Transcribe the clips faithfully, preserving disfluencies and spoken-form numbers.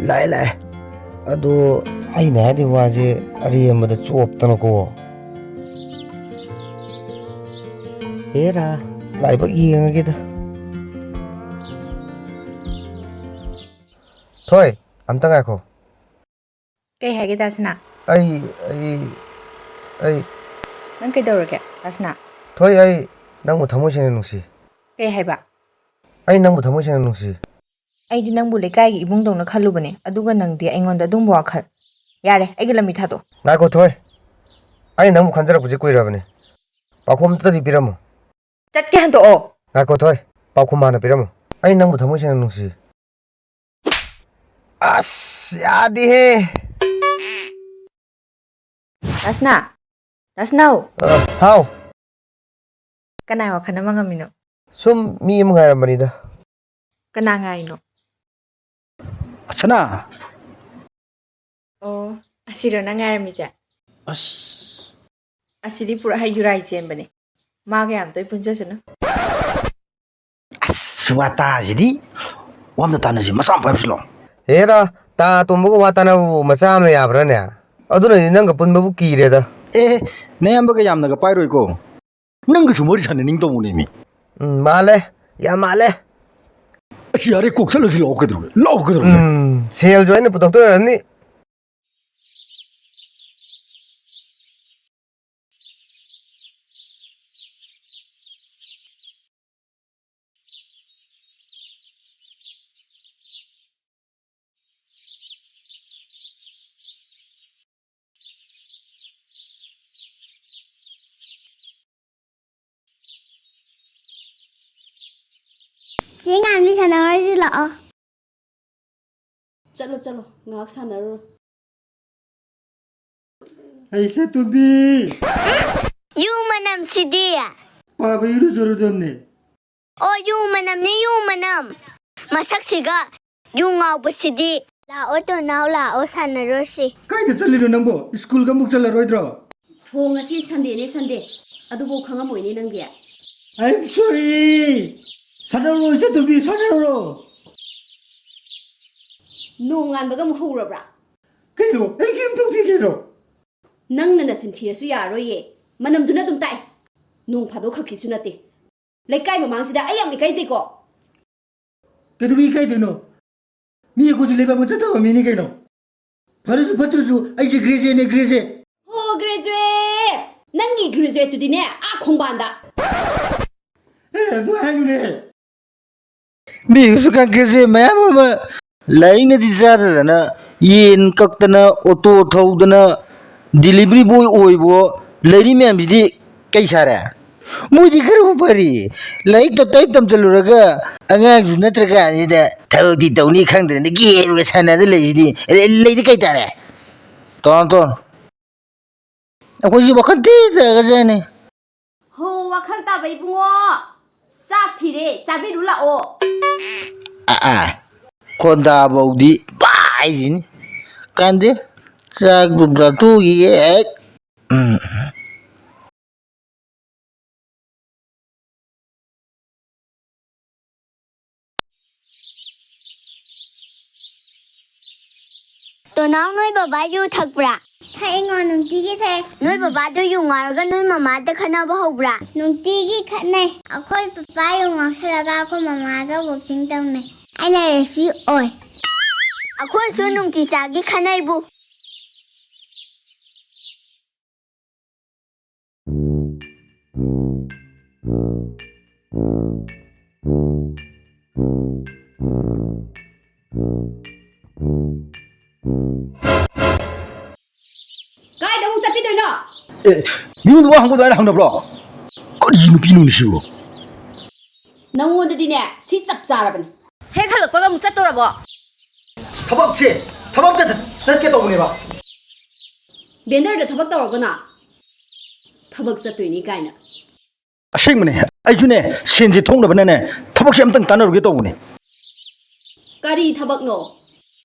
ꯂꯥꯛꯑꯦ, ꯂꯥꯛꯑꯦ꯫ ꯑꯗꯣ ꯑꯩꯅ ꯍꯥꯏꯗꯣꯏ ꯋꯥꯁꯦ ꯑꯔꯦꯝꯕꯗ ꯆꯣꯞꯇꯅꯀꯣ꯫ ꯍꯦꯔꯥ, ꯂꯥꯏꯕꯛ ꯌꯦꯡꯉꯒꯦꯗ꯫ ꯊꯣꯏ, ꯑꯝꯇ ꯉꯥꯏꯈꯣ꯫ ꯀꯩ ꯍꯥꯏꯒꯦ, ꯗꯥꯁꯅꯥ? ꯑꯩ, ꯑꯩ, ꯑꯩ ꯅꯪ ꯀꯩꯗꯧꯔꯒꯦ, ꯗꯥꯁꯅꯥ? ꯊꯣꯏ, ꯑꯩ ꯅꯪꯕꯨ ꯊꯃꯣꯏ ꯁꯦꯡꯅ ꯅꯨꯡꯁꯤ꯫ ꯀꯩ ꯍꯥꯏꯕ? ꯑꯩ ꯅꯪꯕꯨ ꯊꯃꯣꯏ ꯁꯦꯡꯅ ꯅꯨꯡꯁꯤ꯫ ꯑꯩꯗꯤ ꯅꯪꯕꯨ ꯂꯩꯀꯥꯏꯒꯤ ꯏꯕꯨꯡꯗꯧꯅ ꯈꯜꯂꯨꯕꯅꯦ, ꯑꯗꯨꯒ ꯅꯪꯗꯤ ꯑꯩꯉꯣꯟꯗ ꯑꯗꯨꯝꯕ ꯋꯥꯈꯜ꯫ ꯌꯥꯔꯦ, ꯑꯩꯒꯤ ꯂꯝꯕꯤ ꯊꯥꯗꯣꯛꯑꯣ꯫ ꯉꯥꯏꯈꯣ ꯊꯣꯏ, ꯑꯩ ꯅꯪꯕꯨ ꯈꯟꯖꯔꯛꯄꯁꯦ ꯀꯨꯏꯔꯕꯅꯦ꯫ ꯄꯥꯎꯈꯨꯝ ꯑꯝꯇꯗꯤ ꯄꯤꯔꯝꯃꯨ꯫ ꯆꯠꯀꯦ, ꯍꯟꯗꯣꯛꯑꯣ꯫ ꯉꯥꯏꯈꯣ ꯊꯣꯏ, ꯄꯥꯎꯈꯨꯝ ꯍꯥꯟꯅ ꯄꯤꯔꯝꯃꯨ꯫ ꯑꯩ ꯅꯪꯕꯨ ꯊꯃꯣꯏ ꯁꯦꯡꯅ ꯅꯨꯡꯁꯤ꯫ ꯑꯁ, ꯌꯥꯗꯦꯍꯦ꯫ ꯗꯥꯁꯅꯥ! ꯗꯥꯁꯅꯥꯎ! ꯑ, ꯍꯥꯎ꯫ ꯀꯅꯥꯏ ꯋꯥꯈꯜ ꯑꯃ ꯉꯝꯃꯤꯅꯣ? ꯁꯨꯝ ꯃꯤ ꯑꯃ ꯉꯥꯏꯔꯝꯕꯅꯤꯗ꯫ ꯀꯅꯥ ꯉꯥꯏꯔꯤꯅꯣ? ꯑꯁꯅꯥ! ꯑꯣ, ꯑꯁꯤꯔꯣ ꯅꯪ ꯉꯥꯏꯔꯝꯃꯤꯁꯦ? ꯑꯁ꯫ ꯑꯁꯤꯗꯤ ꯄꯨꯔꯥ ꯍꯩ ꯌꯨꯔꯥꯏ ꯆꯦꯟꯕꯅꯦ꯫ ꯃꯥꯒ ꯌꯥꯝ ꯇꯣꯏ ꯄꯨꯟꯖꯁꯅꯨ꯫ ꯑꯁ, ꯋꯥꯇꯥꯁꯤꯗꯤ꯫ ꯋꯥ ꯑꯝꯇ ꯇꯥꯟꯅꯁꯤ, ꯃꯆꯥ ꯑꯃ ꯄꯥꯏꯕꯁꯤ ꯂꯥꯛꯑꯣ꯫ ꯍꯦꯔꯥ, ꯇꯥ ꯇꯣꯝꯕꯒ ꯋꯥ ꯇꯥꯟꯅꯕꯕꯨ ꯃꯆꯥ ꯑꯃꯅ ꯌꯥꯕ꯭ꯔꯥꯅꯦ? ꯑꯗꯨꯅꯗꯤ ꯅꯪꯒ ꯄꯨꯟꯕꯕꯨ ꯀꯤꯔꯦꯗ꯫ ꯑꯦ, ꯅꯌꯥꯝꯕꯒ ꯌꯥꯝꯅꯒ ꯄꯥꯏꯔꯣꯏꯀꯣ꯫ ꯅꯪꯒꯁꯨ ꯋꯥꯔꯤ ꯁꯥꯟꯅꯅꯤꯡꯗꯧꯕꯅꯦꯃꯤ꯫ ꯎꯝ, ꯃꯥꯜꯂꯦ꯫ ꯌꯥꯝ ꯃꯥꯜꯂꯦ꯫ ꯑꯁ, ꯌꯥꯔꯦ, ꯀꯣꯛ ꯆꯠꯂꯁꯤ ꯂꯥꯛꯑꯣ, ꯀꯩꯗꯧꯔꯒꯦ? ꯂꯥꯛꯑꯣ, ꯀꯩꯗꯧꯔꯒꯦ? ꯎꯝ, ꯁꯦꯜꯁꯨ ꯑꯩꯅ ꯄꯨꯊꯣꯛꯇꯣꯏ ꯑꯣꯏꯔꯝꯅꯤ꯫ ꯆꯦ ꯉꯥꯟꯕꯤ, ꯁꯥꯟꯅꯍꯧꯔꯁꯤ ꯂꯥꯛꯑꯣ꯫ ꯆꯠꯂꯣ, ꯆꯠꯂꯣ, ꯉꯥꯏꯍꯥꯛ ꯁꯥꯟꯅꯔꯨꯔꯣ꯫ ꯑꯩ ꯁꯦꯇꯨꯕꯤ! ꯌꯨ ꯃꯅꯝꯁꯤꯗꯤ! ꯄꯥꯕ ꯏꯔꯨꯖꯔꯨꯗꯕꯅꯦ꯫ ꯑꯣ, ꯌꯨ ꯃꯅꯝꯅꯤ, ꯌꯨ ꯃꯅꯝ! ꯃꯁꯛꯁꯤꯒ ꯌꯨ ꯉꯥꯎꯕꯁꯤꯗꯤ! ꯂꯥꯛꯑꯣ, ꯇꯣꯅꯥꯎ, ꯂꯥꯛꯑꯣ, ꯁꯥꯟꯅꯔꯨꯔꯁꯤ꯫ ꯀꯥꯏꯗ ꯆꯠꯂꯤꯅꯣ ꯅꯪꯕꯣ? ꯁ꯭ꯀꯨꯜꯒ ꯑꯃꯨꯛ ꯆꯠꯂꯔꯣꯏꯗ꯭ꯔꯣ? ꯍꯣ, ꯉꯁꯤ ꯁꯟꯗꯦꯅꯦ, ꯁꯟꯗꯦ꯫ ꯑꯗꯨꯕꯨ ꯈꯪꯉꯝꯃꯣꯏꯅꯦ ꯅꯪꯗꯤ꯫ I am sorry! ꯁꯥꯟꯅꯔꯨꯔꯣ, ꯏꯆꯟꯇꯣꯝꯕꯤ, ꯁꯥꯟꯅꯔꯨꯔꯣ! ꯅꯣꯡꯉꯥꯟꯕꯒ ꯑꯃꯨꯛ ꯍꯧꯔꯕ꯭ꯔꯥ? ꯀꯩꯅꯣ? ꯑꯩ ꯀꯩꯝ ꯇꯧꯗꯦ ꯀꯩꯅꯣ꯫ ꯅꯪꯅ ꯅꯆꯤꯟ ꯊꯤꯔꯁꯨ ꯌꯥꯔꯣꯏꯌꯦ꯫ ꯃꯅꯝꯗꯨꯅ ꯑꯗꯨꯝ ꯇꯥꯛꯑꯦ꯫ ꯅꯣꯡ ꯐꯥꯗꯣꯛ ꯈꯛꯀꯤꯁꯨ ꯅꯠꯇꯦ꯫ ꯂꯩꯀꯥꯏ ꯃꯃꯥꯡꯁꯤꯗ ꯑꯩ ꯌꯥꯝ ꯏꯀꯥꯏꯖꯩꯀꯣ꯫ ꯀꯩꯗꯧꯕꯒꯤ ꯏꯀꯥꯏꯗꯣꯏꯅꯣ? ꯃꯤ ꯑꯩꯈꯣꯏꯁꯨ ꯂꯩꯕꯥꯛ ꯃꯆꯥ ꯇꯥꯕ ꯃꯤꯅꯤ ꯀꯩꯅꯣ꯫ ꯐꯔꯁꯨ ꯐꯠꯇ꯭ꯔꯁꯨ ꯑꯩꯁꯦ graduateꯅꯦ, graduate꯫ ꯍꯣ, graduate! ꯅꯪꯒꯤ graduateꯇꯨꯗꯤꯅꯦ, ꯑꯥ ꯈꯣꯡꯕꯥꯟꯗ꯫ ꯑꯦ, ꯑꯗꯨ ꯍꯥꯏꯅꯨꯅꯦ꯫ ꯃꯤ ꯍꯧꯖꯤꯛꯀꯥꯟ graduate ꯃꯌꯥꯝ ꯑꯃ ꯂꯥꯏꯔꯤꯛꯅꯗꯤ ꯆꯥꯗꯗꯅ ꯌꯦꯟ ꯀꯛꯇꯅ, ꯑꯣꯇꯣ ꯊꯧꯗꯅ, delivery boy ꯑꯣꯏꯕꯣ, ꯂꯩꯔꯤ ꯃꯌꯥꯝꯁꯤꯗꯤ ꯀꯩ ꯁꯥꯔꯦ? ꯃꯣꯏꯗꯤ ꯈꯔꯕꯨ ꯐꯔꯤ꯫ ꯂꯥꯏꯔꯤꯛ ꯇꯞ ꯇꯞ ꯇꯝꯁꯤꯜꯂꯨꯔꯒ ꯑꯉꯥꯡꯁꯨ ꯅꯠꯇ꯭ꯔ ꯀꯥꯟꯁꯤꯗ ꯊꯕꯛꯇꯤ ꯇꯧꯅꯤ ꯈꯪꯗ꯭ꯔꯦꯅ game ꯒ ꯁꯥꯟꯅꯗ ꯂꯩꯁꯤꯗꯤ꯫ ꯂꯩ-, ꯂꯩꯗꯤ ꯀꯩ ꯇꯥꯔꯦ? Tone tone. ꯑꯩꯈꯣꯏꯁꯨ ꯋꯥꯈꯜ ꯊꯤ ꯇꯥꯒꯖꯥꯠꯅꯤ꯫ ꯍꯣ, ꯋꯥꯈꯜ ꯇꯥꯕ ꯏꯕꯨꯡꯉꯣ꯫ ꯆꯥꯛ ꯊꯤꯔꯦ, ꯆꯥꯕꯤꯔꯨ ꯂꯥꯛꯑꯣ꯫ ꯑꯥ, ꯑꯥ꯫ ꯈꯣꯟꯗꯥꯐꯧꯗꯤ ꯄꯥꯏꯁꯤꯅꯤ꯫ ꯀꯥꯟꯗꯦ꯫ ꯆꯥꯛꯇꯨ ꯆꯥꯊꯣꯛꯈꯤꯒꯦ ꯍꯦꯛ꯫ ꯎꯝ꯫ ꯇꯣꯅꯥꯎ, ꯅꯣꯏ ꯕꯕꯥ ꯌꯨ ꯊꯛꯄ꯭ꯔꯥ? ꯊꯛꯏꯉꯣ, ꯅꯨꯡꯇꯤꯒꯤ ꯊꯛꯑꯦ꯫ ꯅꯣꯏ ꯕꯕꯥꯗꯣ ꯌꯨ ꯉꯥꯎꯔꯒ ꯅꯣꯏ ꯃꯃꯥꯗ ꯈꯠꯅꯕ ꯍꯧꯕ꯭ꯔꯥ? ꯅꯨꯡꯇꯤꯒꯤ ꯈꯠꯅꯩ꯫ ꯑꯩꯈꯣꯏ ꯄꯄꯥ ꯌꯨ ꯉꯥꯎꯁꯜꯂꯒ ꯑꯩꯈꯣꯏ ꯃꯃꯥꯒ boxing ꯇꯧꯅꯩ꯫ ꯑꯩꯅ referee ꯑꯣꯏ꯫ ꯑꯩꯈꯣꯏꯁꯨ ꯅꯨꯡꯇꯤ ꯆꯥꯒꯤ ꯈꯠꯅꯩꯕꯨ꯫ ꯀꯥꯏꯗ ꯑꯃꯨꯛ ꯆꯠꯄꯤꯗꯣꯏꯅꯣ? ꯑꯦ, ꯃꯤꯉꯣꯟꯗ ꯋꯥ ꯍꯪꯕ ꯑꯗꯨꯃꯥꯏꯅ ꯍꯪꯅꯕ꯭ꯔꯣ? ꯀꯔꯤ ꯅꯨꯄꯤꯅꯣꯅꯦ ꯁꯤꯕꯨ? ꯅꯪꯉꯣꯟꯗꯗꯤꯅꯦ, ꯁꯤ ꯆꯞ ꯆꯥꯔꯕꯅꯤ꯫ ꯍꯦꯛ ꯍꯜꯂꯛꯄꯒ ꯑꯃꯨꯛ ꯆꯠꯇꯧꯔꯕꯣ? ꯊꯕꯛꯁꯦ, ꯊꯕꯛꯇ ꯆꯠꯀꯦ ꯇꯧꯕꯅꯦꯕ꯫ ꯕꯦꯟꯗꯔꯗ ꯊꯕꯛ ꯇꯧꯔꯒꯅ ꯊꯕꯛ ꯆꯠꯇꯣꯏꯅꯤ ꯀꯥꯏꯅ꯫ ꯑꯁꯦꯡꯕꯅꯦ, ꯑꯩꯁꯨꯅꯦ, ꯁꯦꯟꯁꯦ ꯊꯣꯛꯅꯕꯅꯅꯦ, ꯊꯕꯛꯁꯦ ꯑꯝꯇꯪ ꯇꯥꯟꯅꯔꯨꯒꯦ ꯇꯧꯕꯅꯦ꯫ ꯀꯔꯤ ꯊꯕꯛꯅꯣ?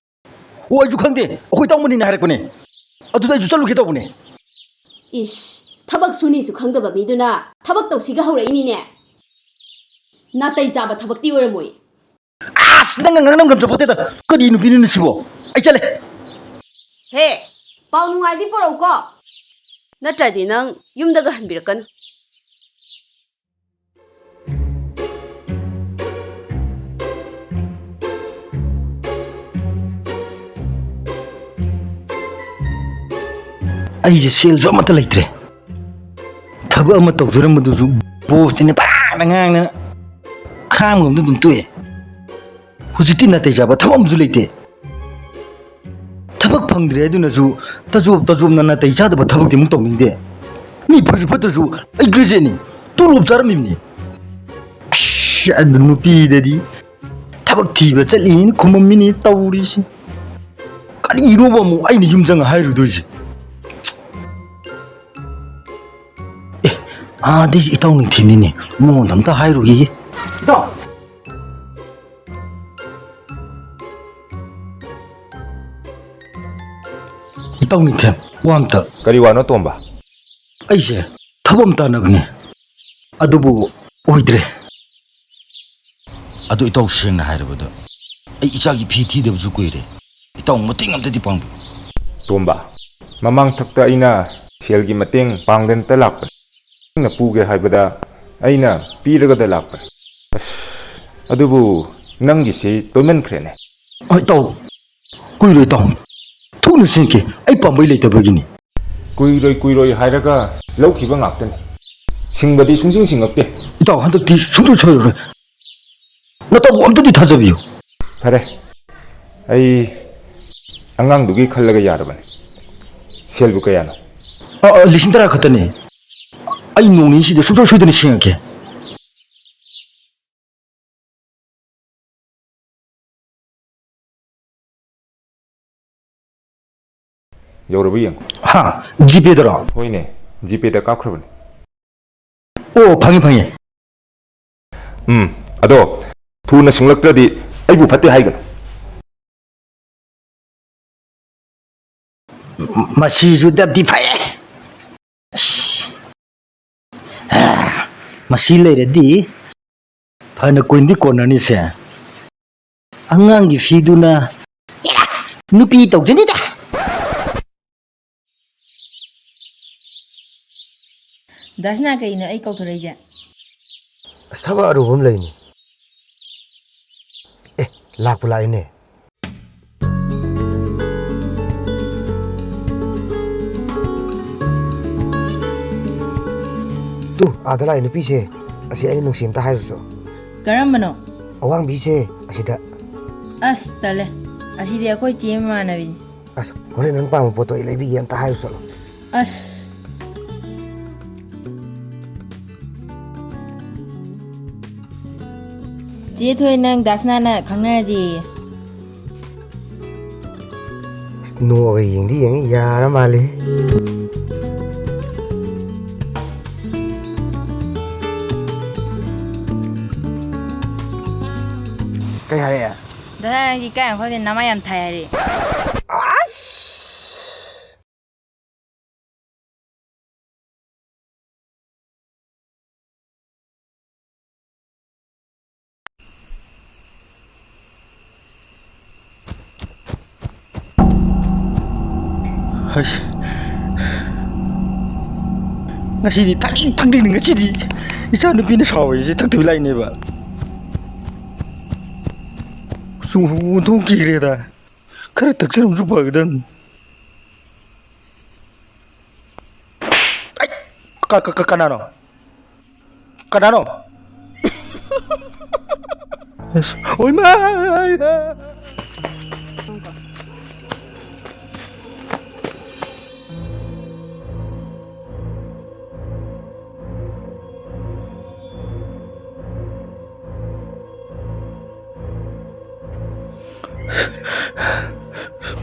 ꯑꯣ, ꯑꯩꯁꯨ ꯈꯪꯗꯦ, ꯑꯩꯈꯣꯏ ꯏꯇꯥꯎ ꯃꯅꯤꯅ ꯍꯥꯏꯔꯛꯄꯅꯦ꯫ ꯑꯗꯨꯗ ꯑꯩꯁꯨ ꯆꯠꯂꯨꯒꯦ ꯇꯧꯕꯅꯦ꯫ ꯏꯁ, ꯊꯕꯛ ꯁꯨꯅꯤꯁꯨ ꯈꯪꯗꯕ ꯃꯤꯗꯨꯅ ꯊꯕꯛ ꯇꯧꯁꯤꯒ ꯍꯧꯔꯛꯏꯅꯤꯅꯦ꯫ ꯅꯥꯇꯩ ꯆꯥꯕ ꯊꯕꯛꯇꯤ ꯑꯣꯏꯔꯝꯃꯣꯏ꯫ ꯑꯁ, ꯅꯪꯒ ꯉꯥꯡꯅꯕ ꯉꯝꯖꯄꯣꯠꯇꯦꯗ꯫ ꯀꯔꯤ ꯅꯨꯄꯤꯅꯣꯅꯦ ꯁꯤꯕꯣ? ꯑꯩ ꯆꯠꯂꯦ꯫ ꯍꯦ, ꯄꯥꯎ ꯅꯨꯡꯉꯥꯏꯗꯤ ꯄꯨꯔꯛꯎꯀꯣ, ꯅꯠꯇ꯭ꯔꯗꯤ ꯅꯪ ꯌꯨꯝꯗꯒ ꯍꯟꯕꯤꯔꯛꯀꯅꯨ꯫ ꯑꯩꯁꯦ ꯁꯦꯜꯁꯨ ꯑꯃꯠꯇ ꯂꯩꯇ꯭ꯔꯦ꯫ ꯊꯕꯛ ꯑꯃ ꯇꯧꯖꯔꯝꯕꯗꯨꯁꯨ ꯕꯣꯁꯇꯤꯅ ꯄꯥꯛꯅ ꯉꯥꯡꯗꯅ ꯈꯥꯡꯕ ꯉꯝꯗ ꯑꯗꯨꯝ ꯇꯣꯛꯑꯦ꯫ ꯍꯧꯖꯤꯛꯇꯤ ꯅꯥꯇꯩ ꯆꯥꯕ ꯊꯕꯛ ꯑꯃꯁꯨ ꯂꯩꯇꯦ꯫ ꯊꯕꯛ ꯐꯪꯗ꯭ꯔꯦ ꯑꯗꯨꯅꯁꯨ ꯇꯖꯣꯞ ꯇꯖꯣꯞꯅ ꯅꯥꯇꯩ ꯆꯥꯗꯕ ꯊꯕꯛꯇꯤ ꯑꯃꯨꯛ ꯇꯧꯅꯤꯡꯗꯦ꯫ ꯃꯤ ꯐꯔꯁꯨ ꯐꯠꯇ꯭ꯔꯁꯨ ꯑꯩ ꯒ꯭ꯔꯦꯖꯨꯑꯦꯠꯅꯤ, ꯇꯣꯂꯣꯞ ꯆꯥꯔꯝꯃꯤꯕꯅꯤ꯫ ꯑꯁ, ꯑꯗꯨ ꯅꯨꯄꯤꯗꯗꯤ ꯊꯕꯛ ꯊꯤꯕ ꯆꯠꯂꯤꯅ ꯈꯨꯝꯃꯝꯃꯤꯅꯤ ꯇꯧꯔꯤꯁꯤ꯫ ꯀꯔꯤꯅꯣꯕ ꯑꯃꯨꯛ ꯑꯩꯅ ꯌꯨꯝ ꯆꯪꯉ ꯍꯥꯏꯔꯨꯗꯣꯏꯁꯦ? ꯑꯦ, ꯑꯥꯗꯩꯁꯦ ꯏꯇꯥꯎ ꯅꯤꯡꯊꯦꯝꯅꯤꯅꯦ, ꯃꯉꯣꯟꯗ ꯑꯝꯇ ꯍꯥꯏꯔꯨꯈꯤꯒꯦ꯫ ꯏꯇꯥꯎ! ꯏꯇꯥꯎ ꯅꯤꯡꯊꯦꯝ, ꯋꯥ ꯑꯝꯇ꯫ ꯀꯔꯤ ꯋꯥꯅꯣ ꯇꯣꯝꯕ? ꯑꯩꯁꯦ ꯊꯕꯛ ꯑꯃ ꯇꯥꯟꯅꯕꯅꯦ, ꯑꯗꯨꯕꯨ ꯑꯣꯏꯗ꯭ꯔꯦ꯫ ꯑꯗꯨ ꯏꯇꯥꯎ, ꯁꯦꯡꯅ ꯍꯥꯏꯔꯕꯗ ꯑꯩ ꯏꯆꯥꯒꯤ ꯐꯤ ꯊꯤꯗꯕꯁꯨ ꯀꯨꯏꯔꯦ꯫ ꯏꯇꯥꯎ ꯃꯇꯦꯡ ꯑꯝꯇꯗꯤ ꯄꯥꯡꯕꯤꯌꯨ꯫ ꯇꯣꯝꯕ, ꯃꯃꯥꯡ ꯊꯛꯇ ꯑꯩꯅ ꯁꯦꯜꯒꯤ ꯃꯇꯦꯡ ꯄꯥꯡꯗꯅꯇ ꯂꯥꯛꯄꯅꯤ꯫ ꯅꯪꯅ ꯄꯨꯒꯦ ꯍꯥꯏꯕꯗ ꯑꯩꯅ ꯄꯤꯔꯒꯗ ꯂꯥꯛꯄꯅꯤ꯫ ꯑꯁ, ꯑꯗꯨꯕꯨ ꯅꯪꯒꯤꯁꯤ ꯇꯣꯏꯃꯟꯈ꯭ꯔꯦꯅꯦ꯫ ꯍꯣꯏ, ꯏꯇꯥꯎ, ꯀꯨꯏꯔꯣꯏ, ꯏꯇꯥꯎ꯫ ꯊꯨꯅ ꯁꯤꯡꯉꯛꯀꯦ꯫ ꯑꯩ ꯄꯥꯝꯕꯩ ꯂꯩꯇꯕꯒꯤꯅꯤ꯫ ꯀꯨꯏꯔꯣꯏ, ꯀꯨꯏꯔꯣꯏ ꯍꯥꯏꯔꯒ ꯂꯧꯈꯤꯕ ꯉꯥꯛꯇꯅꯤ꯫ ꯁꯤꯡꯕꯗꯤ ꯁꯨꯡꯁꯤꯡ ꯁꯤꯡꯉꯛꯇꯦ꯫ ꯏꯇꯥꯎ, ꯍꯟꯗꯛꯇꯤ ꯁꯨꯡꯁꯣꯏ ꯁꯣꯏꯔꯔꯣꯏ꯫ ꯅꯇꯧ ꯑꯝꯇꯗꯤ ꯊꯥꯖꯕꯤꯌꯨ꯫ ꯐꯔꯦ, ꯑꯩ ꯑꯉꯥꯡꯗꯨꯒꯤ ꯈꯜꯂꯒ ꯌꯥꯔꯕꯅꯤ꯫ ꯁꯦꯜꯕꯨ ꯀꯌꯥꯅꯣ? ꯑ, ꯑ, ꯂꯤꯁꯤꯡ ꯇꯔꯥ ꯈꯛꯇꯅꯤ꯫ ꯑꯩ ꯅꯣꯡ ꯅꯤꯅꯤꯁꯤꯗ ꯁꯨꯡꯁꯣꯏ ꯁꯣꯏꯗꯅ ꯁꯤꯡꯉꯛꯀꯦ꯫ ꯌꯧꯔꯕ ꯌꯦꯡꯉꯨ꯫ ꯍꯥ? ꯖꯤꯄꯦꯗꯔꯣ? ꯍꯣꯏꯅꯦ, ꯖꯤꯄꯦꯗ ꯀꯥꯞꯈ꯭ꯔꯕꯅꯤ꯫ ꯑꯣ, ꯐꯪꯉꯦ, ꯐꯪꯉꯦ꯫ ꯎꯝ, ꯑꯗꯣ ꯊꯨꯅ ꯁꯤꯡꯂꯛꯇ꯭ꯔꯗꯤ ꯑꯩꯕꯨ ꯐꯠꯇꯦ ꯍꯥꯏꯒꯅꯨ꯫ ꯃꯁꯤꯁꯨ ꯗꯞꯇꯤ ꯐꯩꯌꯦ꯫ ꯑꯁ꯫ ꯑꯥ, ꯃꯁꯤ ꯂꯩꯔꯗꯤ ꯐꯅ ꯀꯨꯏꯅꯗꯤ ꯀꯣꯟꯅꯅꯤꯁꯦ꯫ ꯑꯉꯥꯡꯒꯤ ꯐꯤꯗꯨꯅ ꯅꯨꯄꯤ ꯇꯧꯖꯅꯤꯗ꯫ ꯗꯥꯁꯅꯥ, ꯀꯩꯅꯣ ꯑꯩ ꯀꯧꯊꯣꯔꯛꯏꯁꯦ? ꯑꯁ, ꯊꯕꯛ ꯑꯔꯨꯕ ꯑꯃ ꯂꯩꯅꯤ꯫ ꯑꯦ, ꯂꯥꯛꯄꯨ ꯂꯥꯛꯏꯅꯦ꯫ ꯇꯨ, ꯑꯥꯗ ꯂꯥꯛꯏ ꯅꯨꯄꯤꯁꯦ꯫ ꯑꯁꯤ ꯑꯩꯅ ꯅꯨꯡꯁꯤ ꯑꯝꯇ ꯍꯥꯏꯔꯨꯆꯣ꯫ ꯀꯔꯝꯕꯅꯣ? ꯑꯋꯥꯡꯕꯤꯁꯦ ꯑꯁꯤꯗ꯫ ꯑꯁ, ꯇꯜꯂꯦ꯫ ꯑꯁꯤꯗꯤ ꯑꯩꯈꯣꯏ ꯆꯦ ꯃꯃꯥꯟꯅꯕꯤꯅꯤ꯫ ꯑꯁ, ꯍꯣꯔꯦꯟ ꯅꯪ ꯄꯥꯝꯕ ꯄꯣꯠꯇꯣ ꯑꯩ ꯂꯩꯕꯤꯒꯦ, ꯑꯝꯇ ꯍꯥꯏꯔꯨ ꯆꯠꯂꯣ꯫ ꯑꯁ꯫ ꯆꯦ ꯊꯣꯏ, ꯅꯪ ꯗꯥꯁꯅꯥꯅ ꯈꯪꯅꯔꯁꯦꯌꯦ꯫ ꯑꯁ, ꯅꯣꯛꯑꯒ ꯌꯦꯡꯗꯤ ꯌꯦꯡꯉꯤ, ꯌꯥꯔ ꯃꯥꯜꯂꯦ꯫ ꯀꯩ ꯍꯥꯏꯔꯛꯑꯦ? ꯗꯥꯁꯅꯥ, ꯅꯪꯗꯤ ꯏꯀꯥꯏ ꯈꯪꯗꯦ, ꯅꯃꯥꯏ ꯌꯥꯝ ꯊꯥꯏ ꯍꯥꯏꯔꯛꯑꯦ꯫ ꯑꯁ! ꯍꯩꯁ꯫ ꯉꯁꯤꯗꯤ ꯊꯛꯅꯤꯡ ꯊꯛꯅꯤꯡ, ꯉꯁꯤꯗꯤ ꯏꯆꯥ ꯅꯨꯄꯤꯅ ꯁꯥꯎꯔꯤꯁꯦ ꯊꯛꯇꯕꯤ ꯂꯥꯛꯏꯅꯦꯕ꯫ ꯁꯨꯝ ꯑꯣꯟꯊꯣꯛꯈꯤꯈ꯭ꯔꯦꯗ꯫ ꯈꯔ ꯊꯛꯆꯔꯝꯁꯨ ꯐꯒꯗꯕꯅꯤ꯫ ꯑꯩ! ꯀ-, ꯀ-, ꯀ-, ꯀꯅꯥꯅꯣ? ꯀꯅꯥꯅꯣ? ꯑꯁ, ꯑꯣꯏꯃꯥ!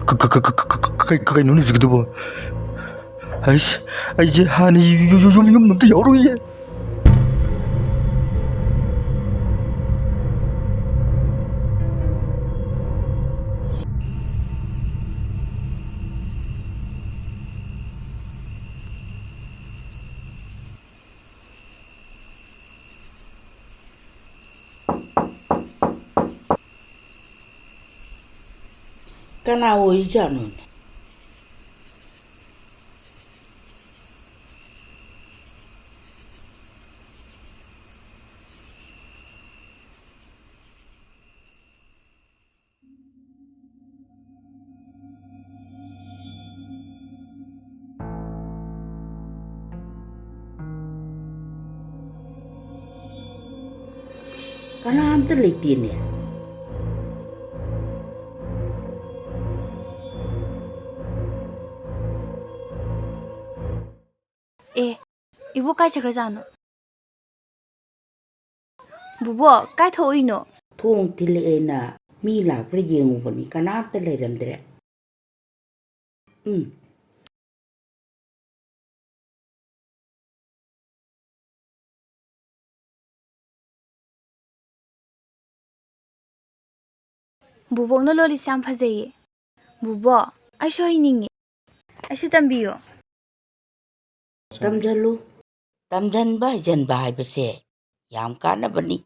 ꯀ-, ꯀ-, ꯀ-, ꯀ-, ꯀ-, ꯀ-, ꯀ-, ꯀꯩ-, ꯀꯩꯅꯣꯅꯦ ꯍꯧꯖꯤꯛꯀꯤꯗꯨꯕꯣ? ꯍꯩꯁ, ꯑꯩꯁꯦ ꯍꯥꯟꯅ ꯌꯨ-, ꯌꯨ-, ꯌꯨꯝ, ꯌꯨꯝ ꯑꯝꯇ ꯌꯥꯎꯔꯨꯈꯤꯒꯦ꯫ ꯀꯅꯥ ꯑꯣꯏꯔꯤꯖꯥꯠꯅꯣꯅꯦ? ꯀꯅꯥꯝꯇ ꯂꯩꯇꯦꯅꯦ꯫ ꯑꯦ, ꯏꯕꯣꯛ ꯀꯥꯏ ꯆꯠꯈ꯭ꯔꯖꯥꯠꯅꯣ? ꯕꯨꯕꯣꯛ, ꯀꯥꯏ ꯊꯣꯛꯎꯏꯅꯣ? ꯊꯣꯡ ꯊꯤꯜꯂꯛꯑꯦꯅ ꯃꯤ ꯂꯥꯛꯄ꯭ꯔꯥ ꯌꯦꯡꯉꯨꯕꯅꯤ, ꯀꯅꯥꯝꯇ ꯂꯩꯔꯝꯗ꯭ꯔꯦ꯫ ꯎꯝ꯫ ꯕꯨꯕꯣꯛꯅ ꯂꯣꯜꯂꯤꯁꯦ ꯌꯥꯝ ꯐꯖꯩꯌꯦ꯫ ꯕꯨꯕꯣꯛ, ꯑꯩꯁꯨ ꯍꯩꯅꯤꯡꯉꯦ꯫ ꯑꯩꯁꯨ ꯇꯝꯕꯤꯌꯣ꯫ ꯇꯝꯖꯜꯂꯨ꯫ ꯇꯝꯖꯟꯕ ꯍꯩꯖꯟꯕ ꯍꯥꯏꯕꯁꯦ ꯌꯥꯝ ꯀꯥꯟꯅꯕꯅꯤ꯫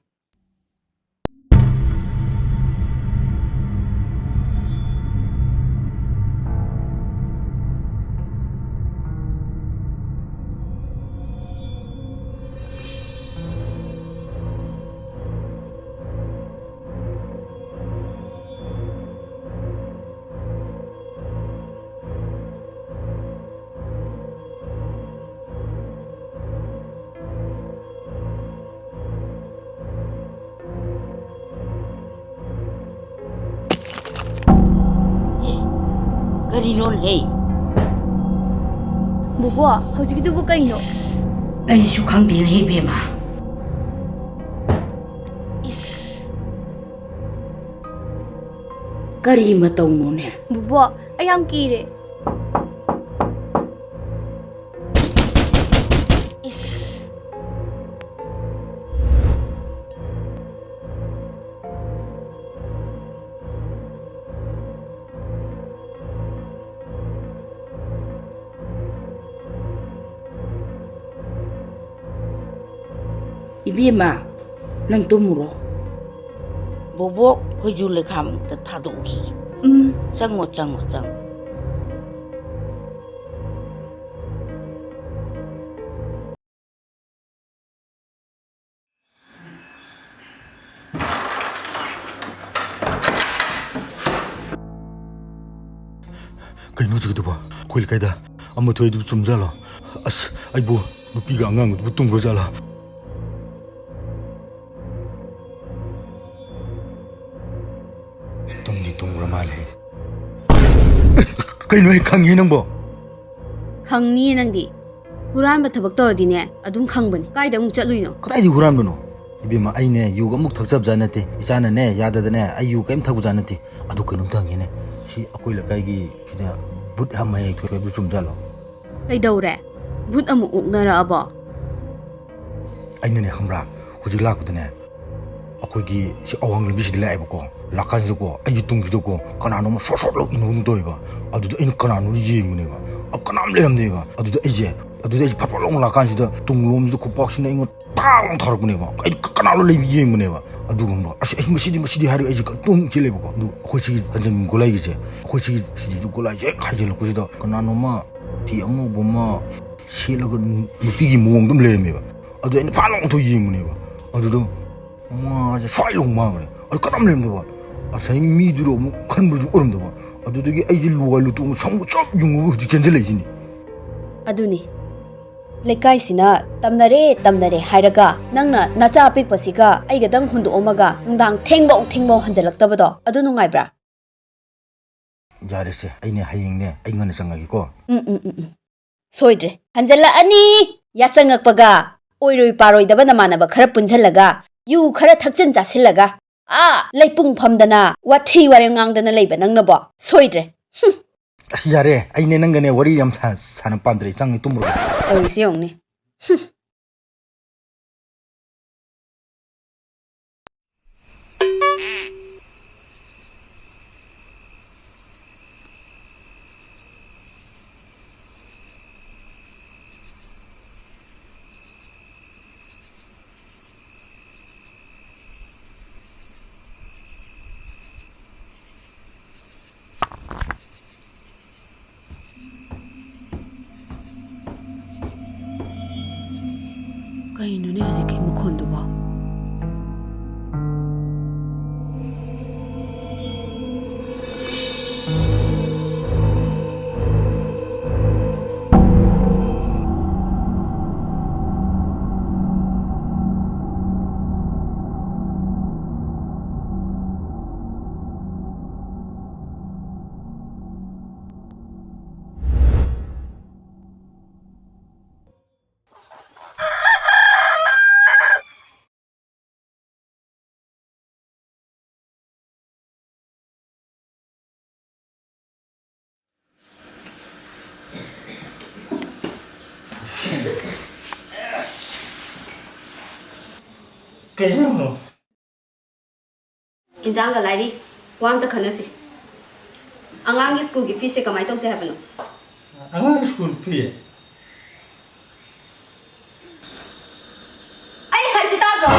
ꯑꯦ, ꯀꯔꯤꯅꯣꯅꯦꯍꯦ? ꯕꯨꯕꯣꯛ, ꯍꯧꯖꯤꯛꯀꯤꯗꯨꯕꯨ ꯀꯩꯅꯣ? ꯑꯩꯁꯨ ꯈꯪꯗꯦꯅꯦ, ꯏꯕꯦꯝꯃ꯫ ꯏꯁ꯫ ꯀꯔꯤ ꯃꯇꯧꯅꯣꯅꯦ? ꯕꯨꯕꯣꯛ, ꯑꯩ ꯌꯥꯝ ꯀꯤꯔꯦ꯫ ꯏꯁ꯫ ꯏꯕꯦꯝꯃ, ꯅꯪ ꯇꯨꯝꯃꯨꯔꯣ꯫ ꯕꯣꯕꯣꯛ, ꯈꯣꯏꯖꯨ ꯂꯩꯈꯥꯝ ꯑꯝꯇ ꯊꯥꯗꯣꯛꯎꯈꯤꯒꯦ꯫ ꯎꯝ, ꯆꯪꯉꯣ, ꯆꯪꯉꯣ, ꯆꯪꯉꯣ꯫ ꯀꯩꯅꯣ ꯍꯧꯖꯤꯛꯀꯤꯗꯨꯕꯣ? ꯑꯩꯈꯣꯏ ꯂꯩꯀꯥꯏꯗ ꯑꯃ ꯊꯣꯛꯏꯗꯨꯕꯨ ꯆꯨꯝꯖꯥꯠꯂꯣ? ꯑꯁ, ꯑꯩꯕꯨ ꯅꯨꯄꯤꯒ ꯑꯉꯥꯡꯒꯗꯨꯕꯨ ꯇꯨꯝꯈ꯭ꯔꯖꯥꯠꯂꯥ? ꯇꯨꯝꯗꯤ ꯇꯨꯝꯈ꯭ꯔ ꯃꯥꯜꯂꯦ꯫ ꯀꯩꯅꯣ, ꯑꯩ ꯈꯪꯉꯦ ꯅꯪꯕꯣ? ꯈꯪꯅꯤꯌꯦ ꯅꯪꯗꯤ꯫ ꯍꯨꯔꯥꯟꯕ ꯊꯕꯛ ꯇꯧꯔꯗꯤꯅꯦ, ꯑꯗꯨꯝ ꯈꯪꯕꯅꯤ꯫ ꯀꯥꯏꯗ ꯑꯃꯨꯛ ꯆꯠꯂꯨꯏꯅꯣ? ꯀꯗꯥꯏꯗꯒꯤ ꯍꯨꯔꯥꯟꯕꯅꯣ? ꯏꯕꯦꯝꯃ, ꯑꯩꯅꯦ ꯌꯨꯒ ꯑꯃꯨꯛ ꯊꯛꯆꯕꯖꯥꯠ ꯅꯠꯇꯦ꯫ ꯏꯆꯥꯅꯅꯦ ꯌꯥꯗꯗꯅꯦ ꯑꯩ ꯌꯨ ꯀꯔꯤꯝ ꯊꯛꯄꯖꯥꯠ ꯅꯠꯇꯦ꯫ ꯑꯗꯨ ꯀꯩꯅꯣꯝꯇ ꯍꯪꯒꯦꯅꯦ, ꯁꯤ ꯑꯩꯈꯣꯏ ꯂꯩꯀꯥꯏꯒꯤ ꯁꯤꯗ ꯕꯨꯠ ꯑꯃ ꯍꯦꯛ ꯊꯣꯛꯑꯦ, ꯑꯗꯨ ꯆꯨꯝꯖꯥꯠꯂꯣ? ꯀꯩꯗꯧꯔꯦ? ꯕꯨꯠ ꯑꯃꯨꯛ ꯑꯣꯛꯅꯔꯛꯑꯕꯣ? ꯑꯩꯅꯅꯦ ꯈꯪꯕ꯭ꯔꯥ, ꯍꯧꯖꯤꯛ ꯂꯥꯛꯄꯗꯅꯦ, ꯑꯩꯈꯣꯏꯒꯤ ꯁꯤ ꯑꯋꯥꯡ ꯂꯝꯕꯤꯁꯤꯗ ꯂꯥꯛꯑꯦꯕꯀꯣ꯫ ꯂꯥꯛꯀꯥꯟꯁꯤꯗꯀꯣ, ꯑꯩꯒꯤ ꯇꯨꯡꯁꯤꯗꯀꯣ ꯀꯅꯥꯅꯣꯝꯃ ꯁꯣꯠ ꯁꯣꯠ ꯂꯧ ꯏꯟꯅꯒꯨꯝ ꯇꯧꯋꯦꯕ꯫ ꯑꯗꯨꯗ ꯑꯩꯅ ꯀꯅꯥꯅꯣꯅ ꯌꯦꯡꯕꯅꯦꯕ꯫ ꯑ, ꯀꯅꯥꯝ ꯂꯩꯔꯝꯗꯦꯕ꯫ ꯑꯗꯨꯗ ꯑꯩꯁꯦ, ꯑꯗꯨꯗ ꯑꯩꯁꯦ ꯐꯠ ꯐꯠ ꯂꯥꯎꯅ ꯂꯥꯛꯀꯥꯟꯁꯤꯗ ꯇꯨꯡꯂꯣꯝꯁꯤꯗ ꯈꯨꯄꯥꯛꯁꯤꯅ ꯑꯩꯉꯣꯟꯗ ꯄꯥꯛ ꯂꯥꯎꯅ ꯊꯥꯔꯛꯄꯅꯦꯕ꯫ ꯑꯩ ꯀ-, ꯀꯅꯥꯅꯣ ꯂꯩꯕ ꯌꯦꯡꯕꯅꯦꯕ꯫ ꯑꯗꯨꯒꯨꯝꯕ, "ꯑꯁ, ꯑꯩ ꯃꯁꯤꯗꯤ, ꯃꯁꯤꯗꯤ" ꯍꯥꯏꯔꯒ ꯑꯩꯁꯦ ꯑꯗꯨꯝ ꯆꯦꯜꯂꯦꯕꯀꯣ꯫ ꯑꯗꯨ ꯑꯩꯈꯣꯏ ꯁꯤꯒꯤ ꯍꯟꯖꯟ ꯒꯣꯂꯥꯏꯒꯤꯁꯦ, ꯑꯩꯈꯣꯏ ꯁꯤꯒꯤ ꯁꯤꯗꯤꯗꯨ ꯒꯣꯂꯥꯏꯁꯦ ꯍꯦꯛ ꯍꯥꯏꯖꯤꯜꯂꯛꯄꯁꯤꯗ ꯀꯅꯥꯅꯣꯝꯃ ꯐꯤ ꯑꯉꯧꯕ ꯑꯃ ꯁꯦꯠꯂꯒ ꯅꯨꯄꯤꯒꯤ ꯃꯑꯣꯡꯗ ꯑꯃ ꯂꯩꯔꯝꯃꯦꯕ꯫ ꯑꯗꯨ ꯑꯩꯅ ꯐꯥ ꯂꯥꯎꯅ ꯊꯣꯛ ꯌꯦꯡꯕꯅꯦꯕ꯫ ꯑꯗꯨꯗ ꯃꯥꯁꯦ ꯁ꯭ꯋꯥꯏ ꯂꯥꯎ ꯃꯥꯡꯈ꯭ꯔꯦ꯫ ꯑꯗꯨ ꯀꯅꯥꯝ ꯂꯩꯔꯝꯗꯕ꯫ ꯉꯁꯥꯏꯒꯤ ꯃꯤꯗꯨꯔꯣ ꯑꯃꯨꯛ ꯈꯟꯕꯁꯨ ꯑꯣꯏꯔꯝꯗꯕ꯫ ꯑꯗꯨꯗꯒꯤ ꯑꯩꯁꯦ ꯂꯨꯋꯥꯏ ꯂꯨꯇꯣꯡ ꯁꯝꯒ ꯆꯞ ꯌꯨꯡꯉꯒ ꯍꯧꯖꯤꯛ ꯆꯦꯟꯁꯤꯜꯂꯛꯏꯁꯤꯅꯤ꯫ ꯑꯗꯨꯅꯤ꯫ ꯂꯩꯀꯥꯏꯁꯤꯅ "ꯇꯝꯅꯔꯦ, ꯇꯝꯅꯔꯦ" ꯍꯥꯏꯔꯒ ꯅꯪꯅ ꯅꯆꯥ ꯑꯄꯤꯛꯄꯁꯤꯒ ꯑꯩꯒꯗꯪ ꯍꯨꯟꯗꯣꯛꯑꯝꯃꯒ ꯅꯨꯡꯗꯥꯡ ꯊꯦꯡꯕꯧ ꯊꯦꯡꯕꯧ ꯍꯟꯖꯜꯂꯛꯇꯕꯗꯣ ꯑꯗꯨ ꯅꯨꯡꯉꯥꯏꯕ꯭ꯔꯥ? ꯌꯥꯔꯦꯁꯦ, ꯑꯩꯅꯦ ꯍꯌꯦꯡꯅꯦ ꯑꯩ ꯉꯟꯅ ꯆꯪꯉꯒꯦꯀꯣ꯫ ꯎꯝ, ꯎꯝ, ꯎꯝ, ꯎꯝ꯫ ꯁꯣꯏꯗ꯭ꯔꯦ꯫ ꯍꯟꯖꯜꯂꯛꯑꯅꯤ꯫ ꯌꯥꯆꯪꯉꯛꯄꯒ ꯑꯣꯏꯔꯣꯏ ꯄꯥꯔꯣꯏꯗꯕ ꯅꯃꯥꯟꯅꯕ ꯈꯔ ꯄꯨꯟꯁꯤꯜꯂꯒ, ꯌꯨ ꯈꯔ ꯊꯛꯆꯤꯟ ꯆꯥꯁꯤꯜꯂꯒ, ꯑꯥ, ꯂꯩꯄꯨꯡ ꯐꯝꯗꯅ ꯋꯥꯊꯤ ꯋꯥꯔꯦꯝ ꯉꯥꯡꯗꯅ ꯂꯩꯕ ꯅꯪꯅꯕꯣ? ꯁꯣꯏꯗ꯭ꯔꯦ꯫ ꯍꯨꯝ꯫ ꯑꯁ, ꯌꯥꯔꯦ, ꯑꯩꯅꯦ ꯅꯪꯒꯅꯦ ꯋꯥꯔꯤ ꯌꯥꯝ ꯁꯥ-, ꯁꯥꯟꯅ ꯄꯥꯝꯗ꯭ꯔꯦ, ꯆꯪꯉꯦ ꯇꯨꯝꯃꯨꯔꯒꯦ꯫ ꯇꯧꯔꯤꯁꯦ ꯌꯦꯡꯉꯨꯅꯦ꯫ ꯍꯨꯝ꯫ ꯀꯩꯅꯣꯅꯦ ꯍꯧꯖꯤꯛꯀꯤ ꯃꯈꯣꯟꯗꯨꯕꯣ? ꯀꯩꯗꯧꯔꯤꯅꯣ? ꯏꯟꯖꯥꯡꯒ ꯂꯥꯏꯔꯤ, ꯋꯥ ꯑꯝꯇ ꯈꯟꯅꯁꯤ꯫ ꯑꯉꯥꯡꯒꯤ ꯁ꯭ꯀꯨꯜꯒꯤ ꯐꯤꯁꯁꯦ ꯀꯃꯥꯏꯅ ꯇꯧꯁꯦ ꯍꯥꯏꯕꯅꯣ? ꯑꯉꯥꯡꯒꯤ ꯁ꯭ꯀꯨꯜ ꯐꯤ? ꯑꯩ ꯍꯥꯏꯁꯤ ꯇꯥꯗ꯭ꯔꯣ?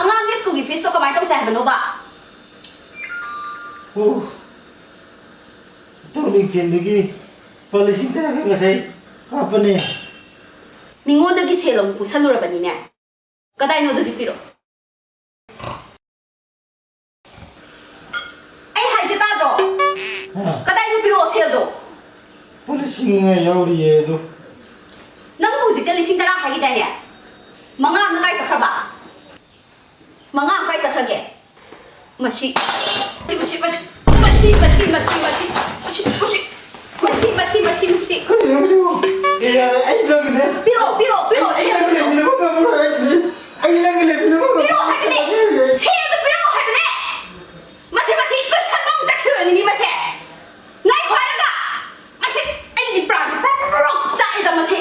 ꯑꯉꯥꯡꯒꯤ ꯁ꯭ꯀꯨꯜꯒꯤ ꯐꯤꯁꯇꯣ ꯀꯃꯥꯏꯅ ꯇꯧꯁꯦ ꯍꯥꯏꯕꯅꯣꯕ? ꯑꯣ, ꯏꯇꯥꯎ ꯂꯤꯡꯊꯦꯝꯗꯒꯤ ꯂꯨꯄꯥ ꯂꯤꯁꯤꯡ ꯇꯔꯥ ꯈꯛ ꯉꯁꯥꯏ ꯀꯥꯞꯄꯅꯦ꯫ ꯃꯤꯉꯣꯟꯗꯒꯤ ꯁꯦꯜ ꯑꯃꯨꯛ ꯄꯨꯁꯜꯂꯨꯔꯕꯅꯤꯅꯦ꯫ ꯀꯗꯥꯏꯅꯣ ꯑꯗꯨꯗꯤ ꯄꯤꯔꯛꯑꯣ꯫ ꯑꯩ ꯍꯥꯏꯁꯦ ꯇꯥꯗ꯭ꯔꯣ? ꯍꯥ? ꯀꯗꯥꯏꯅꯣ ꯄꯤꯔꯛꯑꯣ ꯁꯦꯜꯗꯣ? ꯂꯨꯄꯥ ꯂꯤꯁꯤꯡ ꯃꯉꯥ ꯌꯥꯎꯔꯤꯌꯦ ꯑꯗꯣ꯫ ꯅꯪꯕꯨ ꯍꯧꯖꯤꯛꯇ ꯂꯤꯁꯤꯡ ꯇꯔꯥ ꯍꯥꯏꯈꯤꯗꯥꯏꯅꯦ? ꯃꯉꯥ ꯑꯃꯅ ꯀꯥꯏ ꯆꯠꯈ꯭ꯔꯕ? ꯃꯉꯥ ꯑꯃ ꯀꯥꯏ ꯆꯠꯈ꯭ꯔꯒꯦ? ꯃꯁꯤ, ꯃꯁꯤ, ꯃꯁꯤ, ꯃꯁꯤ, ꯃꯁꯤ, ꯃꯁꯤ, ꯃꯁꯤ, ꯃꯁꯤ, ꯃꯁꯤ, ꯃꯁꯤ, ꯃꯁꯤ, ꯃꯁꯤ, ꯃꯁꯤ꯫ ꯀꯔꯤꯅꯣ? ꯑꯦ, ꯌꯥꯔꯦ, ꯑꯩ ꯅꯪꯅꯦ꯫ ꯄꯤꯔꯛꯑꯣ, ꯄꯤꯔꯛꯑꯣ, ꯄꯤꯔꯛꯑꯣ, ꯑꯩ ꯅꯪꯒ ꯂꯩꯃꯤꯟꯅꯕ ꯉꯝꯃꯔꯣꯏ, ꯑꯩ, ꯑꯩ ꯅꯪꯒ ꯂꯩꯃꯤꯟꯅꯕ ꯉꯝꯃꯔꯣꯏ꯫ ꯄꯤꯔꯛꯑꯣ ꯍꯥꯏꯕꯅꯦ꯫ ꯁꯦꯜꯗꯣ ꯄꯤꯔꯛꯑꯣ ꯍꯥꯏꯕꯅꯦ꯫ ꯃꯁꯤ, ꯃꯁꯤ ꯂꯣꯏꯁꯟꯕ ꯑꯃꯨꯛ ꯆꯠꯈꯤꯔꯣꯏꯅꯦ ꯃꯤ ꯃꯁꯦ꯫ ꯉꯥꯏꯈꯣ ꯍꯥꯏꯔꯒ꯫ ꯃꯁꯤ ꯑꯩꯒꯤ ꯄ꯭ꯔꯥꯟꯁꯦ ꯄ꯭ꯔꯣꯛ ꯄ꯭ꯔꯣꯛ ꯄ꯭ꯔꯣꯛ ꯆꯥꯛꯑꯦꯗ ꯃꯁꯤ꯫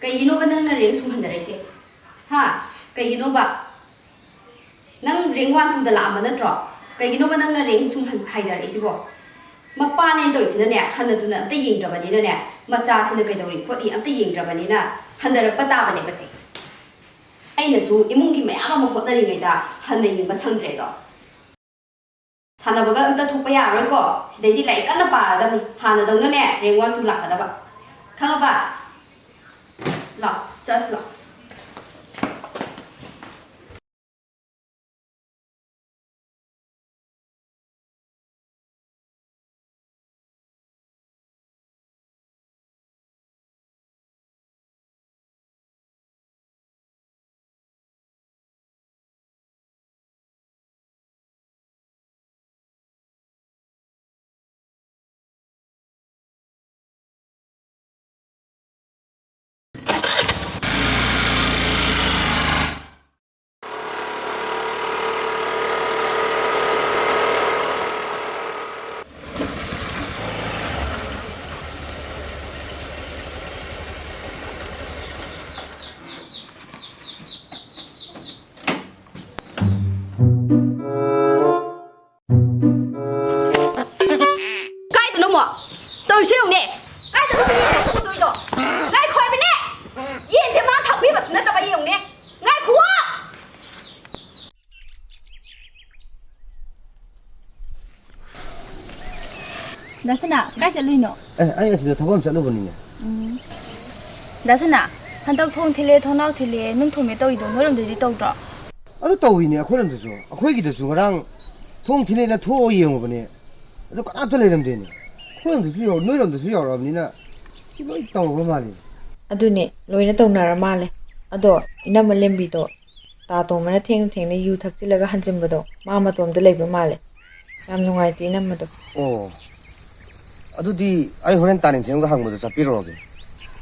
ꯀꯩꯒꯤꯅꯣꯕ ꯅꯪꯅ ꯔꯦꯡ ꯁꯨꯝ ꯍꯟꯊꯔꯛꯏꯁꯦ? ꯍꯥ? ꯀꯩꯒꯤꯅꯣꯕ? ꯅꯪ ꯔꯦꯡ ꯋꯥꯟ ꯇꯨꯗ ꯂꯥꯛꯑꯝꯕ ꯅꯠꯇ꯭ꯔꯣ? ꯀꯩꯒꯤꯅꯣꯕ ꯅꯪꯅ ꯔꯦꯡ ꯁꯨꯝ ꯍꯟ-, ꯍꯥꯏꯊꯔꯛꯏꯁꯤꯕꯣ? ꯃꯄꯥꯅꯦꯅ ꯇꯧꯔꯤꯁꯤꯅꯅꯦ, ꯍꯟꯅ ꯊꯨꯅ ꯑꯝꯇ ꯌꯦꯡꯗ꯭ꯔꯕꯅꯤꯅꯅꯦ, ꯃꯆꯥꯁꯤꯅ ꯀꯩꯗꯧꯔꯤ ꯈꯣꯠꯂꯤ ꯑꯝꯇ ꯌꯦꯡꯗ꯭ꯔꯕꯅꯤꯅ ꯍꯟꯊꯔꯛꯄ ꯇꯥꯕꯅꯦꯕꯁꯦ꯫ ꯑꯩꯅꯁꯨ ꯏꯃꯨꯡꯒꯤ ꯃꯌꯥꯝ ꯑꯃ ꯍꯣꯠꯅꯔꯤꯉꯩꯗ ꯍꯟꯅ ꯌꯦꯡꯕ ꯁꯪꯗ꯭ꯔꯦꯗꯣ꯫ ꯁꯥꯟꯅꯕꯒ ꯑꯝꯇ ꯊꯣꯛꯄ ꯌꯥꯔꯔꯣꯏꯀꯣ꯫ ꯁꯤꯗꯩꯗꯤ ꯂꯥꯏꯔꯤꯛ ꯀꯟꯅ ꯄꯥꯔꯗꯕꯅꯤ꯫ ꯍꯥꯟꯅꯗꯧꯅꯅꯦ, ꯔꯦꯡ ꯋꯥꯟ ꯇꯨ ꯂꯥꯛꯀꯗꯕ꯫ ꯈꯪꯉꯕ? ꯂꯥꯛ, ꯆꯠꯂꯁꯤ ꯂꯥꯛ꯫ ꯀꯥꯏꯗꯅꯣ ꯑꯃꯨꯛ? ꯇꯧꯔꯤꯁꯦ ꯌꯦꯡꯉꯨꯅꯦ꯫ ꯀꯥꯏꯗꯅꯣ ꯌꯦꯟ ꯊꯣꯡꯗꯣꯏꯗꯣ? ꯉꯥꯏꯈꯣ ꯍꯥꯏꯕꯅꯦ! ꯌꯦꯟꯁꯦ ꯃꯥ ꯊꯥꯛꯄꯤꯕꯁꯨ ꯅꯠꯇꯕ ꯌꯦꯡꯉꯨꯅꯦ꯫ ꯉꯥꯏꯈꯨꯋꯣ! ꯗꯥ ꯁꯅꯥ, ꯀꯥꯏ ꯆꯠꯂꯨꯏꯅꯣ? ꯑꯦ, ꯑꯩ ꯑꯁꯤꯗ ꯊꯕꯛ ꯑꯃ ꯆꯠꯂꯨꯕꯅꯤꯅꯦ꯫ ꯎꯝ꯫ ꯗꯥ ꯁꯅꯥ, ꯍꯟꯗꯛ ꯊꯣꯡ ꯊꯤꯜꯂꯦ, ꯊꯣꯡꯅꯥꯎ ꯊꯤꯜꯂꯦ, ꯅꯨꯡ ꯊꯣꯝꯃꯦ ꯇꯧꯔꯤꯗꯣ ꯅꯣꯏꯔꯣꯝꯗꯗꯤ ꯇꯧꯗ꯭ꯔꯣ? ꯑꯗꯨ ꯇꯧꯏꯅꯦ ꯑꯩꯈꯣꯏꯔꯣꯝꯗꯁꯨ꯫ ꯑꯩꯈꯣꯏꯒꯤꯗꯁꯨ ꯉꯔꯥꯡ ꯊꯣꯡ ꯊꯤꯜꯂꯦꯅ ꯊꯣꯛꯑ ꯌꯦꯡꯉꯨꯕꯅꯦ꯫ ꯑꯗꯨ ꯀꯅꯥꯝꯇ ꯂꯩꯔꯝꯗꯦꯅꯦ꯫ ꯑꯩꯈꯣꯏꯔꯣꯝꯗꯁꯨ ꯌꯧ-, ꯅꯣꯏꯔꯣꯝꯗꯁꯨ ꯌꯧꯔꯛꯑꯕꯅꯤꯅ ꯁꯤ ꯂꯣꯏ ꯇꯧꯔꯕ ꯃꯥꯜꯂꯦ꯫ ꯑꯗꯨꯅꯦ, ꯂꯣꯏꯅ ꯇꯧꯅꯔ ꯃꯥꯜꯂꯦ꯫ ꯑꯗꯣ ꯏꯅꯝꯃ ꯂꯦꯝꯕꯤꯗꯣ ꯇꯥ ꯇꯣꯝꯕꯅ ꯊꯦꯡꯅ ꯊꯦꯡꯅ ꯌꯨ ꯊꯛꯆꯤꯜꯂꯒ ꯍꯟꯖꯤꯟꯕꯗꯣ ꯃꯥ ꯃꯇꯣꯝꯇ ꯂꯩꯕ ꯃꯥꯜꯂꯦ꯫ ꯌꯥꯝ ꯅꯨꯡꯉꯥꯏꯇꯦ ꯏꯅꯝꯃꯗꯣ꯫ ꯑꯣ, ꯑꯗꯨꯗꯤ ꯑꯩ ꯍꯣꯔꯦꯟ ꯇꯥ ꯅꯤꯡꯊꯦꯝꯒ ꯍꯪꯕꯗꯣ ꯆꯠꯄꯤꯔꯨꯔꯒꯦ꯫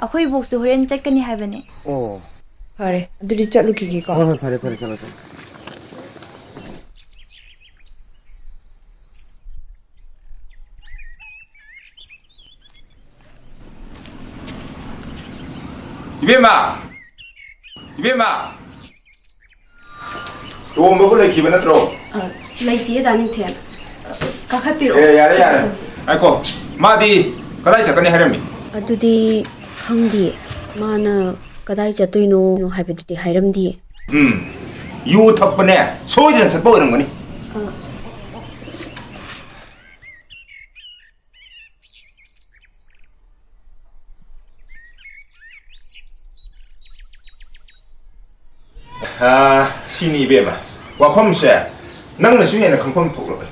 ꯑꯩꯈꯣꯏ ꯏꯕꯣꯛꯁꯨ ꯍꯣꯔꯦꯟ ꯆꯠꯀꯅꯤ ꯍꯥꯏꯕꯅꯦ꯫ ꯑꯣ꯫ ꯐꯔꯦ, ꯑꯗꯨꯗꯤ ꯆꯠꯂꯨꯈꯤꯒꯦꯀꯣ꯫ ꯍꯣꯏ, ꯍꯣꯏ, ꯐꯔꯦ, ꯐꯔꯦ, ꯆꯠꯂꯣ, ꯆꯠꯂꯣ꯫ ꯏꯕꯦꯝꯃ! ꯏꯕꯦꯝꯃ! ꯇꯣꯝꯕꯕꯨ ꯂꯩꯈꯤꯕ ꯅꯠꯇ꯭ꯔꯣ? ꯑ, ꯂꯩꯇꯤꯌꯦ, ꯗꯥ ꯅꯤꯡꯊꯦꯝ꯫ ꯑ, ꯀꯥꯈꯠꯄꯤꯔꯛꯑꯣ꯫ ꯑꯦ, ꯌꯥꯔꯦ, ꯌꯥꯔꯦ꯫ ꯉꯥꯏꯈꯣ, ꯃꯥꯗꯤ ꯀꯗꯥꯏ ꯆꯠꯀꯅꯤ ꯍꯥꯏꯔꯝꯃꯤ? ꯑꯗꯨꯗꯤ ꯈꯪꯗꯤꯌꯦ꯫ ꯃꯥꯅ ꯀꯗꯥꯏ ꯆꯠꯇꯣꯏꯅꯣ ꯍꯥꯏꯕꯗꯨꯗꯤ ꯍꯥꯏꯔꯝꯗꯤꯌꯦ꯫ ꯎꯝ, ꯌꯨ ꯊꯛꯄꯅꯦ, ꯁꯣꯏꯗꯅ ꯆꯠꯄ ꯑꯣꯏꯔꯝꯒꯅꯤ꯫ ꯑ, ꯑꯥ, ꯁꯤꯅꯤ ꯏꯕꯦꯝꯃ, ꯋꯥꯐꯝꯁꯦ ꯅꯪꯅꯁꯨ ꯍꯦꯟꯅ ꯈꯪꯐꯝ ꯊꯣꯛꯂꯕꯅꯤ꯫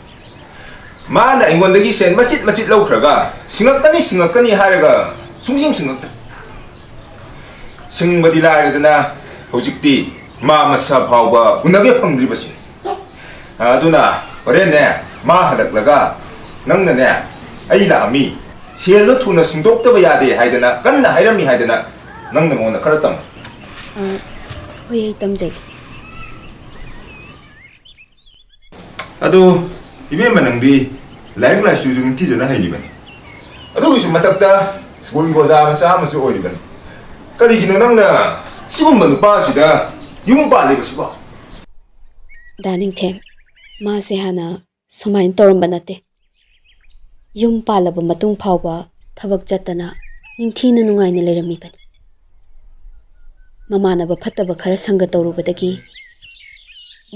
ꯃꯥꯅ ꯑꯩꯉꯣꯟꯗꯒꯤ ꯁꯦꯟ ꯃꯆꯤꯠ ꯃꯆꯤꯠ ꯂꯧꯈ꯭ꯔꯒ ꯁꯤꯡꯉꯛꯀꯅꯤ, ꯁꯤꯡꯉꯛꯀꯅꯤ ꯍꯥꯏꯔꯒ ꯁꯨꯡꯁꯤꯡ ꯁꯤꯡꯉꯛꯇ꯭ꯔꯦ꯫ ꯁꯤꯡꯕꯗꯤ ꯂꯥꯏꯔꯗꯅ ꯍꯧꯖꯤꯛꯇꯤ ꯃꯥ ꯃꯁꯥ ꯐꯥꯎꯕ ꯎꯅꯒꯦ ꯐꯪꯗ꯭ꯔꯤꯕꯁꯤ꯫ ꯑꯗꯨꯅ ꯍꯣꯔꯦꯟꯅꯦ, ꯃꯥ ꯍꯜꯂꯛꯂꯒ ꯅꯪꯅꯅꯦ, "ꯑꯩ ꯂꯥꯛꯑꯝꯃꯤ, ꯁꯦꯜꯗꯣ ꯊꯨꯅ ꯁꯤꯡꯗꯣꯛꯇꯕ ꯌꯥꯗꯦ" ꯍꯥꯏꯗꯅ ꯀꯟꯅ ꯍꯥꯏꯔꯝꯃꯤ ꯍꯥꯏꯗꯅ ꯅꯪꯅ ꯃꯉꯣꯟꯗ ꯈꯔ ꯇꯝꯃꯨ꯫ ꯑ, ꯍꯣꯏ, ꯑꯩ ꯇꯝꯖꯒꯦ꯫ ꯑꯗꯨ ꯏꯕꯦꯝꯃ, ꯅꯪꯗꯤ ꯂꯥꯏꯔꯤꯛ ꯂꯥꯏꯁꯨꯁꯨ ꯅꯤꯡꯊꯤꯖꯅ ꯍꯩꯔꯤꯕꯅꯤ, ꯑꯗꯨꯒꯤꯁꯨ ꯃꯊꯛꯇ ꯁ꯭ꯀꯨꯜꯒꯤ ꯑꯣꯖꯥ ꯃꯆꯥ ꯑꯃꯁꯨ ꯑꯣꯏꯔꯤꯕꯅꯤ꯫ ꯀꯔꯤꯒꯤꯅꯣ ꯅꯪꯅ ꯁꯤꯒꯨꯝꯕ ꯅꯨꯄꯥꯁꯤꯗ ꯌꯨꯝ ꯄꯥꯜꯂꯤꯕꯁꯤꯕꯣ? ꯗꯥ ꯅꯤꯡꯊꯦꯝ, ꯃꯥꯁꯦ ꯍꯥꯟꯅ ꯁꯨꯃꯥꯏꯅ ꯇꯧꯔꯝꯕ ꯅꯠꯇꯦ꯫ ꯌꯨꯝ ꯄꯥꯜꯂꯕ ꯃꯇꯨꯡ ꯐꯥꯎꯕ ꯊꯕꯛ ꯆꯠꯇꯅ ꯅꯤꯡꯊꯤꯅ ꯅꯨꯡꯉꯥꯏꯅ ꯂꯩꯔꯝꯃꯤꯕꯅꯤ꯫ ꯃꯃꯥꯟꯅꯕ ꯐꯠꯇꯕ ꯈꯔ ꯁꯪꯒ ꯇꯧꯔꯨꯕꯗꯒꯤ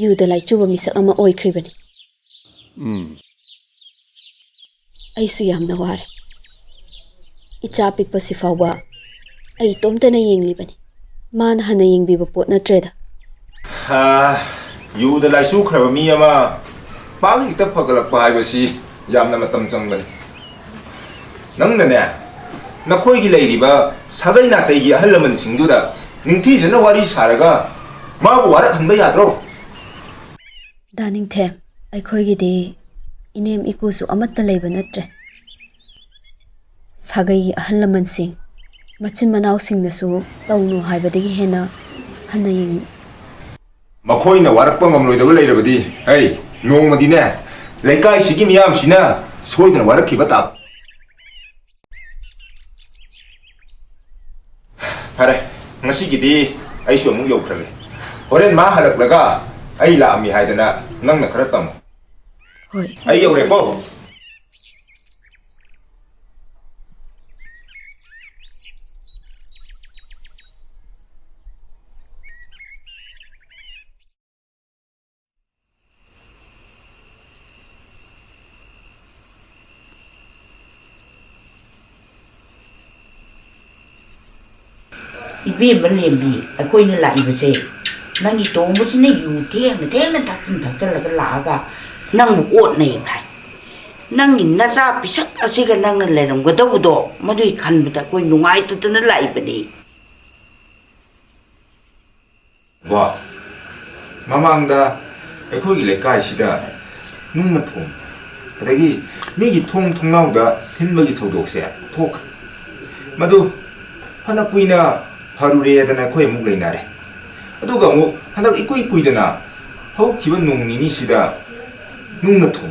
ꯌꯨꯗ ꯂꯥꯏꯆꯨꯕ ꯃꯤꯁꯛ ꯑꯃ ꯑꯣꯏꯈ꯭ꯔꯤꯕꯅꯤ꯫ ꯎꯝ꯫ ꯑꯩꯁꯨ ꯌꯥꯝꯅ ꯋꯥꯔꯦ꯫ ꯏꯆꯥ ꯄꯤꯛꯄꯁꯤ ꯐꯥꯎꯕ ꯑꯩ ꯏꯇꯣꯝꯇꯅ ꯌꯦꯡꯂꯤꯕꯅꯤ꯫ ꯃꯥꯅ ꯍꯟꯅ ꯌꯦꯡꯕꯤꯕ ꯄꯣꯠ ꯅꯠꯇ꯭ꯔꯦꯗ꯫ ꯍꯥ, ꯌꯨꯗ ꯂꯥꯏꯆꯨꯈ꯭ꯔꯕ ꯃꯤ ꯑꯃ ꯄꯥꯛ ꯍꯦꯛꯇ ꯐꯒꯠꯂꯛꯄ ꯍꯥꯏꯕꯁꯤ ꯌꯥꯝꯅ ꯃꯇꯝ ꯆꯪꯕꯅꯤ꯫ ꯅꯪꯅꯅꯦ, ꯅꯈꯣꯏꯒꯤ ꯂꯩꯔꯤꯕ ꯁꯥꯒꯩ ꯅꯥꯇꯩꯒꯤ ꯑꯍꯜ ꯂꯃꯟꯁꯤꯡꯗꯨꯗ ꯅꯤꯡꯊꯤꯖꯅ ꯋꯥꯔꯤ ꯁꯥꯔꯒ ꯃꯥꯕꯨ ꯋꯥꯔꯛꯍꯟꯕ ꯌꯥꯗ꯭ꯔꯣ? ꯗꯥ ꯅꯤꯡꯊꯦꯝ, ꯑꯩꯈꯣꯏꯒꯤꯗꯤ ꯏꯅꯦꯝ ꯏꯀꯨꯁꯨ ꯑꯃꯠꯇ ꯂꯩꯕ ꯅꯠꯇ꯭ꯔꯦ꯫ ꯁꯥꯒꯩꯒꯤ ꯑꯍꯜ ꯂꯃꯟꯁꯤꯡ, ꯃꯆꯤꯟ ꯃꯅꯥꯎꯁꯤꯡꯅꯁꯨ ꯇꯧꯅꯨ ꯍꯥꯏꯕꯗꯒꯤ ꯍꯦꯟꯅ ꯍꯟꯅ ꯌꯦꯡ- ꯃꯈꯣꯏꯅ ꯋꯥꯔꯛꯄ ꯉꯝꯂꯣꯏꯗꯕ ꯂꯩꯔꯕꯗꯤ, ꯑꯩ ꯅꯣꯡꯃꯗꯤꯅꯦ, ꯂꯩꯀꯥꯏꯁꯤꯒꯤ ꯃꯤꯌꯥꯝꯁꯤꯅ ꯁꯣꯏꯗꯅ ꯋꯥꯔꯛꯈꯤꯕ ꯇꯥꯕ꯫ ꯐꯔꯦ, ꯉꯁꯤꯒꯤꯗꯤ ꯑꯩꯁꯨ ꯑꯃꯨꯛ ꯌꯧꯈ꯭ꯔꯒꯦ꯫ ꯍꯣꯔꯦꯟ ꯃꯥ ꯍꯜꯂꯛꯂꯒ ꯑꯩ ꯂꯥꯛꯑꯝꯃꯤ ꯍꯥꯏꯗꯅ ꯅꯪꯅ ꯈꯔ ꯇꯝꯃꯨ꯫ ꯍꯣꯏ꯫ ꯑꯩ ꯌꯧꯔꯦꯀꯣ꯫ ꯏꯕꯦꯝꯃ ꯂꯦꯝꯕꯤ, ꯑꯩꯈꯣꯏꯅ ꯂꯥꯛꯏꯕꯁꯦ ꯅꯪꯒꯤ ꯇꯣꯝꯕꯁꯤꯅ ꯌꯨ ꯊꯦꯡꯅ ꯊꯦꯡꯅ ꯊꯛꯆꯤꯟ ꯊꯛꯆꯜꯂꯒ ꯂꯥꯛꯑꯒ ꯅꯪꯕꯨ ꯑꯣꯠꯅꯩ ꯍꯥꯏ꯫ ꯅꯪꯒꯤ ꯅꯆꯥ ꯄꯤꯁꯛ ꯑꯁꯤꯒ ꯅꯪꯅ ꯂꯩꯔꯝꯒꯗꯧꯕꯗꯣ ꯃꯗꯨꯒꯤ ꯈꯟꯕꯗ ꯑꯩꯈꯣꯏ ꯅꯨꯡꯉꯥꯏꯇꯗꯅ ꯂꯥꯛꯏꯕꯅꯤ꯫ ꯕꯣ, ꯃꯃꯥꯡꯗ ꯑꯩꯈꯣꯏꯒꯤ ꯂꯩꯀꯥꯏꯁꯤꯗ ꯅꯨꯡꯅ ꯊꯣꯝ, ꯑꯗꯒꯤ ꯃꯤꯒꯤ ꯊꯣꯡ ꯊꯣꯡꯅꯥꯎꯗ ꯊꯤꯟꯕꯒꯤ ꯊꯧꯗꯣꯛꯁꯦ ꯊꯣꯛꯈ꯭ꯔꯦ꯫ ꯃꯗꯨ ꯐꯅ ꯀꯨꯏꯅ ꯐꯔꯨꯔꯦꯗꯅ ꯑꯩꯈꯣꯏ ꯑꯃꯨꯛ ꯂꯩꯅꯔꯦ꯫ ꯑꯗꯨꯒ ꯑꯃꯨꯛ ꯍꯟꯗꯛ ꯏꯀꯨꯏ ꯀꯨꯏꯗꯅ ꯍꯧꯈꯤꯕ ꯅꯣꯡ ꯅꯤꯅꯤꯁꯤꯗ ꯅꯨꯡꯅ ꯊꯣꯝ,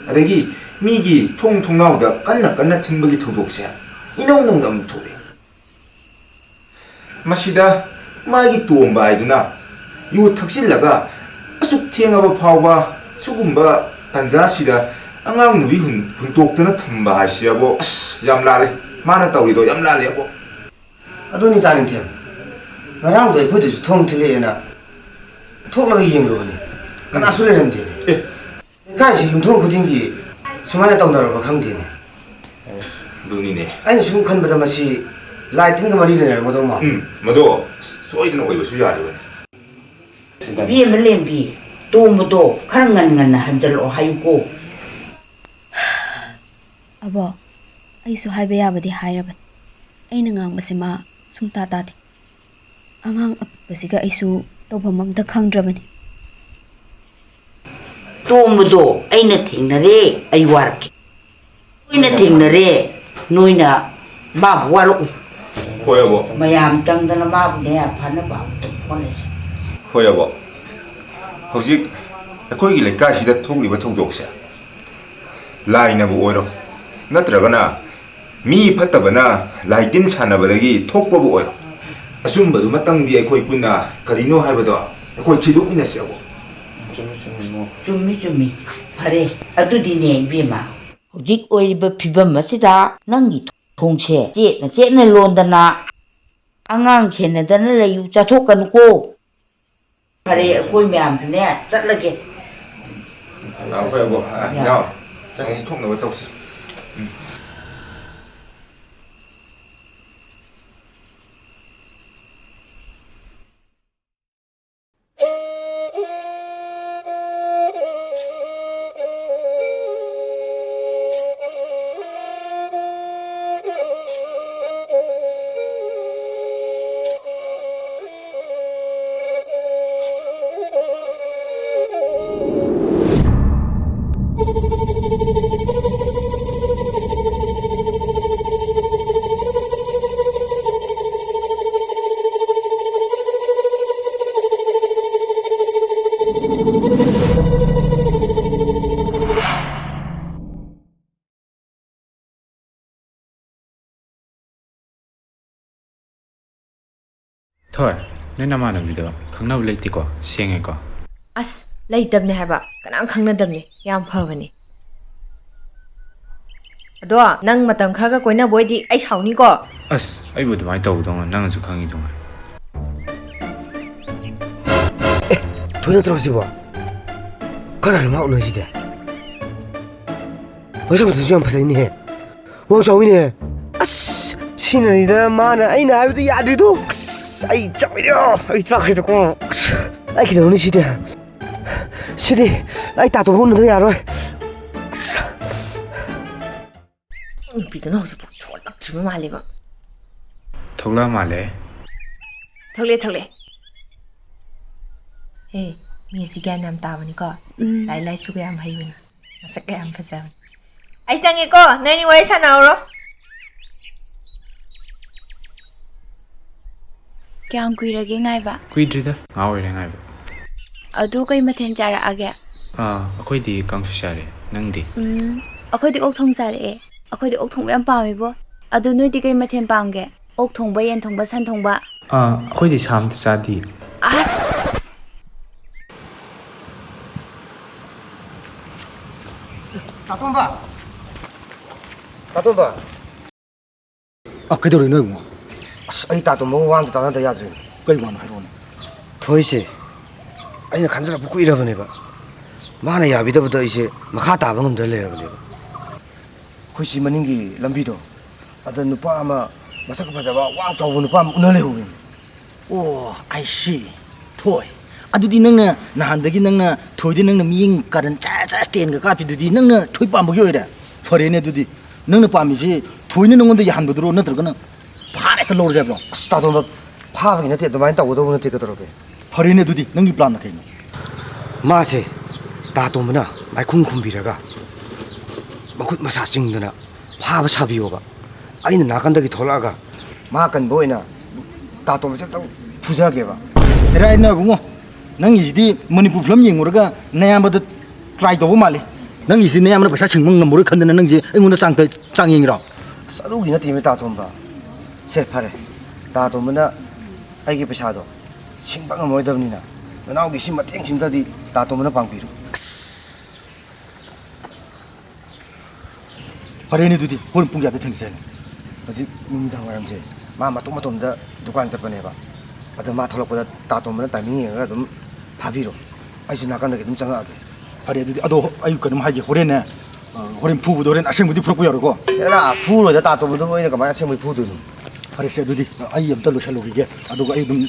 ꯑꯗꯒꯤ ꯃꯤꯒꯤ ꯊꯣꯡ ꯊꯣꯡꯅꯥꯎꯗ ꯀꯟꯅ ꯀꯟꯅ ꯊꯤꯟꯕꯒꯤ ꯊꯧꯗꯣꯛꯁꯦ ꯏꯅꯧ ꯅꯧꯅ ꯑꯃꯨꯛ ꯊꯣꯛꯑꯦ꯫ ꯃꯁꯤꯗ ꯃꯥꯒꯤ ꯇꯣꯝꯕ ꯍꯥꯏꯗꯨꯅ ꯌꯨ ꯊꯛꯆꯤꯜꯂꯒ ꯑꯁꯨꯛ ꯊꯦꯡꯉꯕ ꯐꯥꯎꯕ ꯁꯤꯒꯨꯝꯕ ꯇꯟꯖꯥꯁꯤꯗ ꯑꯉꯥꯡ ꯅꯨꯄꯤ ꯍꯨꯟ-, ꯍꯨꯟꯇꯣꯛꯇꯅ ꯊꯝꯕ ꯍꯥꯏꯁꯤ ꯑꯕꯣ, ꯑꯁ, ꯌꯥꯝ ꯂꯥꯜꯂꯦ꯫ ꯃꯥꯅ ꯇꯧꯔꯤꯗꯣ ꯌꯥꯝ ꯂꯥꯜꯂꯦ ꯑꯕꯣ꯫ ꯑꯗꯨꯅꯤ ꯇꯥ ꯅꯤꯡꯊꯦꯝ, ꯉꯔꯥꯡꯗꯣ ꯑꯩꯈꯣꯏꯗꯁꯨ ꯊꯣꯡ ꯊꯤꯜꯂꯛꯑꯦꯅ ꯊꯣꯛꯂꯒ ꯌꯦꯡꯂꯨꯕꯅꯤ, ꯀꯅꯥꯁꯨ ꯂꯩꯔꯝꯗꯦ꯫ ꯑꯦ꯫ ꯂꯩꯀꯥꯏꯁꯤ ꯌꯨꯝꯊꯣꯡ ꯈꯨꯗꯤꯡꯒꯤ ꯁꯨꯃꯥꯏꯅ ꯇꯧꯅꯔꯕ ꯈꯪꯗꯦꯅꯦ꯫ ꯑꯗꯨꯅꯤꯅꯦ꯫ ꯑꯩꯅ ꯁꯨꯝ ꯈꯟꯕꯗ ꯃꯁꯤ ꯂꯥꯏ ꯇꯤꯟꯒ ꯃꯔꯤ ꯂꯩꯅꯔꯝꯒꯗꯧ ꯃꯥꯜꯂꯤ꯫ ꯎꯝ, ꯃꯗꯣ ꯁꯣꯏꯗꯅ ꯑꯣꯏꯕꯁꯨ ꯌꯥꯔꯤꯕꯅꯤ꯫ ꯏꯕꯦꯝꯃ ꯂꯦꯝꯕꯤ, ꯇꯣꯝꯕꯗꯣ ꯈꯔ ꯉꯟ ꯉꯟꯅ ꯍꯟꯖꯜꯂꯛꯑꯣ ꯍꯥꯏꯌꯨꯀꯣ꯫ ꯑꯕꯣ, ꯑꯩꯁꯨ ꯍꯥꯏꯕ ꯌꯥꯕꯗꯤ ꯍꯥꯏꯔꯕꯅꯤ꯫ ꯑꯩꯅ ꯉꯥꯡꯕꯁꯦ ꯃꯥ ꯁꯨꯡꯇꯥ ꯇꯥꯗꯦ꯫ ꯑꯉꯥꯡ ꯑꯄꯤꯛꯄꯁꯤꯒ ꯑꯩꯁꯨ ꯇꯧꯐꯝ ꯑꯝꯇ ꯈꯪꯗ꯭ꯔꯕꯅꯤ꯫ ꯇꯣꯝꯕꯗꯣ ꯑꯩꯅ ꯊꯦꯡꯅꯔꯦ, ꯑꯩ ꯋꯥꯔꯛꯀꯦ꯫ ꯅꯣꯏꯅ ꯊꯦꯡꯅꯔꯦ, ꯅꯣꯏꯅ ꯃꯥꯕꯨ ꯋꯥꯔꯛꯎ꯫ ꯍꯣꯏ, ꯑꯕꯣ꯫ ꯃꯌꯥꯝ ꯆꯪꯗꯅ ꯃꯥꯕꯨꯅꯦ ꯐꯅꯕ ꯑꯃꯨꯛꯇꯪ ꯍꯣꯠꯅꯁꯤ꯫ ꯍꯣꯏ, ꯑꯕꯣ꯫ ꯍꯧꯖꯤꯛ ꯑꯩꯈꯣꯏꯒꯤ ꯂꯩꯀꯥꯏꯁꯤꯗ ꯊꯣꯛꯂꯤꯕ ꯊꯧꯗꯣꯛꯁꯦ ꯂꯥꯏꯅꯕꯨ ꯑꯣꯏꯔꯣ, ꯅꯠꯇ꯭ꯔꯒꯅ ꯃꯤ ꯐꯠꯇꯕꯅ ꯂꯥꯏ ꯇꯤꯟ ꯁꯥꯟꯅꯕꯗꯒꯤ ꯊꯣꯛꯄꯕꯨ ꯑꯣꯏꯔꯣ, ꯑꯆꯨꯝꯕꯗꯨꯃꯇꯪꯗꯤ ꯑꯩꯈꯣꯏ ꯄꯨꯟꯅ ꯀꯔꯤꯅꯣ ꯍꯥꯏꯕꯗꯣ ꯑꯩꯈꯣꯏ ꯊꯤꯗꯣꯛꯃꯤꯟꯅꯁꯤ, ꯑꯕꯣ꯫ ꯆꯨꯝꯃꯤ, ꯆꯨꯝꯃꯤ, ꯏꯕꯨꯡꯉꯣ꯫ ꯆꯨꯝꯃꯤ, ꯆꯨꯝꯃꯤ꯫ ꯐꯔꯦ, ꯑꯗꯨꯗꯤꯅꯦ, ꯏꯕꯦꯝꯃ, ꯍꯧꯖꯤꯛ ꯑꯣꯏꯔꯤꯕ ꯐꯤꯕꯝ ꯑꯁꯤꯗ ꯅꯪꯒꯤ ꯊꯣꯡꯁꯦ ꯆꯦꯠꯅ ꯆꯦꯠꯅ ꯂꯣꯟꯗꯅ ꯑꯉꯥꯡ ꯁꯦꯟꯅꯗꯅ ꯂꯩꯌꯨ, ꯆꯠꯊꯣꯛꯀꯅꯨꯀꯣ꯫ ꯐꯔꯦ, ꯑꯩꯈꯣꯏ ꯃꯌꯥꯝꯁꯨꯅꯦ ꯆꯠꯂꯒꯦ꯫ ꯑꯩꯈꯣꯏ ꯑꯕꯣꯛ, ꯑ, ꯌꯥ꯫ ꯏꯅꯥꯎ, ꯑꯃꯨꯛ ꯊꯣꯛꯅꯕ ꯇꯧꯁꯤ꯫ ꯎꯝ꯫ ꯍꯣꯏ, ꯅꯣꯏ ꯅꯃꯥꯟꯅꯕꯤꯗꯣ ꯈꯪꯅꯕ ꯂꯩꯇꯦꯀꯣ? ꯁꯦꯡꯉꯦꯀꯣ? ꯑꯁ, ꯂꯩꯇꯕꯅꯦ ꯍꯥꯏꯕ, ꯀꯅꯥꯝ ꯈꯪꯅꯗꯕꯅꯦ, ꯌꯥꯝ ꯐꯕꯅꯦ꯫ ꯑꯗꯣ ꯅꯪ ꯃꯇꯝ ꯈꯔꯒ ꯀꯣꯏꯅꯕ ꯑꯣꯏꯗꯤ ꯑꯩ ꯁꯥꯎꯅꯤꯀꯣ꯫ ꯑꯁ, ꯑꯩꯕꯨ ꯑꯗꯨꯃꯥꯏꯅ ꯇꯧꯗꯧꯅ ꯅꯪꯅꯁꯨ ꯈꯪꯉꯤꯗꯨꯉꯥꯏ꯫ ꯑꯦ, ꯊꯣꯏ ꯅꯠꯇ꯭ꯔꯣ ꯁꯤꯕꯣ? ꯀꯅꯥꯅꯣ ꯃꯥ ꯎꯅꯩꯁꯤꯗꯤ? ꯃꯁꯛ ꯃꯇꯧꯁꯨ ꯌꯥꯝ ꯐꯖꯩꯅꯦꯍꯦ꯫ ꯋꯥꯡ ꯆꯥꯎꯋꯤꯅꯦ꯫ ꯑꯁ, ꯁꯤꯅꯅꯤꯗ ꯃꯥꯅ ꯑꯩꯅ ꯍꯥꯏꯕꯗꯨ ꯌꯥꯗ꯭ꯔꯤꯗꯣ꯫ ꯑꯁ, ꯑꯩ ꯆꯥꯛꯈ꯭ꯔꯦꯗꯀꯣ꯫ ꯑꯁ, ꯑꯩ ꯀꯩꯗꯧꯅꯤ ꯁꯤꯗꯤ? ꯁꯤꯗꯤ ꯑꯩ ꯇꯥꯇꯣꯟ ꯎꯅꯗ ꯌꯥꯔꯣꯏ꯫ ꯑꯁ꯫ ꯅꯨꯄꯤꯗꯨꯅ ꯍꯧꯖꯤꯛꯐꯥꯎ ꯊꯣꯛꯂꯛꯇ꯭ꯔꯤꯕ ꯃꯥꯜꯂꯦꯕ꯫ ꯊꯣꯛꯂꯛꯑ ꯃꯥꯜꯂꯦ꯫ ꯊꯣꯛꯂꯛꯑꯦ, ꯊꯣꯛꯂꯛꯑꯦ꯫ ꯍꯦ, ꯃꯤ ꯑꯁꯤ ꯒ꯭ꯌꯥꯟ ꯌꯥꯝ ꯇꯥꯕꯅꯤꯀꯣ꯫ ꯎꯝ꯫ ꯂꯥꯏꯔꯤꯛ ꯂꯥꯏꯁꯨꯒ ꯌꯥꯝ ꯍꯩꯕꯅꯤ꯫ ꯃꯁꯛꯀ ꯌꯥꯝ ꯐꯖꯕꯅꯤ꯫ ꯑꯩ ꯆꯪꯉꯦꯀꯣ, ꯅꯣꯏꯅꯤ ꯋꯥꯔꯤ ꯁꯥꯟꯅꯍꯧꯔꯣ꯫ ꯀꯌꯥꯝ ꯀꯨꯏꯔꯒꯦ ꯉꯥꯏꯕ? ꯀꯨꯏꯗ꯭ꯔꯤꯗ, ꯉꯥꯏꯍꯥꯛ ꯑꯣꯏꯔꯦ ꯉꯥꯏꯕ꯫ ꯑꯗꯨ ꯀꯩ ꯃꯊꯦꯜ ꯆꯥꯔꯛꯑꯒꯦ? ꯑꯥ, ꯑꯩꯈꯣꯏꯗꯤ ꯀꯥꯡꯁꯣꯏ ꯆꯥꯔꯦ꯫ ꯅꯪꯗꯤ? ꯎꯝ, ꯑꯩꯈꯣꯏꯗꯤ ꯑꯣꯛ ꯊꯣꯡ ꯆꯥꯔꯛꯑꯦ꯫ ꯑꯩꯈꯣꯏꯗꯤ ꯑꯣꯛ ꯊꯣꯡꯕ ꯌꯥꯝ ꯄꯥꯝꯃꯦꯕꯣ꯫ ꯑꯗꯨ ꯅꯣꯏꯗꯤ ꯀꯩ ꯃꯊꯦꯜ ꯄꯥꯝꯒꯦ? ꯑꯣꯛ ꯊꯣꯡꯕ, ꯌꯦꯟ ꯊꯣꯡꯕ, ꯁꯟ ꯊꯣꯡꯕ? ꯑꯥ, ꯑꯩꯈꯣꯏꯗꯤ ꯁꯥ ꯑꯝꯇ ꯆꯥꯗꯤꯌꯦ꯫ ꯑꯁ! ꯇꯥꯇꯣꯝꯕ! ꯇꯥꯇꯣꯝꯕ! ꯑ, ꯀꯩꯗꯧꯔꯤꯅꯣ ꯏꯕꯨꯡꯉꯣ? ꯑꯁ, ꯑꯩ ꯇꯥꯇꯣꯝꯕꯒ ꯋꯥ ꯑꯝꯇ ꯇꯥꯟꯅꯗ ꯌꯥꯗ꯭ꯔꯦ꯫ ꯀꯩ ꯋꯥꯅꯣ ꯍꯥꯏꯔꯛꯑꯣꯅꯦ꯫ ꯊꯣꯏꯁꯦ, ꯑꯩꯅ ꯈꯟꯖꯔꯛꯄ ꯀꯨꯏꯔꯕꯅꯦꯕ꯫ ꯃꯥꯅ ꯌꯥꯕꯤꯗꯕꯗ ꯑꯩꯁꯦ ꯃꯈꯥ ꯇꯥꯕ ꯉꯝꯗꯅ ꯂꯩꯔꯕꯅꯦꯕ꯫ ꯑꯩꯈꯣꯏ ꯁꯤ ꯃꯅꯤꯡꯒꯤ ꯂꯝꯕꯤꯗꯣ, ꯑꯗ ꯅꯨꯄꯥ ꯑꯃ ꯃꯁꯛ ꯐꯖꯕ, ꯋꯥꯡ ꯆꯥꯎꯕ ꯅꯨꯄꯥ ꯑꯃ ꯎꯅ ꯂꯩꯍꯧꯋꯦ꯫ ꯑꯣ, I see꯫ ꯊꯣꯏ, ꯑꯗꯨꯗꯤ ꯅꯪꯅ ꯅꯍꯥꯟꯗꯒꯤ ꯅꯪꯅ ꯊꯣꯏꯗꯤ ꯅꯪꯅ ꯃꯤꯠꯌꯦꯡ ꯀꯥꯔꯟ ꯆꯥ ꯆꯥ ꯇꯦꯟꯒ ꯀꯥꯞꯄꯤꯗꯨꯗꯤ ꯅꯪꯅ ꯊꯣꯏ ꯄꯥꯝꯕꯒꯤ ꯑꯣꯏꯔꯦ? ꯐꯔꯦꯅꯦ ꯑꯗꯨꯗꯤ꯫ ꯅꯪꯅ ꯄꯥꯝꯃꯤꯁꯤ ꯊꯣꯏꯅ ꯅꯪꯉꯣꯟꯗ ꯌꯥꯍꯟꯕꯗꯨꯔꯣ, ꯅꯠꯇ꯭ꯔꯒꯅ ꯐꯥꯔ ꯍꯦꯛꯇ ꯂꯧꯔꯁꯦ ꯍꯥꯏꯕ꯭ꯔꯣ? ꯑꯁ, ꯇꯥꯇꯣꯟꯕ, ꯐꯥꯕꯒꯤ ꯅꯠꯇꯦ, ꯑꯗꯨꯃꯥꯏꯅ ꯇꯧꯒꯗꯧꯕ ꯅꯠꯇꯦ, ꯀꯩꯗꯧꯔꯒꯦ? ꯐꯔꯦꯅꯦ ꯑꯗꯨꯗꯤ, ꯅꯪꯒꯤ plan ꯅ ꯀꯩꯅꯣ? ꯃꯥꯁꯦ ꯇꯥꯇꯣꯝꯕꯅ ꯃꯥꯏꯈꯨꯝ ꯈꯨꯝꯕꯤꯔꯒ ꯃꯈꯨꯠ ꯃꯁꯥ ꯆꯤꯡꯗꯅ ꯐꯥꯕ ꯁꯥꯕꯤꯌꯣꯕ꯫ ꯑꯩꯅ ꯅꯥꯀꯟꯗꯒꯤ ꯊꯣꯛꯂꯛꯑꯒ ꯃꯥ ꯀꯟꯕ ꯑꯣꯏꯅ ꯇꯥꯇꯣꯝꯕꯁꯦ ꯑꯝꯇꯪ ꯐꯨꯖꯒꯦꯕ꯫ ꯍꯦꯔꯥ, ꯏꯕꯨꯡꯉꯣ, ꯅꯪꯒꯤꯁꯤꯗꯤ ꯃꯅꯤꯄꯨꯔ film ꯌꯦꯡꯉꯨꯔꯒ ꯅꯌꯥꯝꯕꯗ try ꯇꯧꯕ ꯃꯥꯜꯂꯤ꯫ ꯅꯪꯒꯤꯁꯤ ꯅꯌꯥꯝꯕꯅ ꯄꯩꯁꯥ ꯁꯤꯡꯕ ꯉꯝꯃꯔꯣꯏ ꯈꯟꯗꯅ ꯅꯪꯁꯦ ꯑꯩꯉꯣꯟꯗ ꯆꯥꯡ ꯆꯥꯡ ꯌꯦꯡꯉꯤꯔꯣ? ꯑꯁ, ꯑꯗꯨꯒꯤ ꯅꯠꯇꯦꯃꯤ, ꯇꯥꯇꯣꯝꯕ꯫ ꯁꯦ, ꯐꯔꯦ, ꯇꯥꯇꯣꯝꯕꯅ ꯑꯩꯒꯤ ꯄꯩꯁꯥꯗꯣ ꯁꯤꯡꯕ ꯉꯝꯃꯔꯣꯏꯗꯕꯅꯤꯅ, ꯅꯅꯥꯎꯒꯤ ꯁꯤ ꯃꯇꯦꯡꯁꯤꯃꯇꯗꯤ ꯇꯥ ꯇꯣꯝꯕꯅ ꯄꯥꯡꯕꯤꯔꯣ꯫ ꯐꯔꯦꯅꯦ, ꯑꯗꯨꯗꯤ ꯍꯣꯔꯦꯟ ꯄꯨꯡ ꯀꯌꯥꯗ ꯊꯦꯡꯅꯁꯦ ꯍꯥꯏꯅꯣ? ꯍꯧꯖꯤꯛ ꯅꯨꯃꯤꯗꯥꯡ ꯋꯥꯏꯔꯝꯁꯦ ꯃꯥ ꯃꯇꯣꯝ ꯃꯇꯣꯝꯗ ꯗꯨꯀꯥꯟ ꯆꯠꯄꯅꯦꯕ꯫ ꯑꯗꯣ ꯃꯥ ꯊꯣꯛꯂꯛꯄꯗ ꯇꯥ ꯇꯣꯝꯕꯅ ꯇꯥꯏꯃꯤꯡ ꯌꯦꯡꯉꯒ ꯑꯗꯨꯝ ꯐꯥꯕꯤꯔꯣ꯫ ꯑꯩꯁꯨ ꯅꯥꯀꯟꯗꯒꯤ ꯑꯗꯨꯝ ꯆꯪꯉꯛꯑꯒꯦ꯫ ꯐꯔꯦ, ꯑꯗꯨꯗꯤ꯫ ꯑꯗꯣ ꯑꯩ ꯀꯩꯅꯣꯝ ꯍꯥꯏꯒꯦ, ꯍꯣꯔꯦꯟꯅꯦ, ꯑ, ꯍꯣꯔꯦꯟ ꯐꯨꯕꯗꯣ ꯍꯣꯔꯦꯟ ꯑꯁꯦꯡꯕꯗꯤ ꯐꯨꯔꯛꯄ ꯌꯥꯔꯣꯏꯀꯣ? ꯍꯦꯔꯥ, ꯐꯨꯔꯣꯏꯗ, ꯇꯥ ꯇꯣꯝꯕꯗꯨꯕꯨ ꯑꯩꯅ ꯀꯃꯥꯏꯅ ꯑꯁꯦꯡꯕꯩ ꯐꯨꯗꯣꯏꯅꯣ? ꯐꯔꯦꯁꯦ, ꯑꯗꯨꯗꯤ ꯑꯩ ꯑꯝꯇ ꯂꯣꯏꯁꯜꯂꯨꯈꯤꯒꯦ, ꯑꯗꯨꯒ ꯑꯩ ꯑꯗꯨꯝ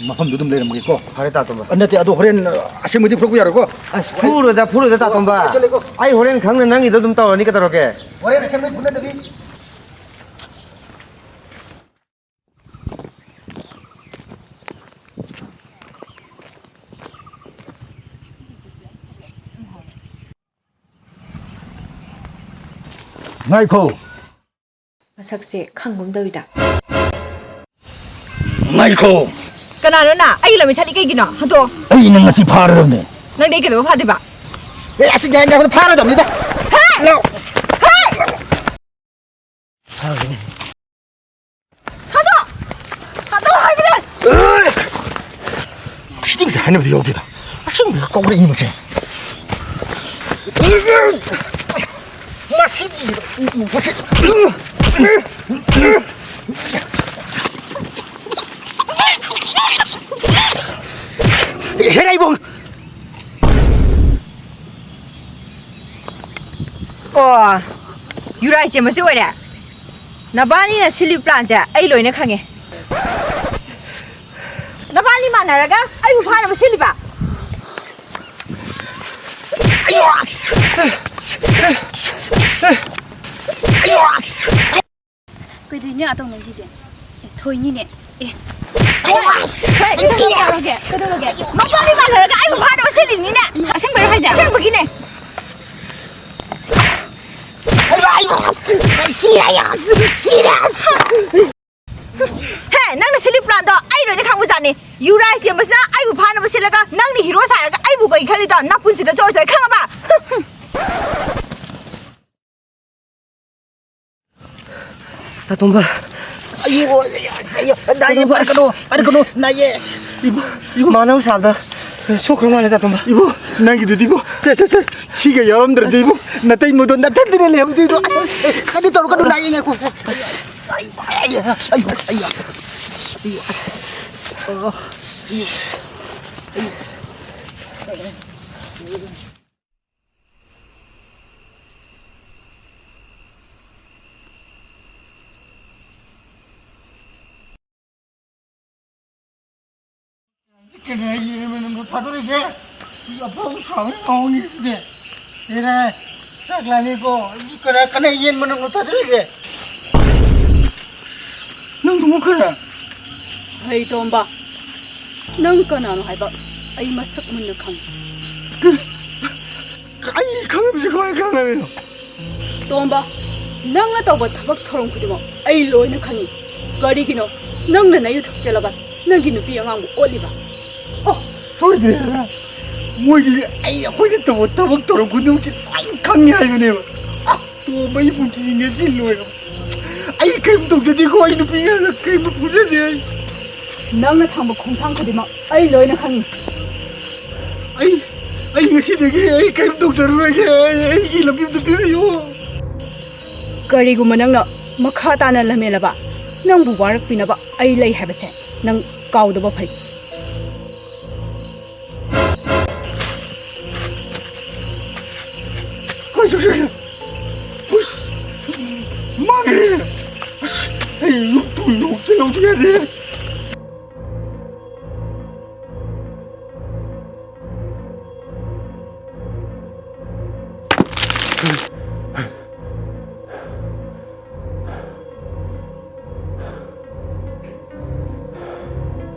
ꯃꯐꯝꯗꯨ ꯑꯗꯨꯝ ꯂꯩꯔꯝꯃꯒꯦꯀꯣ꯫ ꯐꯔꯦ, ꯇꯥ ꯇꯣꯝꯕ꯫ ꯑ, ꯅꯠꯇꯦ, ꯑꯗꯣ ꯍꯣꯔꯦꯟ, ꯑ, ꯑꯁꯦꯡꯕꯗꯤ ꯐꯨꯔꯛꯄ ꯌꯥꯔꯣꯏꯀꯣ? ꯑꯁ, ꯐꯨꯔꯣꯏꯗ, ꯐꯨꯔꯣꯏꯗ, ꯇꯥ ꯇꯣꯝꯕ꯫ ꯑꯩ ꯆꯠꯂꯦꯀꯣ꯫ ꯑꯩ ꯍꯣꯔꯦꯟ ꯈꯪꯅ ꯅꯪꯒꯤꯗꯣ ꯑꯗꯨꯝ ꯇꯧꯔꯅꯤ, ꯀꯩꯗꯧꯔꯒꯦ? ꯍꯣꯔꯦꯟ ꯑꯁꯦꯡꯕꯩ ꯐꯨꯅꯗꯕꯤ꯫ ꯉꯥꯏꯈꯣ꯫ ꯃꯁꯛꯁꯦ ꯈꯪꯒꯨꯝ ꯇꯧꯏꯗ꯫ ꯉꯥꯏꯈꯣ꯫ ꯀꯅꯥꯅꯣ ꯅ? ꯑꯩꯒꯤ ꯂꯝ ꯏꯊꯠꯂꯤ ꯀꯩꯒꯤꯅꯣ? ꯍꯟꯗꯣꯛꯑꯣ꯫ ꯑꯩ ꯅꯪ ꯉꯁꯤ ꯐꯥꯔꯗꯕꯅꯦ꯫ ꯅꯪꯗꯤ ꯑꯩ ꯀꯩꯗꯧꯕ ꯐꯥꯗꯣꯏꯕ? ꯑꯦ, ꯑꯁꯤ ꯉꯥꯏ-, ꯉꯥꯏꯈꯣ, ꯐꯥꯔꯗꯕꯅꯤꯗ꯫ ꯍꯦ! ꯂꯥꯎ꯫ ꯍꯦ! ꯐꯥꯒꯅꯤ꯫ ꯊꯥꯗꯣꯛ! ꯊꯥꯗꯣꯛ ꯍꯥꯏꯕꯅꯦ! ꯁꯤꯇꯤꯡꯁꯦ ꯍꯥꯏꯅꯕꯗꯤ ꯌꯥꯎꯗꯦꯗ꯫ ꯑꯁꯦꯡꯕꯒ ꯀꯥꯎꯔꯛꯏꯅꯤ ꯃꯁꯦ꯫ ꯃꯁꯤꯗꯤ, ꯃꯁꯤ꯫ ꯍꯦꯔꯥ ꯏꯕꯨꯡ! ꯑꯣ, ꯌꯨꯔꯥꯏ ꯆꯦꯟꯕꯁꯦ ꯑꯣꯏꯔꯦ꯫ ꯅꯕꯥꯅꯤꯅ ꯁꯤꯜꯂꯤ ꯄ꯭ꯂꯥꯟꯁꯦ ꯑꯩ ꯂꯣꯏꯅ ꯈꯪꯉꯦ꯫ ꯅꯕꯥꯅꯤ ꯃꯥꯟꯅꯔꯒ ꯑꯩꯕꯨ ꯐꯥꯅꯕ ꯁꯤꯜꯂꯤꯕ? ꯀꯩꯗꯣꯏꯅꯣ ꯑꯥ ꯇꯧꯅꯩꯁꯤꯗꯤ? ꯑꯦ, ꯊꯣꯏꯅꯤꯅꯦ꯫ ꯑꯦ꯫ ꯍꯣꯏ, ꯀꯩꯗꯧꯔꯒꯦ? ꯀꯩꯗꯧꯔꯒꯦ? ꯃꯄꯥꯟ ꯏꯃꯥꯟꯅꯔꯒ ꯑꯩꯕꯨ ꯐꯥꯅꯕ ꯁꯤꯜꯂꯤꯅꯤꯅꯦ꯫ ꯑꯁꯦꯡꯕꯩꯔꯣ ꯍꯥꯏꯁꯦ? ꯑꯁꯦꯡꯕꯒꯤꯅꯦ꯫ ꯍꯦ, ꯅꯪꯅ ꯁꯤꯜꯂꯤ ꯄ꯭ꯂꯥꯟꯗꯣ ꯑꯩ ꯂꯣꯏꯅ ꯈꯪꯕꯖꯥꯠꯅꯤ꯫ ꯌꯨꯔꯥꯏ ꯆꯦꯟꯕꯁꯤꯅ ꯑꯩꯕꯨ ꯐꯥꯅꯕ ꯁꯤꯜꯂꯒ ꯅꯪꯅ ꯍꯤꯔꯣ ꯁꯥꯔꯒ ꯑꯩꯕꯨ ꯀꯩ ꯈꯜꯂꯤꯗꯣ? ꯅꯄꯨꯟꯁꯤꯗ ꯆꯣꯏ ꯆꯣꯏ ꯈꯪꯉꯕ? ꯇꯥꯇꯣꯝꯕ, ꯑꯌꯣ, ꯑꯌꯣ, ꯑꯌꯣ, ꯅꯥꯏꯌꯦ, ꯄꯥꯏꯔꯛꯀꯅꯨ, ꯄꯥꯏꯔꯛꯀꯅꯨ, ꯅꯥꯏꯌꯦ꯫ ꯏꯕꯣ, ꯏꯕꯣ꯫ ꯃꯥꯅꯕ ꯁꯥꯕꯗ ꯁꯣꯛꯈ꯭ꯔ ꯃꯥꯜꯂꯦ, ꯆꯥꯇꯣꯝꯕ꯫ ꯏꯕꯣ, ꯅꯪꯒꯤꯗꯨꯗꯤ ꯏꯕꯣ, ꯁꯦ, ꯁꯦ, ꯁꯦ, ꯁꯤꯒ ꯌꯥꯎꯔꯝꯗ꯭ꯔꯗꯤ ꯏꯕꯣ, ꯅꯇꯩꯃꯗꯣ ꯅꯊꯟꯗꯅ ꯂꯩꯍꯧꯗꯣꯏꯗꯣ꯫ ꯑꯁ, ꯀꯩꯅꯣ ꯇꯧꯔꯛꯀꯅꯨ, ꯅꯥꯏꯌꯦ, ꯉꯥꯏꯈꯣ꯫ ꯑꯌꯣ, ꯑꯌꯣ, ꯑꯌꯣ, ꯑꯌꯣ, ꯑꯌꯣ, ꯑꯁ, ꯑꯌꯣ, ꯑꯁ, ꯑꯣ, ꯑꯌꯣ, ꯑꯌꯣ꯫ ꯀꯅꯥ ꯌꯦꯟ ꯃꯅꯝꯗꯣ ꯊꯥꯗꯣꯔꯛꯏꯁꯦ? ꯁꯤ ꯑꯐꯥꯎ ꯁꯥꯕ ꯉꯥꯎꯅꯤ ꯁꯤꯗꯤ꯫ ꯑꯦꯔꯥ, ꯆꯥꯛ ꯂꯥꯝꯃꯦꯀꯣ꯫ ꯀꯅꯥ, ꯀꯅꯥ ꯌꯦꯟ ꯃꯅꯝꯗꯣ ꯊꯥꯗꯣꯔꯛꯏꯁꯦ? ꯅꯪꯗꯨꯕꯨ ꯀꯅꯥ? ꯍꯩ ꯇꯣꯝꯕ, ꯅꯪ ꯀꯅꯥꯅꯣ ꯍꯥꯏꯕ ꯑꯩ ꯃꯁꯛ ꯃꯨꯟꯅ ꯈꯪꯉꯤ꯫ ꯑꯩ ꯈꯪꯗꯕꯁꯦ ꯀꯃꯥꯏꯅ ꯈꯪꯉꯝꯃꯤꯅꯣ? ꯇꯣꯝꯕ, ꯅꯪꯅ ꯇꯧꯕ ꯊꯕꯛ ꯊꯧꯔꯝ ꯈꯨꯗꯤꯡꯃꯛ ꯑꯩ ꯂꯣꯏꯅ ꯈꯪꯉꯤ꯫ ꯀꯔꯤꯒꯤꯅꯣ ꯅꯪꯅ ꯅꯌꯨ ꯊꯛꯆꯜꯂꯒ ꯅꯪꯒꯤ ꯅꯨꯄꯤ ꯑꯉꯥꯡꯕꯨ ꯑꯣꯠꯂꯤꯕ? ꯑꯣ, ꯁꯣꯏꯗ꯭ꯔꯦ ꯍꯥꯏꯕ꯫ ꯃꯣꯏꯒꯤ ꯑꯩ, ꯑꯩꯈꯣꯏꯅ ꯇꯧꯕ ꯊꯕꯛ ꯊꯧꯔꯝ ꯈꯨꯗꯤꯡꯃꯛꯁꯦ ꯂꯣꯏ ꯈꯪꯉꯦ ꯍꯥꯏꯕꯅꯦꯕ꯫ ꯑ, ꯇꯣꯝꯕ, ꯑꯩ ꯄꯨꯟꯁꯤ ꯉꯁꯤ ꯂꯣꯏꯔꯕ꯫ ꯑꯩ ꯀꯔꯤꯝ ꯇꯧꯖꯗꯦꯀꯣ, ꯑꯩ ꯅꯨꯄꯤ ꯑꯉꯥꯡꯒ ꯀꯔꯤꯝ ꯄꯨꯖꯗꯦ ꯑꯩ꯫ ꯅꯪꯅ ꯊꯥꯡꯕ ꯈꯣꯡꯊꯥꯡ ꯈꯨꯗꯤꯡꯃꯛ ꯑꯩ ꯂꯣꯏꯅ ꯈꯪꯉꯤ꯫ ꯑꯩ, ꯑꯩ ꯉꯁꯤꯗꯒꯤ ꯑꯩ ꯀꯔꯤꯝ ꯇꯧꯖꯔꯔꯣꯏꯒꯦ꯫ ꯑꯩ, ꯑꯩꯒꯤ ꯂꯝꯕꯤ ꯑꯝꯇ ꯄꯤꯕꯤꯌꯨ꯫ ꯀꯔꯤꯒꯨꯝꯕ ꯅꯪꯅ ꯃꯈꯥ ꯇꯥꯅ ꯂꯝꯍꯦꯜꯂꯕ, ꯅꯪꯕꯨ ꯋꯥꯔꯛꯄꯤꯅꯕ ꯑꯩ ꯂꯩ ꯍꯥꯏꯕꯁꯦ ꯅꯪ ꯀꯥꯎꯗꯕ ꯐꯩ꯫ ꯀꯥꯏ ꯆꯠꯈ꯭ꯔꯒꯦ? ꯍꯨꯏꯁ! ꯃꯥꯡꯈ꯭ꯔꯦ! ꯑꯁ! ꯑꯩ ꯌꯨꯝ ꯊꯨꯅ ꯌꯧꯗ ꯌꯥꯗꯦ꯫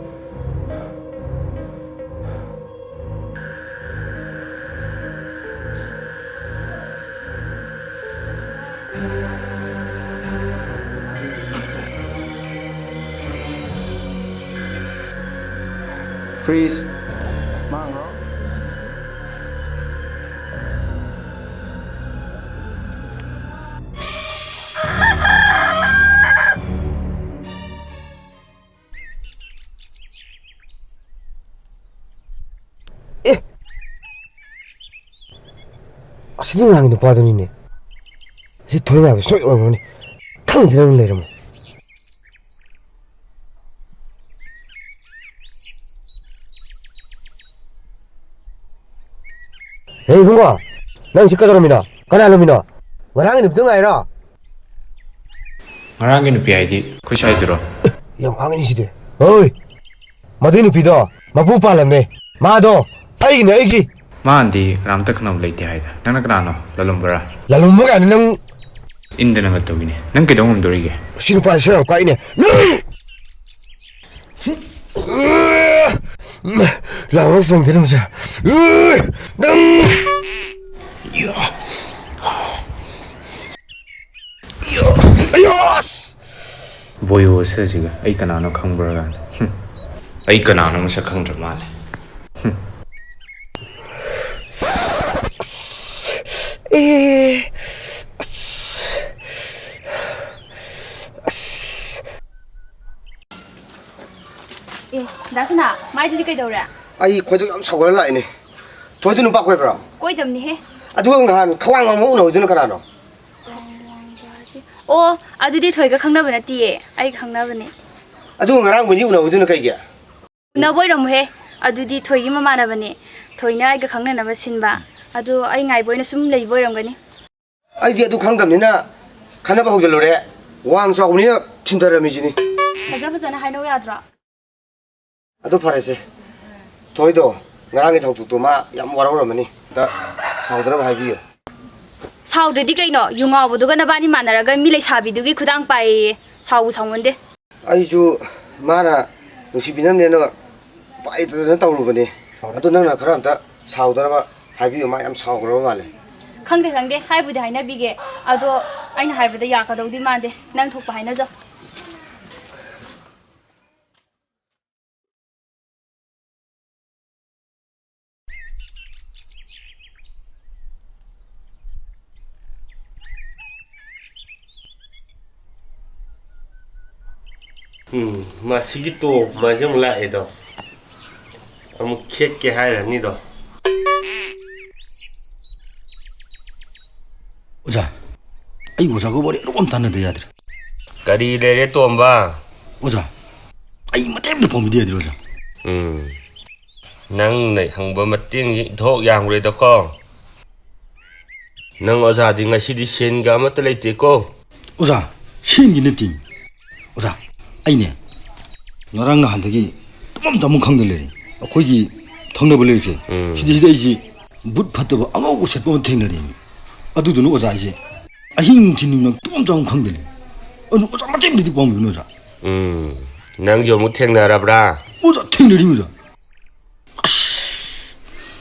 Freeze. ꯃꯥꯡꯈ꯭ꯔꯣ꯫ ꯑꯦ! ꯑꯁꯤꯗꯤ ꯉꯥꯡꯉꯤ ꯅꯨꯄꯥꯗꯨꯅꯤꯅꯦ꯫ ꯁꯤ ꯊꯣꯏ ꯉꯥꯏꯕ ꯁꯣꯏ ꯑꯣꯏꯔꯝꯒꯅꯤ꯫ ꯈꯪꯗ꯭ꯔꯦ ꯅꯪ ꯂꯩꯔꯝꯃꯣ꯫ ꯍꯦ ꯏꯕꯨꯡꯉꯣ, ꯅꯪ ꯁꯤ ꯀꯩꯗꯧꯔꯝꯃꯤꯅꯣ? ꯀꯅꯥ ꯂꯨꯝꯃꯤꯅꯣ? ꯉꯔꯥꯡꯒꯤ ꯅꯨꯄꯤꯗꯣ ꯉꯥꯏꯔꯣ? ꯉꯔꯥꯡꯒꯤ ꯅꯨꯄꯤ ꯍꯥꯏꯗꯤ ꯑꯩꯈꯣꯏ ꯁ꯭ꯋꯥꯏꯗꯨꯔꯣ? ꯌꯥꯝ ꯈꯥꯡꯉꯤꯅꯤ ꯁꯤꯗꯤ꯫ ꯍꯣꯏ! ꯃꯗꯨꯏ ꯅꯨꯄꯤꯗꯣ ꯃꯄꯨ ꯄꯥꯜꯂꯝꯃꯦ꯫ ꯃꯥꯗꯣ ꯑꯩꯒꯤꯅꯦ, ꯑꯩꯒꯤ꯫ ꯃꯥꯅꯗꯤ ꯀꯅꯥꯝꯇ ꯈꯪꯅꯕ ꯂꯩꯇꯦ ꯍꯥꯏꯗ꯫ ꯅꯪꯅ ꯀꯅꯥꯅꯣ? ꯂꯥꯂꯣꯝꯕꯔꯥ? ꯂꯥꯂꯣꯝꯕ ꯀꯥꯏꯅ ꯅꯪ꯫ ꯏꯟꯗꯅꯒ ꯇꯧꯏꯅꯦ꯫ ꯅꯪ ꯀꯩꯗꯧ ꯉꯝꯗꯣꯔꯤꯒꯦ? ꯁꯤ ꯅꯨꯄꯥꯁꯦ ꯁꯣꯏ ꯌꯥꯝ ꯀꯥꯏꯅꯦ꯫ ꯅꯪ! ꯂꯥꯎꯔꯒ ꯐꯪꯗꯦꯅꯦ ꯃꯁꯦ꯫ ꯅꯪ! ꯑꯌꯣ! ꯑꯁ! ꯕꯣꯌꯣꯁꯦ ꯑꯁꯤꯒ ꯑꯩ ꯀꯅꯥꯅꯣ ꯈꯪꯕ꯭ꯔꯥ ꯀꯥꯏꯅ꯫ ꯍꯨꯝ꯫ ꯑꯩ ꯀꯅꯥꯅꯣ ꯃꯁꯛ ꯈꯪꯗ꯭ꯔ ꯃꯥꯜꯂꯦ꯫ ꯍꯨꯝ꯫ ꯑꯁ! ꯑꯦ! ꯑꯁ! ꯑꯁ! ꯑꯦ, ꯗꯥ ꯁꯅꯥ, ꯃꯥꯏꯗꯨꯗꯤ ꯀꯩꯗꯧꯔꯦ? ꯑꯩ ꯈꯣꯏꯗꯧ ꯌꯥꯝ ꯁꯥꯎꯒꯠꯂ ꯂꯥꯛꯏꯅꯦ꯫ ꯊꯣꯏꯗꯨ ꯅꯨꯄꯥ ꯀꯣꯏꯕ꯭ꯔꯣ? ꯀꯣꯏꯗꯕꯅꯤꯍꯦ꯫ ꯑꯗꯨꯒ ꯅꯍꯥꯟ ꯈ꯭ꯋꯥꯡ ꯋꯥꯡꯕ ꯎꯅꯕꯗꯨꯅ ꯀꯅꯥꯅꯣ? ꯈ꯭ꯋꯥꯡ ꯋꯥꯡꯕ ꯍꯥꯏꯁꯦ? ꯑꯣ, ꯑꯗꯨꯗꯤ ꯊꯣꯏꯒ ꯈꯪꯅꯕ ꯅꯠꯇꯤꯌꯦ, ꯑꯩꯒ ꯈꯪꯅꯕꯅꯦ꯫ ꯑꯗꯨꯒ ꯉꯔꯥꯡ ꯃꯣꯏꯅꯤ ꯎꯅꯕꯗꯨꯅ ꯀꯩꯒꯤ? ꯎꯅꯕ ꯑꯣꯏꯔꯝꯃꯣꯏꯍꯦ, ꯑꯗꯨꯗꯤ ꯊꯣꯏꯒꯤ ꯃꯃꯥꯟꯅꯕꯅꯦ꯫ ꯊꯣꯏꯅ ꯑꯩꯒ ꯈꯪꯅꯅꯕ ꯁꯤꯟꯕ꯫ ꯑꯗꯨ ꯑꯩ ꯉꯥꯏꯕ ꯑꯣꯏꯅ ꯁꯨꯝ ꯂꯩꯕ ꯑꯣꯏꯔꯝꯒꯅꯤ꯫ ꯑꯩꯗꯤ ꯑꯗꯨ ꯈꯪꯗꯕꯅꯤꯅ ꯈꯟꯅꯕ ꯍꯧꯖꯤꯜꯂꯨꯔꯦ꯫ ꯋꯥꯡ ꯆꯥꯎꯕꯅꯤꯅ ꯊꯤꯟꯊꯔꯝꯃꯤꯁꯤꯅꯤ꯫ ꯐꯖ ꯐꯖꯅ ꯍꯥꯏꯅꯧ ꯌꯥꯗ꯭ꯔꯣ? ꯑꯗꯨ ꯐꯔꯦꯁꯦ꯫ ꯊꯣꯏꯗꯣ ꯉꯔꯥꯡꯒꯤ ꯊꯧꯗꯣꯛꯇꯣ ꯃꯥ ꯌꯥꯝ ꯋꯥꯔꯧꯔꯝꯃꯅꯤ꯫ ꯑꯝꯇ ꯁꯥꯎꯗꯅꯕ ꯍꯥꯏꯕꯤꯌꯨ꯫ ꯁꯥꯎꯗ꯭ꯔꯗꯤ ꯀꯩꯅꯣ? ꯌꯨ ꯉꯥꯎꯕꯗꯨꯒ ꯅꯕꯥꯅꯤ ꯃꯥꯟꯅꯔꯒ ꯃꯤ ꯂꯩꯁꯥꯕꯤꯗꯨꯒꯤ ꯈꯨꯗꯥꯡ ꯄꯥꯏꯌꯦꯌꯦ꯫ ꯁꯥꯎꯕꯨ ꯁꯥꯎꯃꯟꯗꯦ꯫ ꯑꯩꯁꯨ ꯃꯥꯅ ꯅꯨꯡꯁꯤꯕꯤꯅꯕꯅꯦꯅ ꯎꯄꯥꯏ ꯂꯩꯇꯗꯅ ꯇꯧꯔꯨꯕꯅꯦ꯫ ꯑꯗꯨ ꯅꯪꯅ ꯈꯔ ꯑꯝꯇ ꯁꯥꯎꯗꯅꯕ ꯍꯥꯏꯕꯤꯌꯨ, ꯃꯥ ꯌꯥꯝ ꯁꯥꯎꯈ꯭ꯔꯕ ꯃꯥꯜꯂꯦ꯫ ꯈꯪꯗꯦ, ꯈꯪꯗꯦ, ꯍꯥꯏꯕꯨꯗꯤ ꯍꯥꯏꯅꯕꯤꯒꯦ꯫ ꯑꯗꯣ ꯑꯩꯅ ꯍꯥꯏꯕꯗ ꯌꯥꯀꯗꯧꯗꯤ ꯃꯥꯟꯗꯦ꯫ ꯅꯪ ꯊꯣꯛꯄ ꯍꯥꯏꯅꯖꯧ꯫ ꯎꯝ, ꯃꯁꯤꯒꯤ ꯇꯣꯞ ꯃꯥꯁꯦ ꯑꯃꯨꯛ ꯂꯥꯛꯑꯦꯗꯣ꯫ ꯑꯃꯨꯛ ꯈꯦꯠꯀꯦ ꯍꯥꯏꯔꯅꯤꯗꯣ꯫ ꯑꯣꯖꯥ, ꯑꯩ ꯑꯣꯖꯥꯒ ꯋꯥꯔꯤ ꯑꯔꯨꯕ ꯑꯃ ꯇꯥꯟꯅꯗ ꯌꯥꯗ꯭ꯔꯦ꯫ ꯀꯔꯤ ꯂꯩꯔꯦ, ꯇꯣꯝꯕ? ꯑꯣꯖꯥ, ꯑꯩ ꯃꯇꯦꯡ ꯑꯝꯇ ꯄꯥꯡꯕꯤꯗ ꯌꯥꯗ꯭ꯔꯦ, ꯑꯣꯖꯥ꯫ ꯎꯝ, ꯅꯪꯅ ꯍꯪꯕ ꯃꯇꯦꯡ ꯏꯊꯣꯛ ꯌꯥꯝꯈ꯭ꯔꯦꯗꯀꯣ꯫ ꯅꯪ ꯑꯣꯖꯥꯗꯤ ꯉꯁꯤꯗꯤ ꯁꯦꯟꯒ ꯑꯃꯠꯇ ꯂꯩꯇꯦꯀꯣ꯫ ꯑꯣꯖꯥ, ꯁꯦꯟꯒꯤ ꯅꯠꯇꯦ꯫ ꯑꯣꯖꯥ, ꯑꯩꯅꯦ, ꯉꯔꯥꯡ ꯅꯍꯥꯟꯗꯒꯤ ꯇꯨꯝꯐꯝ ꯆꯥꯐꯝ ꯈꯪꯗ ꯂꯩꯔꯦ꯫ ꯑꯩꯈꯣꯏꯒꯤ ꯊꯪꯅꯕ ꯂꯩꯔꯛꯁꯦ, ꯎꯝ꯫ ꯁꯤꯗꯩꯁꯤꯗ ꯑꯩꯁꯦ ꯕꯨꯠ ꯐꯠꯇꯕ ꯑꯉꯧꯕ ꯁꯦꯠꯄ ꯑꯃ ꯊꯦꯡꯅꯔꯦꯃꯤ꯫ ꯑꯗꯨꯗꯨꯅ ꯑꯣꯖꯥ, ꯑꯩꯁꯦ ꯑꯍꯤꯡ ꯅꯨꯡꯊꯤꯜ ꯅꯨꯃꯤꯗꯥꯡ ꯇꯨꯝꯐꯝ ꯆꯥꯐꯝ ꯈꯪꯗ ꯂꯩꯔꯦ꯫ ꯑꯗꯨ ꯑꯣꯖꯥ, ꯃꯇꯦꯡ ꯑꯝꯇꯗꯤ ꯄꯥꯡꯕꯤꯌꯨꯅꯦ, ꯑꯣꯖꯥ꯫ ꯎꯝ, ꯅꯪꯁꯨ ꯑꯃꯨꯛ ꯊꯦꯡꯅꯔꯕ꯭ꯔꯥ? ꯑꯣꯖꯥ, ꯊꯦꯡꯅꯔꯤꯃꯤ, ꯑꯣꯖꯥ꯫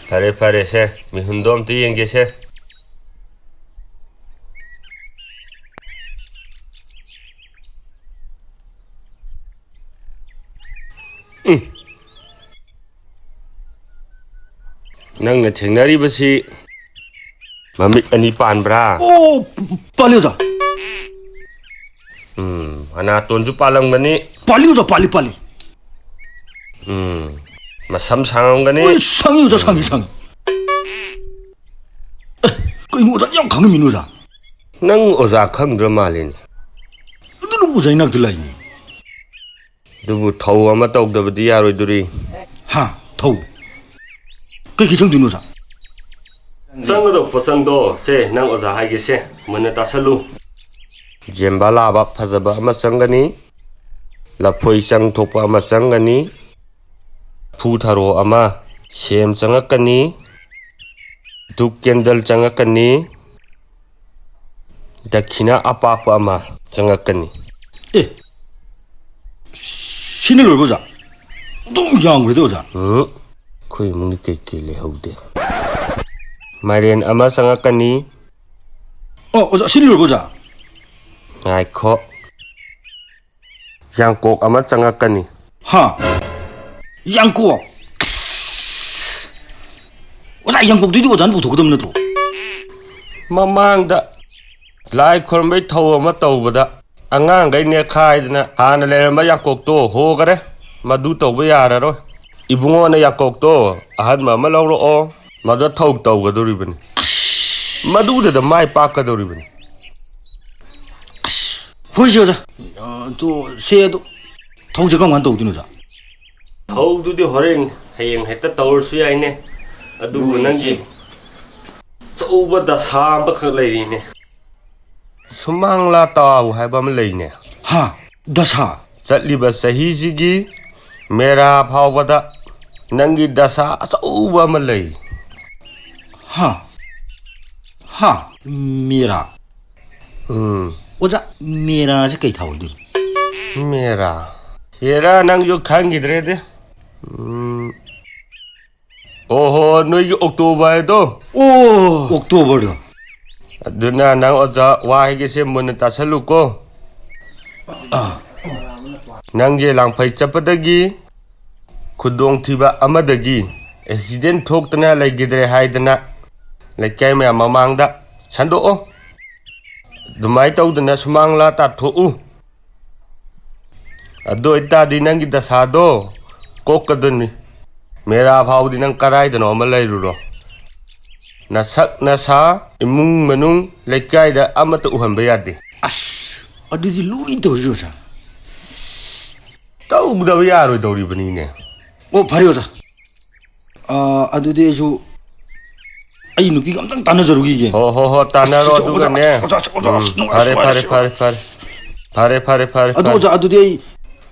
ꯐꯔꯦ, ꯐꯔꯦ, ꯁꯦ, ꯃꯤꯍꯨꯟꯗꯣ ꯑꯝꯇ ꯌꯦꯡꯒꯦꯁꯦ꯫ ꯎꯝ꯫ ꯅꯪꯅ ꯊꯦꯡꯅꯔꯤꯕꯁꯤ ꯃꯃꯤꯠ ꯑꯅꯤ ꯄꯥꯟꯕ꯭ꯔꯥ? ꯑꯣ, ꯄ-, ꯄ-, ꯄꯥꯜꯂꯤ, ꯑꯣꯖꯥ꯫ ꯎꯝ, ꯃꯅꯥꯇꯣꯟꯁꯨ ꯄꯥꯜꯂꯝꯒꯅꯤ꯫ ꯄꯥꯜꯂꯤ, ꯑꯣꯖꯥ, ꯄꯥꯜꯂꯤ, ꯄꯥꯜꯂꯤ꯫ ꯎꯝ, ꯃꯁꯝ ꯁꯥꯡꯉꯝꯒꯅꯤ꯫ ꯍꯣꯏ, ꯁꯥꯡꯉꯤ, ꯑꯣꯖꯥ, ꯁꯥꯡꯉꯤ, ꯎꯝ꯫ ꯁꯥꯡꯉꯤ꯫ ꯑꯦ, ꯀꯩꯅꯣ, ꯑꯣꯖꯥ ꯌꯥꯝ ꯈꯪꯉꯝꯃꯤꯅꯦ, ꯑꯣꯖꯥ꯫ ꯅꯪ ꯑꯣꯖꯥ ꯈꯪꯗ꯭ꯔ ꯃꯥꯜꯂꯤꯅꯦ꯫ ꯑꯗꯨꯅ ꯑꯣꯖꯥ ꯏꯅꯥꯛꯇ ꯂꯥꯛꯏꯅꯦ꯫ ꯑꯗꯨꯕꯨ ꯊꯧ ꯑꯃ ꯇꯧꯗꯕꯗꯤ ꯌꯥꯔꯣꯏꯗꯣꯔꯤ꯫ ꯍꯥ, ꯊꯧ? ꯀꯩ ꯀꯩ ꯆꯪꯗꯣꯏꯅꯣ, ꯑꯣꯖꯥ? ꯆꯪꯒꯗꯧꯕ ꯄꯣꯠꯆꯪꯗꯣ ꯁꯦ, ꯅꯪ ꯑꯣꯖꯥ ꯍꯥꯏꯒꯦꯁꯦ, ꯃꯨꯟꯅ ꯇꯥꯁꯜꯂꯨ꯫ ꯖꯦꯝꯕꯥ ꯂꯥꯕꯥꯛ ꯐꯖꯕ ꯑꯃ ꯆꯪꯒꯅꯤ, ꯂꯐꯣꯏ ꯆꯪ ꯊꯣꯛꯄ ꯑꯃ ꯆꯪꯒꯅꯤ, ꯂꯐꯨ ꯊꯔꯣ ꯑꯃ, ꯁꯦꯝ ꯆꯪꯉꯛꯀꯅꯤ, ꯙꯨꯞ ꯀꯦꯟꯗꯜ ꯆꯪꯉꯛꯀꯅꯤ, ꯗꯈꯤꯅꯥ ꯑꯄꯥꯛꯄ ꯑꯃ ꯆꯪꯉꯛꯀꯅꯤ꯫ ꯑꯦ, ꯁꯤꯅ ꯂꯣꯏꯔꯕꯣ, ꯑꯣꯖꯥ? ꯑꯗꯨꯝ ꯌꯥꯝꯈ꯭ꯔꯦꯗ, ꯑꯣꯖꯥ꯫ ꯎꯝ, ꯑꯩꯈꯣꯏ ꯏꯃꯨꯡꯗꯤ ꯀꯩꯀꯩ ꯂꯩꯍꯧꯗꯦ? ꯃꯥꯏꯔꯦꯟ ꯑꯃ ꯆꯪꯉꯛꯀꯅꯤ꯫ ꯑꯣ, ꯑꯣꯖꯥ, ꯁꯤꯅ ꯂꯣꯏꯔꯕꯣ, ꯑꯣꯖꯥ? ꯉꯥꯏꯈꯣ꯫ ꯌꯥꯡꯀꯣꯛ ꯑꯃ ꯆꯪꯉꯛꯀꯅꯤ꯫ ꯍꯥ? ꯌꯥꯡꯀꯣꯛ? ꯑꯁ! ꯑꯣꯖꯥ, ꯌꯥꯡꯀꯣꯛꯇꯨꯗꯤ ꯑꯣꯖꯥꯅ ꯄꯨꯊꯣꯛꯀꯗꯕ ꯅꯠꯇ꯭ꯔꯣ? ꯃꯃꯥꯡꯗ ꯂꯥꯏ ꯈꯨꯔꯨꯝꯕꯩ ꯊꯧ ꯑꯃ ꯇꯧꯕꯗ ꯑꯉꯥꯡꯈꯩ ꯅꯦꯛꯈꯥꯏꯗꯅ ꯍꯥꯟꯅ ꯂꯩꯔꯝꯕ ꯌꯥꯡꯀꯣꯛꯇꯣ ꯍꯣꯈꯔꯦ꯫ ꯃꯗꯨ ꯇꯧꯕ ꯌꯥꯔꯔꯣꯏ꯫ ꯏꯕꯨꯡꯉꯣꯅ ꯌꯥꯡꯀꯣꯛꯇꯣ ꯑꯍꯟꯕ ꯑꯃ ꯂꯧꯔꯛꯑꯣ꯫ ꯃꯗꯨ ꯊꯧ ꯇꯧꯒꯗꯧꯔꯤꯕꯅꯤ꯫ ꯃꯗꯨꯗꯨꯗ ꯃꯥꯏ ꯄꯥꯛꯀꯗꯧꯔꯤꯕꯅꯤ꯫ ꯍꯣꯏꯁꯦ ꯑꯣꯖꯥ꯫ ꯑ, ꯑꯗꯣ ꯁꯦ ꯑꯗꯣ ꯊꯧꯁꯦ ꯀꯔꯝ ꯀꯥꯟꯗ ꯇꯧꯗꯣꯏꯅꯣ ꯑꯣꯖꯥ? ꯊꯧꯗꯨꯗꯤ ꯍꯣꯔꯦꯟ ꯍꯌꯦꯡ ꯍꯦꯛꯇ ꯇꯧꯔꯁꯨ ꯌꯥꯏꯅꯦ꯫ ꯑꯗꯨꯕꯨ ꯅꯣꯏꯁꯦ꯫ ꯅꯪꯒꯤ ꯑꯆꯧꯕ ꯗꯁꯥ ꯑꯃꯈꯛ ꯂꯩꯔꯤꯅꯦ꯫ ꯁꯨꯃꯥꯡꯂꯥ ꯇꯥꯎ ꯍꯥꯏꯕ ꯑꯃ ꯂꯩꯅꯦ꯫ ꯍꯥ? ꯗꯁꯥ? ꯆꯠꯂꯤꯕ ꯆꯍꯤꯁꯤꯒꯤ ꯃꯦꯔꯥ ꯐꯥꯎꯕꯗ ꯅꯪꯒꯤ ꯗꯁꯥ ꯑꯆꯧꯕ ꯑꯃ ꯂꯩ꯫ ꯍꯥ? ꯍꯥ? ꯃꯦꯔꯥ? ꯎꯝ꯫ ꯑꯣꯖꯥ, ꯃꯦꯔꯥꯁꯦ ꯀꯩ ꯊꯥ ꯑꯣꯏꯗꯣꯏꯅꯣ? ꯃꯦꯔꯥ꯫ ꯍꯦꯔꯥ, ꯅꯪꯁꯨ ꯈꯪꯈꯤꯗ꯭ꯔꯦꯗꯤ꯫ ꯎꯝ꯫ ꯑꯣꯍꯣ, ꯅꯣꯏꯒꯤ ꯑꯣꯛꯇꯣꯕꯔꯗꯣ꯫ ꯑꯣ, ꯑꯣꯛꯇꯣꯕꯔꯗꯣ꯫ ꯑꯗꯨꯅ ꯅꯪ ꯑꯣꯖꯥ ꯋꯥ ꯍꯥꯏꯒꯦꯁꯦ ꯃꯨꯟꯅ ꯇꯥꯁꯜꯂꯨꯀꯣ꯫ ꯑꯥ꯫ ꯅꯪꯁꯦ ꯂꯥꯡꯐꯩ ꯆꯠꯄꯗꯒꯤ ꯈꯨꯗꯣꯡꯊꯤꯕ ꯑꯃꯗꯒꯤ ꯑꯦꯛꯁꯤꯗꯦꯟ ꯊꯣꯛꯇꯅ ꯂꯩꯈꯤꯗ꯭ꯔꯦ ꯍꯥꯏꯗꯅ ꯂꯩꯀꯥꯏ ꯃꯌꯥꯝ ꯃꯃꯥꯡꯗ ꯁꯟꯗꯣꯛꯑꯣ꯫ ꯑꯗꯨꯃꯥꯏꯅ ꯇꯧꯗꯅ ꯁꯨꯃꯥꯡꯂꯥ ꯇꯥꯊꯣꯛꯎ꯫ ꯑꯗꯨ ꯑꯣꯏꯇꯥꯔꯗꯤ ꯅꯪꯒꯤ ꯗꯁꯥꯗꯣ ꯀꯣꯛꯀꯗꯣꯏꯅꯤ꯫ ꯃꯦꯔꯥ ꯐꯥꯎꯗꯤ ꯅꯪ ꯀꯗꯥꯏꯗꯅꯣ ꯑꯃ ꯂꯩꯔꯨꯔꯣ꯫ ꯅꯁꯛ ꯅꯁꯥ, ꯏꯃꯨꯡ ꯃꯅꯨꯡ, ꯂꯩꯀꯥꯏꯗ ꯑꯃꯠꯇ ꯎꯍꯟꯕ ꯌꯥꯗꯦ꯫ ꯑꯁ, ꯑꯗꯨꯗꯤ ꯂꯨꯔꯤ ꯇꯧꯔꯤꯁꯦ ꯑꯣꯖꯥ꯫ ꯇꯧꯗꯕ ꯌꯥꯔꯣꯏꯗꯧꯔꯤꯕꯅꯤꯅꯦ꯫ ꯑꯣ, ꯐꯔꯦ ꯑꯣꯖꯥ꯫ ꯑ, ꯑꯗꯨꯗꯤ ꯑꯩꯁꯨ ꯑꯩ ꯅꯨꯄꯤꯒ ꯑꯝꯇꯪ ꯇꯥꯟꯅꯖꯔꯨꯈꯤꯒꯦ꯫ ꯍꯣ, ꯍꯣ, ꯍꯣ, ꯇꯥꯟꯅꯔꯣ ꯑꯁ, ꯑꯣꯖꯥ, ꯑꯗꯨꯒꯅꯦ꯫ ꯑꯁ, ꯑꯣꯖꯥ, ꯑꯁ, ꯑꯣꯖꯥ, ꯎꯝ, ꯑꯁ, ꯅꯨꯡꯉꯥꯏ-, ꯐꯔꯦ, ꯐꯔꯦ, ꯅꯨꯡꯉꯥꯏꯔꯁꯤ꯫ ꯐꯔꯦ, ꯐꯔꯦ꯫ ꯐꯔꯦ, ꯐꯔꯦ, ꯐꯔꯦ, ꯑꯗꯨ ꯐꯔꯦ꯫ ꯑꯣꯖꯥ, ꯑꯗꯨꯗꯤ ꯑꯩ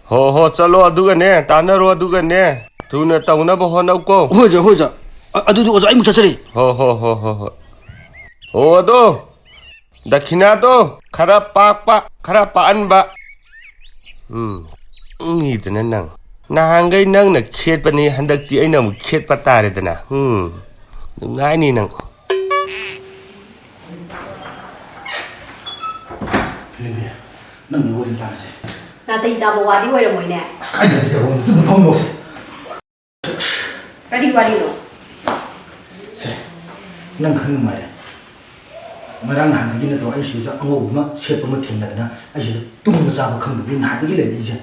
ꯍꯣ, ꯍꯣ, ꯆꯠꯂꯣ ꯑꯗꯨꯒꯅꯦ, ꯇꯥꯟꯅꯔꯣ ꯑꯗꯨꯒꯅꯦ꯫ ꯊꯨꯅ ꯇꯧꯅꯕ ꯍꯣꯠꯅꯧꯀꯣ꯫ ꯍꯣꯏ ꯑꯣꯖꯥ, ꯍꯣꯏ ꯑꯣꯖꯥ꯫ ꯑ-, ꯑꯗꯨꯗꯤ ꯑꯣꯖꯥ, ꯑꯩ ꯑꯃꯨꯛ ꯆꯠꯆꯔꯤ꯫ ꯍꯣ, ꯍꯣ, ꯍꯣ, ꯍꯣ, ꯍꯣ꯫ ꯑꯣ, ꯑꯗꯣ, ꯗꯈꯤꯅꯥꯗꯣ ꯈꯔ ꯄꯥꯛꯄ, ꯈꯔ ꯄꯥꯛꯍꯟꯕ꯫ ꯎꯝ, ꯎꯪꯉꯤꯗꯅ ꯅꯪ꯫ ꯅꯍꯥꯟꯈꯩ ꯅꯪꯅ ꯈꯦꯠꯄꯅꯤ, ꯍꯟꯗꯛꯇꯤ ꯑꯩꯅ ꯑꯃꯨꯛ ꯈꯦꯠꯄ ꯇꯥꯔꯦꯗꯅ꯫ ꯎꯝ, ꯅꯨꯡꯉꯥꯏꯅꯤ ꯅꯪ꯫ ꯐꯤꯂꯝꯕꯤ, ꯅꯪꯒꯤ ꯋꯥꯔꯤ ꯇꯥꯔꯁꯦ꯫ ꯅꯥꯇꯩ ꯆꯥꯕ ꯋꯥꯗꯤ ꯑꯣꯏꯔꯝꯃꯣꯏꯅꯦ꯫ ꯑꯁ, ꯀꯥꯏꯗ ꯅꯥꯇꯩ ꯆꯥꯕ ꯋꯥꯔꯤꯅꯣ? ꯆꯨꯝꯅ ꯐꯝꯃꯣ꯫ ꯀꯔꯤ ꯋꯥꯔꯤꯅꯣ? ꯁꯦ, ꯅꯪ ꯈꯪ ꯅꯨꯡꯉꯥꯏꯔꯦ꯫ ꯉꯔꯥꯡ ꯅꯍꯥꯟꯗꯒꯤ ꯅꯠꯇ꯭ꯔꯣ ꯑꯩ ꯁꯤꯗ ꯑꯉꯧꯕ ꯑꯃ ꯁꯦꯠꯄ ꯑꯃ ꯊꯦꯡꯅꯗꯅ ꯑꯩ ꯁꯤꯗ ꯇꯨꯝꯕ ꯆꯥꯕ ꯈꯪꯗꯕꯒꯤ ꯅꯍꯥꯟꯗꯒꯤ ꯂꯩꯔꯛꯏꯁꯦ꯫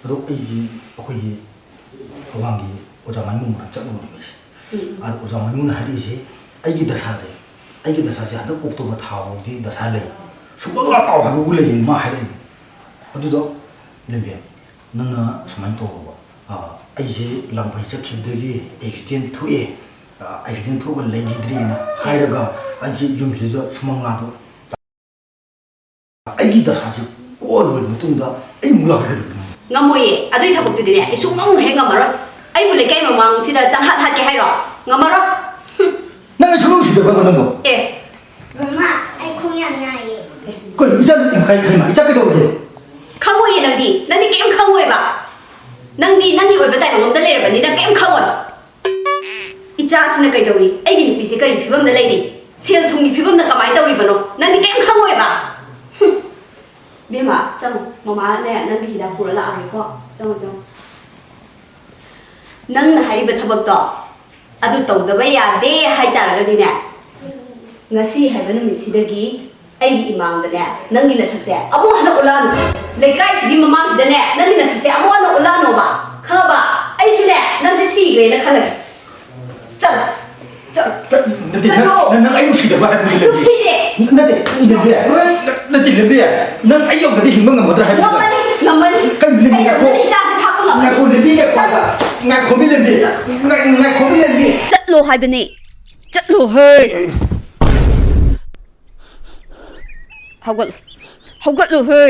ꯑꯗꯣ ꯑꯩꯁꯤ ꯑꯩꯈꯣꯏꯒꯤ ꯊꯧꯕꯥꯜꯒꯤ ꯑꯣꯖꯥ ꯃꯥꯏꯃꯨꯡ ꯃꯅꯥꯛ ꯆꯠꯂꯨꯕꯅꯦꯕ ꯑꯩꯁꯦ꯫ ꯎꯝ꯫ ꯑꯗ ꯑꯣꯖꯥ ꯃꯥꯏꯃꯨꯡꯅ ꯍꯥꯏꯔꯛꯏꯁꯦ, ꯑꯩꯒꯤ ꯗꯁꯥꯁꯦ, ꯑꯩꯒꯤ ꯗꯁꯥꯁꯦ ꯍꯟꯗꯛ ꯑꯣꯛꯇꯣꯕꯔ ꯊꯥ ꯐꯥꯎꯗꯤ ꯗꯁꯥ ꯂꯩ, ꯁꯨꯡꯂꯥꯛ ꯂꯥꯛꯇꯥꯎ ꯍꯥꯏꯕꯕꯨ ꯂꯩꯌꯦ ꯃꯥ ꯍꯥꯏꯔꯛꯏ꯫ ꯑꯗꯨꯗꯣ ꯂꯦꯝꯕꯤ, ꯅꯪꯅ ꯁꯨꯃꯥꯏꯅ ꯇꯧꯔꯣꯕ, ꯑ, ꯑꯩꯁꯦ ꯂꯥꯡꯐꯩ ꯆꯠꯈꯤꯕꯗꯒꯤ ꯑꯦꯛꯁꯤꯗꯦꯟ ꯊꯣꯛꯑꯦ, ꯑ, ꯑꯦꯛꯁꯤꯗꯦꯟ ꯊꯣꯛꯑꯒ ꯂꯩꯈꯤꯗ꯭ꯔꯦꯅ ꯍꯥꯏꯔꯒ ꯑꯩꯁꯦ ꯌꯨꯝꯁꯤꯗ ꯁꯨꯃꯥꯡ ꯂꯥꯗꯣ ꯑꯩꯒꯤ ꯗꯁꯥꯁꯦ ꯀꯣꯛꯑ ꯂꯣꯏꯔ ꯃꯇꯨꯡꯗ ꯑꯩ ꯑꯃꯨꯛ ꯂꯥꯛꯀꯗꯕꯅꯤ꯫ ꯉꯝꯃꯣꯏꯌꯦ, ꯑꯗꯨꯏ ꯊꯕꯛꯇꯨꯗꯤꯅꯦ ꯑꯩ ꯁꯨꯡꯉꯝ ꯍꯦꯛ ꯉꯝꯃꯔꯣꯏ꯫ ꯑꯩꯕꯨ ꯂꯩꯀꯥꯏ ꯃꯃꯥꯡꯁꯤꯗ ꯆꯪꯍꯠ ꯍꯠꯀꯦ ꯍꯥꯏꯔꯣ? ꯉꯝꯃꯔꯣꯏ꯫ ꯍꯨꯝ꯫ ꯅꯪ ꯑꯩ ꯁꯨꯡꯅꯨꯡ ꯅꯨꯡꯁꯤꯗꯕ꯭ꯔꯕ ꯅꯪꯕꯣ? ꯑꯦ꯫ ꯃꯃꯥ, ꯑꯩ ꯈꯣꯡ ꯌꯥꯝ ꯅꯥꯏꯌꯦ꯫ ꯀꯩꯅꯣ ꯏꯆꯥ, ꯀꯩ, ꯀꯩ, ꯏꯆꯥ ꯀꯩꯗꯧꯔꯒꯦ? ꯈꯪꯉꯣꯏꯌꯦ ꯅꯪꯗꯤ꯫ ꯅꯪꯗꯤ ꯀꯩꯝ ꯈꯪꯉꯣꯏꯕ꯫ ꯅꯪꯗꯤ ꯅꯪꯒꯤ ꯑꯣꯏꯕ ꯗꯥꯏꯂꯣꯛ ꯑꯝꯇ ꯂꯩꯔꯕꯅꯤꯅ ꯀꯩꯝ ꯈꯪꯉꯣꯏ꯫ ꯏꯆꯥꯁꯤꯅ ꯀꯩꯗꯧꯔꯤ? ꯑꯩꯒꯤ ꯅꯨꯄꯤꯁꯦ ꯀꯔꯤ ꯐꯤꯕꯝꯗ ꯂꯩꯔꯤ? ꯁꯦꯜ ꯊꯨꯝꯒꯤ ꯐꯤꯕꯝꯅ ꯀꯃꯥꯏꯅ ꯇꯧꯔꯤꯕꯅꯣ? ꯅꯪꯗꯤ ꯀꯩꯝ ꯈꯪꯉꯣꯏꯕ꯫ ꯍꯨꯝ꯫ ꯕꯦꯝꯃ, ꯆꯪꯉꯣ꯫ ꯃꯃꯥꯅꯦ, ꯅꯪꯒꯤ ꯍꯤꯗꯥꯛ ꯄꯨꯔ ꯂꯥꯛꯑꯒꯦꯀꯣ꯫ ꯆꯪꯉꯣ, ꯆꯪꯉꯣ꯫ ꯅꯪꯅ ꯍꯥꯏꯔꯤꯕ ꯊꯕꯛꯇꯣ, ꯑꯗꯨ ꯇꯧꯗꯕ ꯌꯥꯗꯦ ꯍꯥꯏꯇꯥꯔꯒꯗꯤꯅꯦ, ꯉꯁꯤ ꯍꯥꯏꯕ ꯅꯨꯃꯤꯠꯁꯤꯗꯒꯤ ꯑꯩꯒꯤ ꯏꯃꯥꯡꯗꯅꯦ, ꯅꯪꯒꯤ ꯅꯁꯛꯁꯦ ꯑꯃꯨꯛ ꯍꯟꯅ ꯎꯠꯂꯛꯑꯅꯨ꯫ ꯂꯩꯀꯥꯏꯁꯤꯒꯤ ꯃꯃꯥꯡꯁꯤꯗꯅꯦ, ꯅꯪꯒꯤ ꯅꯁꯛꯁꯦ ꯑꯃꯨꯛ ꯍꯟꯅ ꯎꯠꯂꯛꯑꯅꯣꯕ꯫ ꯈꯪꯉꯕ? ꯑꯩꯁꯨꯅꯦ, ꯅꯪꯁꯦ ꯁꯤꯈ꯭ꯔꯦꯅ ꯈꯜꯂꯒꯦ꯫ ꯆꯠꯂꯣ꯫ ꯆꯠꯂꯣ꯫ ꯅꯠꯇꯦ, ꯅꯪ, ꯆꯠꯂꯣ꯫ ꯅꯪ, ꯅꯪ ꯑꯩ ꯅꯨꯡꯁꯤꯗꯕ꯭ꯔꯥ ꯍꯥꯏꯕꯅꯤ, ꯑꯩ ꯂꯦꯝꯕꯤ꯫ ꯅꯨꯡꯁꯤꯗꯦ꯫ ꯅꯠꯇꯦ, ꯂꯦꯝꯕꯤ꯫ ꯅꯠꯇꯦ, ꯂꯦꯝꯕꯤ꯫ ꯅꯪ ꯑꯩ ꯌꯧꯗ꯭ꯔꯗꯤ ꯍꯤꯡꯕ ꯉꯝꯃꯗ꯭ꯔꯥ ꯍꯥꯏꯕꯅꯤꯗ꯫ ꯉꯝꯃꯅꯤ, ꯉꯝꯃꯅꯤ꯫ ꯀꯩꯅꯣ, ꯂꯦꯝꯕꯤ, ꯑꯩ ꯉꯥꯏꯈꯣ꯫ ꯏꯆꯥꯁꯦ ꯊꯥꯛꯄ ꯉꯝꯃꯅꯤ꯫ ꯉꯥꯏꯈꯣ, ꯂꯦꯝꯕꯤ, ꯉꯥꯏꯈꯣ ꯍꯥꯏꯕ꯫ ꯉꯥꯏꯈꯣꯃꯤ, ꯂꯦꯝꯕꯤ꯫ ꯉꯥꯏ-, ꯉꯥꯏꯈꯣꯃꯤ, ꯂꯦꯝꯕꯤ꯫ ꯆꯠꯂꯣ ꯍꯥꯏꯕꯅꯦ꯫ ꯆꯠꯂꯣ ꯍꯦ꯫ ꯍꯧꯒꯠꯂꯣ꯫ ꯍꯧꯒꯠꯂꯣ ꯍꯦ꯫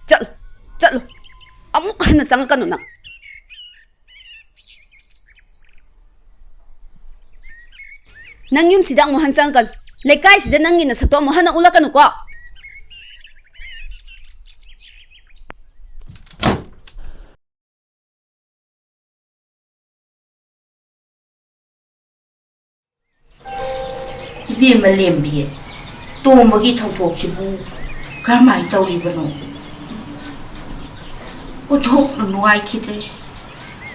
ꯆꯠꯂꯣ꯫ ꯆꯠꯂꯣ꯫ ꯑꯃꯨꯛ ꯍꯟꯅ ꯆꯪꯉꯛꯀꯅꯨ ꯅꯪ꯫ ꯅꯪ ꯌꯨꯝꯁꯤꯗ ꯑꯃꯨꯛ ꯍꯟ ꯆꯪꯉꯛꯀꯅꯨ꯫ ꯂꯩꯀꯥꯏꯁꯤꯗ ꯅꯪꯒꯤ ꯅꯁꯛꯇꯣ ꯑꯃꯨꯛ ꯍꯟꯅ ꯎꯠꯂꯛꯀꯅꯨꯀꯣ꯫ ꯏꯕꯦꯝꯃ ꯂꯦꯝꯕꯤ, ꯇꯣꯝꯕꯒꯤ ꯊꯧꯗꯣꯛꯁꯤꯕꯨ ꯀꯔꯝꯍꯥꯏꯅ ꯇꯧꯔꯤꯕꯅꯣ? ꯑꯣꯟꯊꯣꯛꯅ ꯅꯨꯡꯉꯥꯏꯈꯤꯗ꯭ꯔꯦ꯫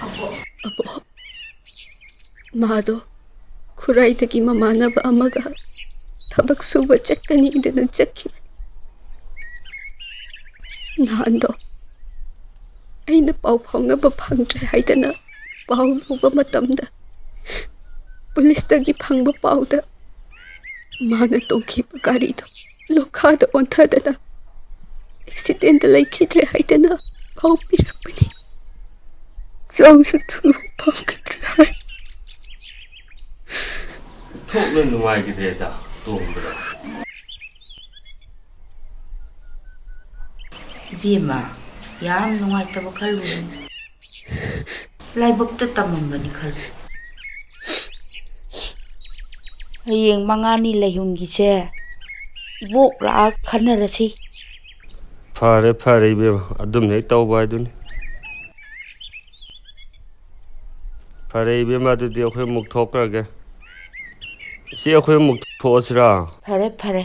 ꯑꯕꯣꯛ꯫ ꯑꯕꯣꯛ, ꯃꯥꯗꯣ ꯈꯨꯔꯥꯏꯗꯒꯤ ꯃꯃꯥꯟꯅꯕ ꯑꯃꯒ ꯊꯕꯛ ꯁꯨꯕ ꯆꯠꯀꯅꯤꯗꯅ ꯆꯠꯈꯤꯕꯅꯤ꯫ ꯅꯍꯥꯟꯗꯣ ꯑꯩꯅ ꯄꯥꯎ ꯐꯥꯎꯅꯕ ꯐꯪꯗ꯭ꯔꯦ ꯍꯥꯏꯗꯅ ꯄꯥꯎ ꯂꯧꯕ ꯃꯇꯝꯗ, ꯄꯨꯂꯤꯁꯇꯒꯤ ꯐꯪꯕ ꯄꯥꯎꯗ, ꯃꯥꯅ ꯇꯣꯡꯈꯤꯕ ꯒꯥꯔꯤꯗꯣ ꯂꯣꯈꯥꯗ ꯑꯣꯟꯊꯗꯅ ꯑꯦꯛꯁꯤꯗꯦꯟꯗ ꯂꯩꯈꯤꯗ꯭ꯔꯦ ꯍꯥꯏꯗꯅ ꯄꯥꯎ ꯄꯤꯔꯛꯄꯅꯤ꯫ ꯍꯛꯆꯥꯡꯁꯨ ꯊꯨꯅ ꯐꯈꯤꯗ꯭ꯔꯦ ꯍꯥꯏ꯫ ꯊꯣꯛꯅ ꯅꯨꯡꯉꯥꯏꯈꯤꯗ꯭ꯔꯦꯗ ꯇꯣꯡꯕꯗ꯫ ꯏꯕꯦꯝꯃ, ꯌꯥꯝ ꯅꯨꯡꯉꯥꯏꯇꯕ ꯈꯜꯂꯨꯅꯨ꯫ ꯂꯥꯏꯕꯛꯇ ꯇꯝꯃꯝꯕꯅꯤ ꯈꯜꯂꯨ꯫ ꯍꯌꯦꯡ ꯃꯉꯥꯅꯤ ꯂꯩꯍꯨꯟꯒꯤꯁꯦ ꯏꯕꯣꯛ ꯂꯥꯛꯑꯒ ꯈꯟꯅꯔꯁꯤ꯫ ꯐꯔꯦ, ꯐꯔꯦ ꯏꯕꯦꯝꯃ, ꯑꯗꯨꯝ ꯍꯦꯛ ꯇꯧꯕ ꯍꯥꯏꯗꯨꯅꯤ꯫ ꯐꯔꯦ ꯏꯕꯦꯝꯃ, ꯑꯗꯨꯗꯤ ꯑꯩꯈꯣꯏ ꯑꯃꯨꯛ ꯊꯣꯛꯈ꯭ꯔꯒꯦ꯫ ꯏꯆꯦ, ꯑꯩꯈꯣꯏ ꯑꯃꯨꯛ ꯊꯣꯛꯑꯁꯤꯔꯥ? ꯐꯔꯦ, ꯐꯔꯦ꯫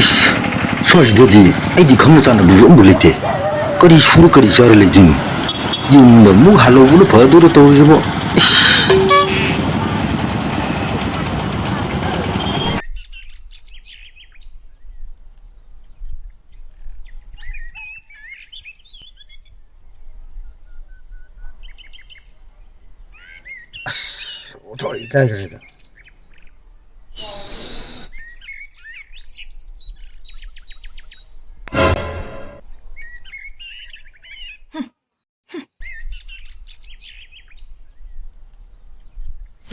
ꯏꯁ, ꯁ꯭ꯋꯥꯏꯁꯤꯗꯗꯤ ꯑꯩꯗꯤ ꯈꯪꯅ ꯆꯥꯟꯅꯕꯁꯨ ꯑꯃꯕꯨ ꯂꯩꯇꯦ꯫ ꯀꯔꯤ ꯁꯨꯔ ꯀꯔꯤ ꯆꯥꯔ ꯂꯩꯗꯣꯏꯅꯣ? ꯌꯨꯝꯗ ꯑꯃꯨꯛ ꯍꯜꯂꯧꯕꯅ ꯐꯗꯣꯏꯔ ꯇꯧꯔꯤꯁꯤꯕꯣ꯫ ꯏꯁ꯫ ꯑꯁ, ꯑꯣꯟꯊꯣꯛ ꯏꯀꯥꯏꯈ꯭ꯔꯦꯗ꯫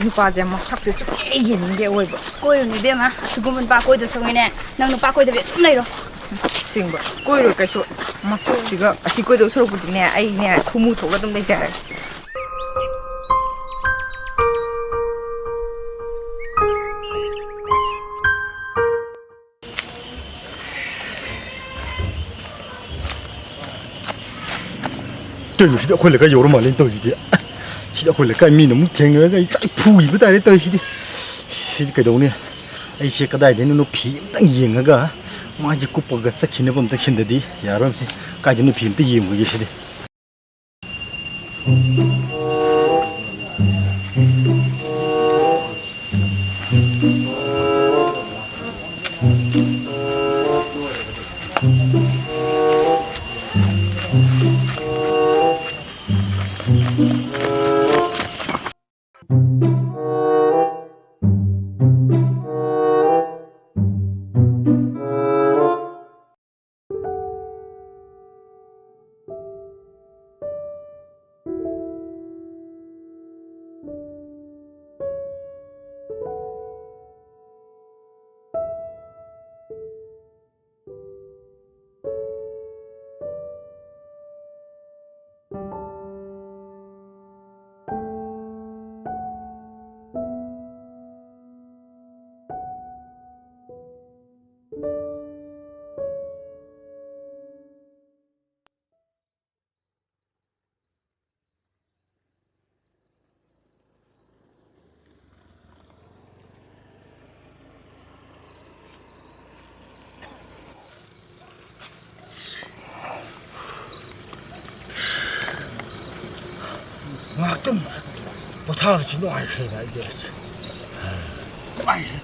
ꯅꯨꯄꯥꯁꯦ ꯃꯁꯛꯁꯦ ꯁꯨꯡꯌꯦꯡ ꯌꯦꯡꯅꯤꯡꯗꯦ ꯑꯣꯏꯕ꯫ ꯀꯣꯏꯔꯨꯅꯨ ꯏꯕꯦꯝꯃ, ꯑꯁꯤꯒꯨꯝꯕ ꯅꯨꯄꯥ ꯀꯣꯏꯗꯧ ꯁꯔꯨꯛꯅꯦ, ꯅꯪ ꯅꯨꯄꯥ ꯀꯣꯏꯗꯕꯤ ꯑꯗꯨꯝ ꯂꯩꯔꯣ꯫ ꯑꯁꯦꯡꯕ, ꯀꯣꯏꯔꯣꯏ ꯀꯩꯁꯨ꯫ ꯃꯁꯛꯁꯤꯒ ꯑꯁꯤ ꯀꯣꯏꯗꯧ ꯁꯔꯨꯛꯄꯨꯗꯤꯅꯦ, ꯑꯩꯅꯦ ꯈꯨꯃꯨ ꯊꯣꯛꯑꯒ ꯑꯗꯨꯝ ꯂꯩꯖꯔꯒꯦ꯫ ꯀꯩꯅꯣ ꯁꯤꯗꯤ ꯑꯩꯈꯣꯏ ꯂꯩꯀꯥꯏ ꯌꯧꯔ ꯃꯥꯜꯂꯦꯅ ꯇꯧꯔꯤꯁꯤꯗꯤ꯫ ꯁꯤꯗꯤ ꯑꯩꯈꯣꯏ ꯂꯩꯀꯥꯏ ꯃꯤꯅ ꯑꯃꯨꯛ ꯊꯦꯡꯅꯔꯒ ꯑꯩ ꯆꯥꯛ ꯐꯨꯈꯤꯕ ꯇꯥꯔꯦ ꯇꯧꯔꯤꯁꯤꯗꯤ꯫ ꯁꯤꯗꯤ ꯀꯩꯗꯧꯅꯤ? ꯑꯩꯁꯦ ꯀꯗꯥꯏꯗꯩꯅꯣ ꯐꯤ ꯑꯝꯇꯪ ꯌꯦꯡꯉꯒ ꯃꯥꯏꯁꯦ ꯀꯨꯞꯄꯒ ꯆꯠꯈꯤꯅꯕ ꯑꯝꯇ ꯁꯤꯟꯗꯗꯤ ꯌꯥꯔꯣꯏ꯫ ꯁꯤ ꯀꯥꯏꯗꯩꯅꯣ ꯐꯤ ꯑꯝꯇ ꯌꯦꯡꯉꯨꯈꯤꯒꯦ ꯁꯤꯗꯤ꯫ ꯉꯥꯏꯍꯥꯛꯇꯪ ꯄꯣꯊꯥꯕꯁꯤ ꯅꯨꯡꯉꯥꯏꯈ꯭ꯔꯦꯗ ꯑꯩꯗꯤ꯫ ꯅꯨꯡꯉꯥꯏꯈ꯭ꯔꯦ꯫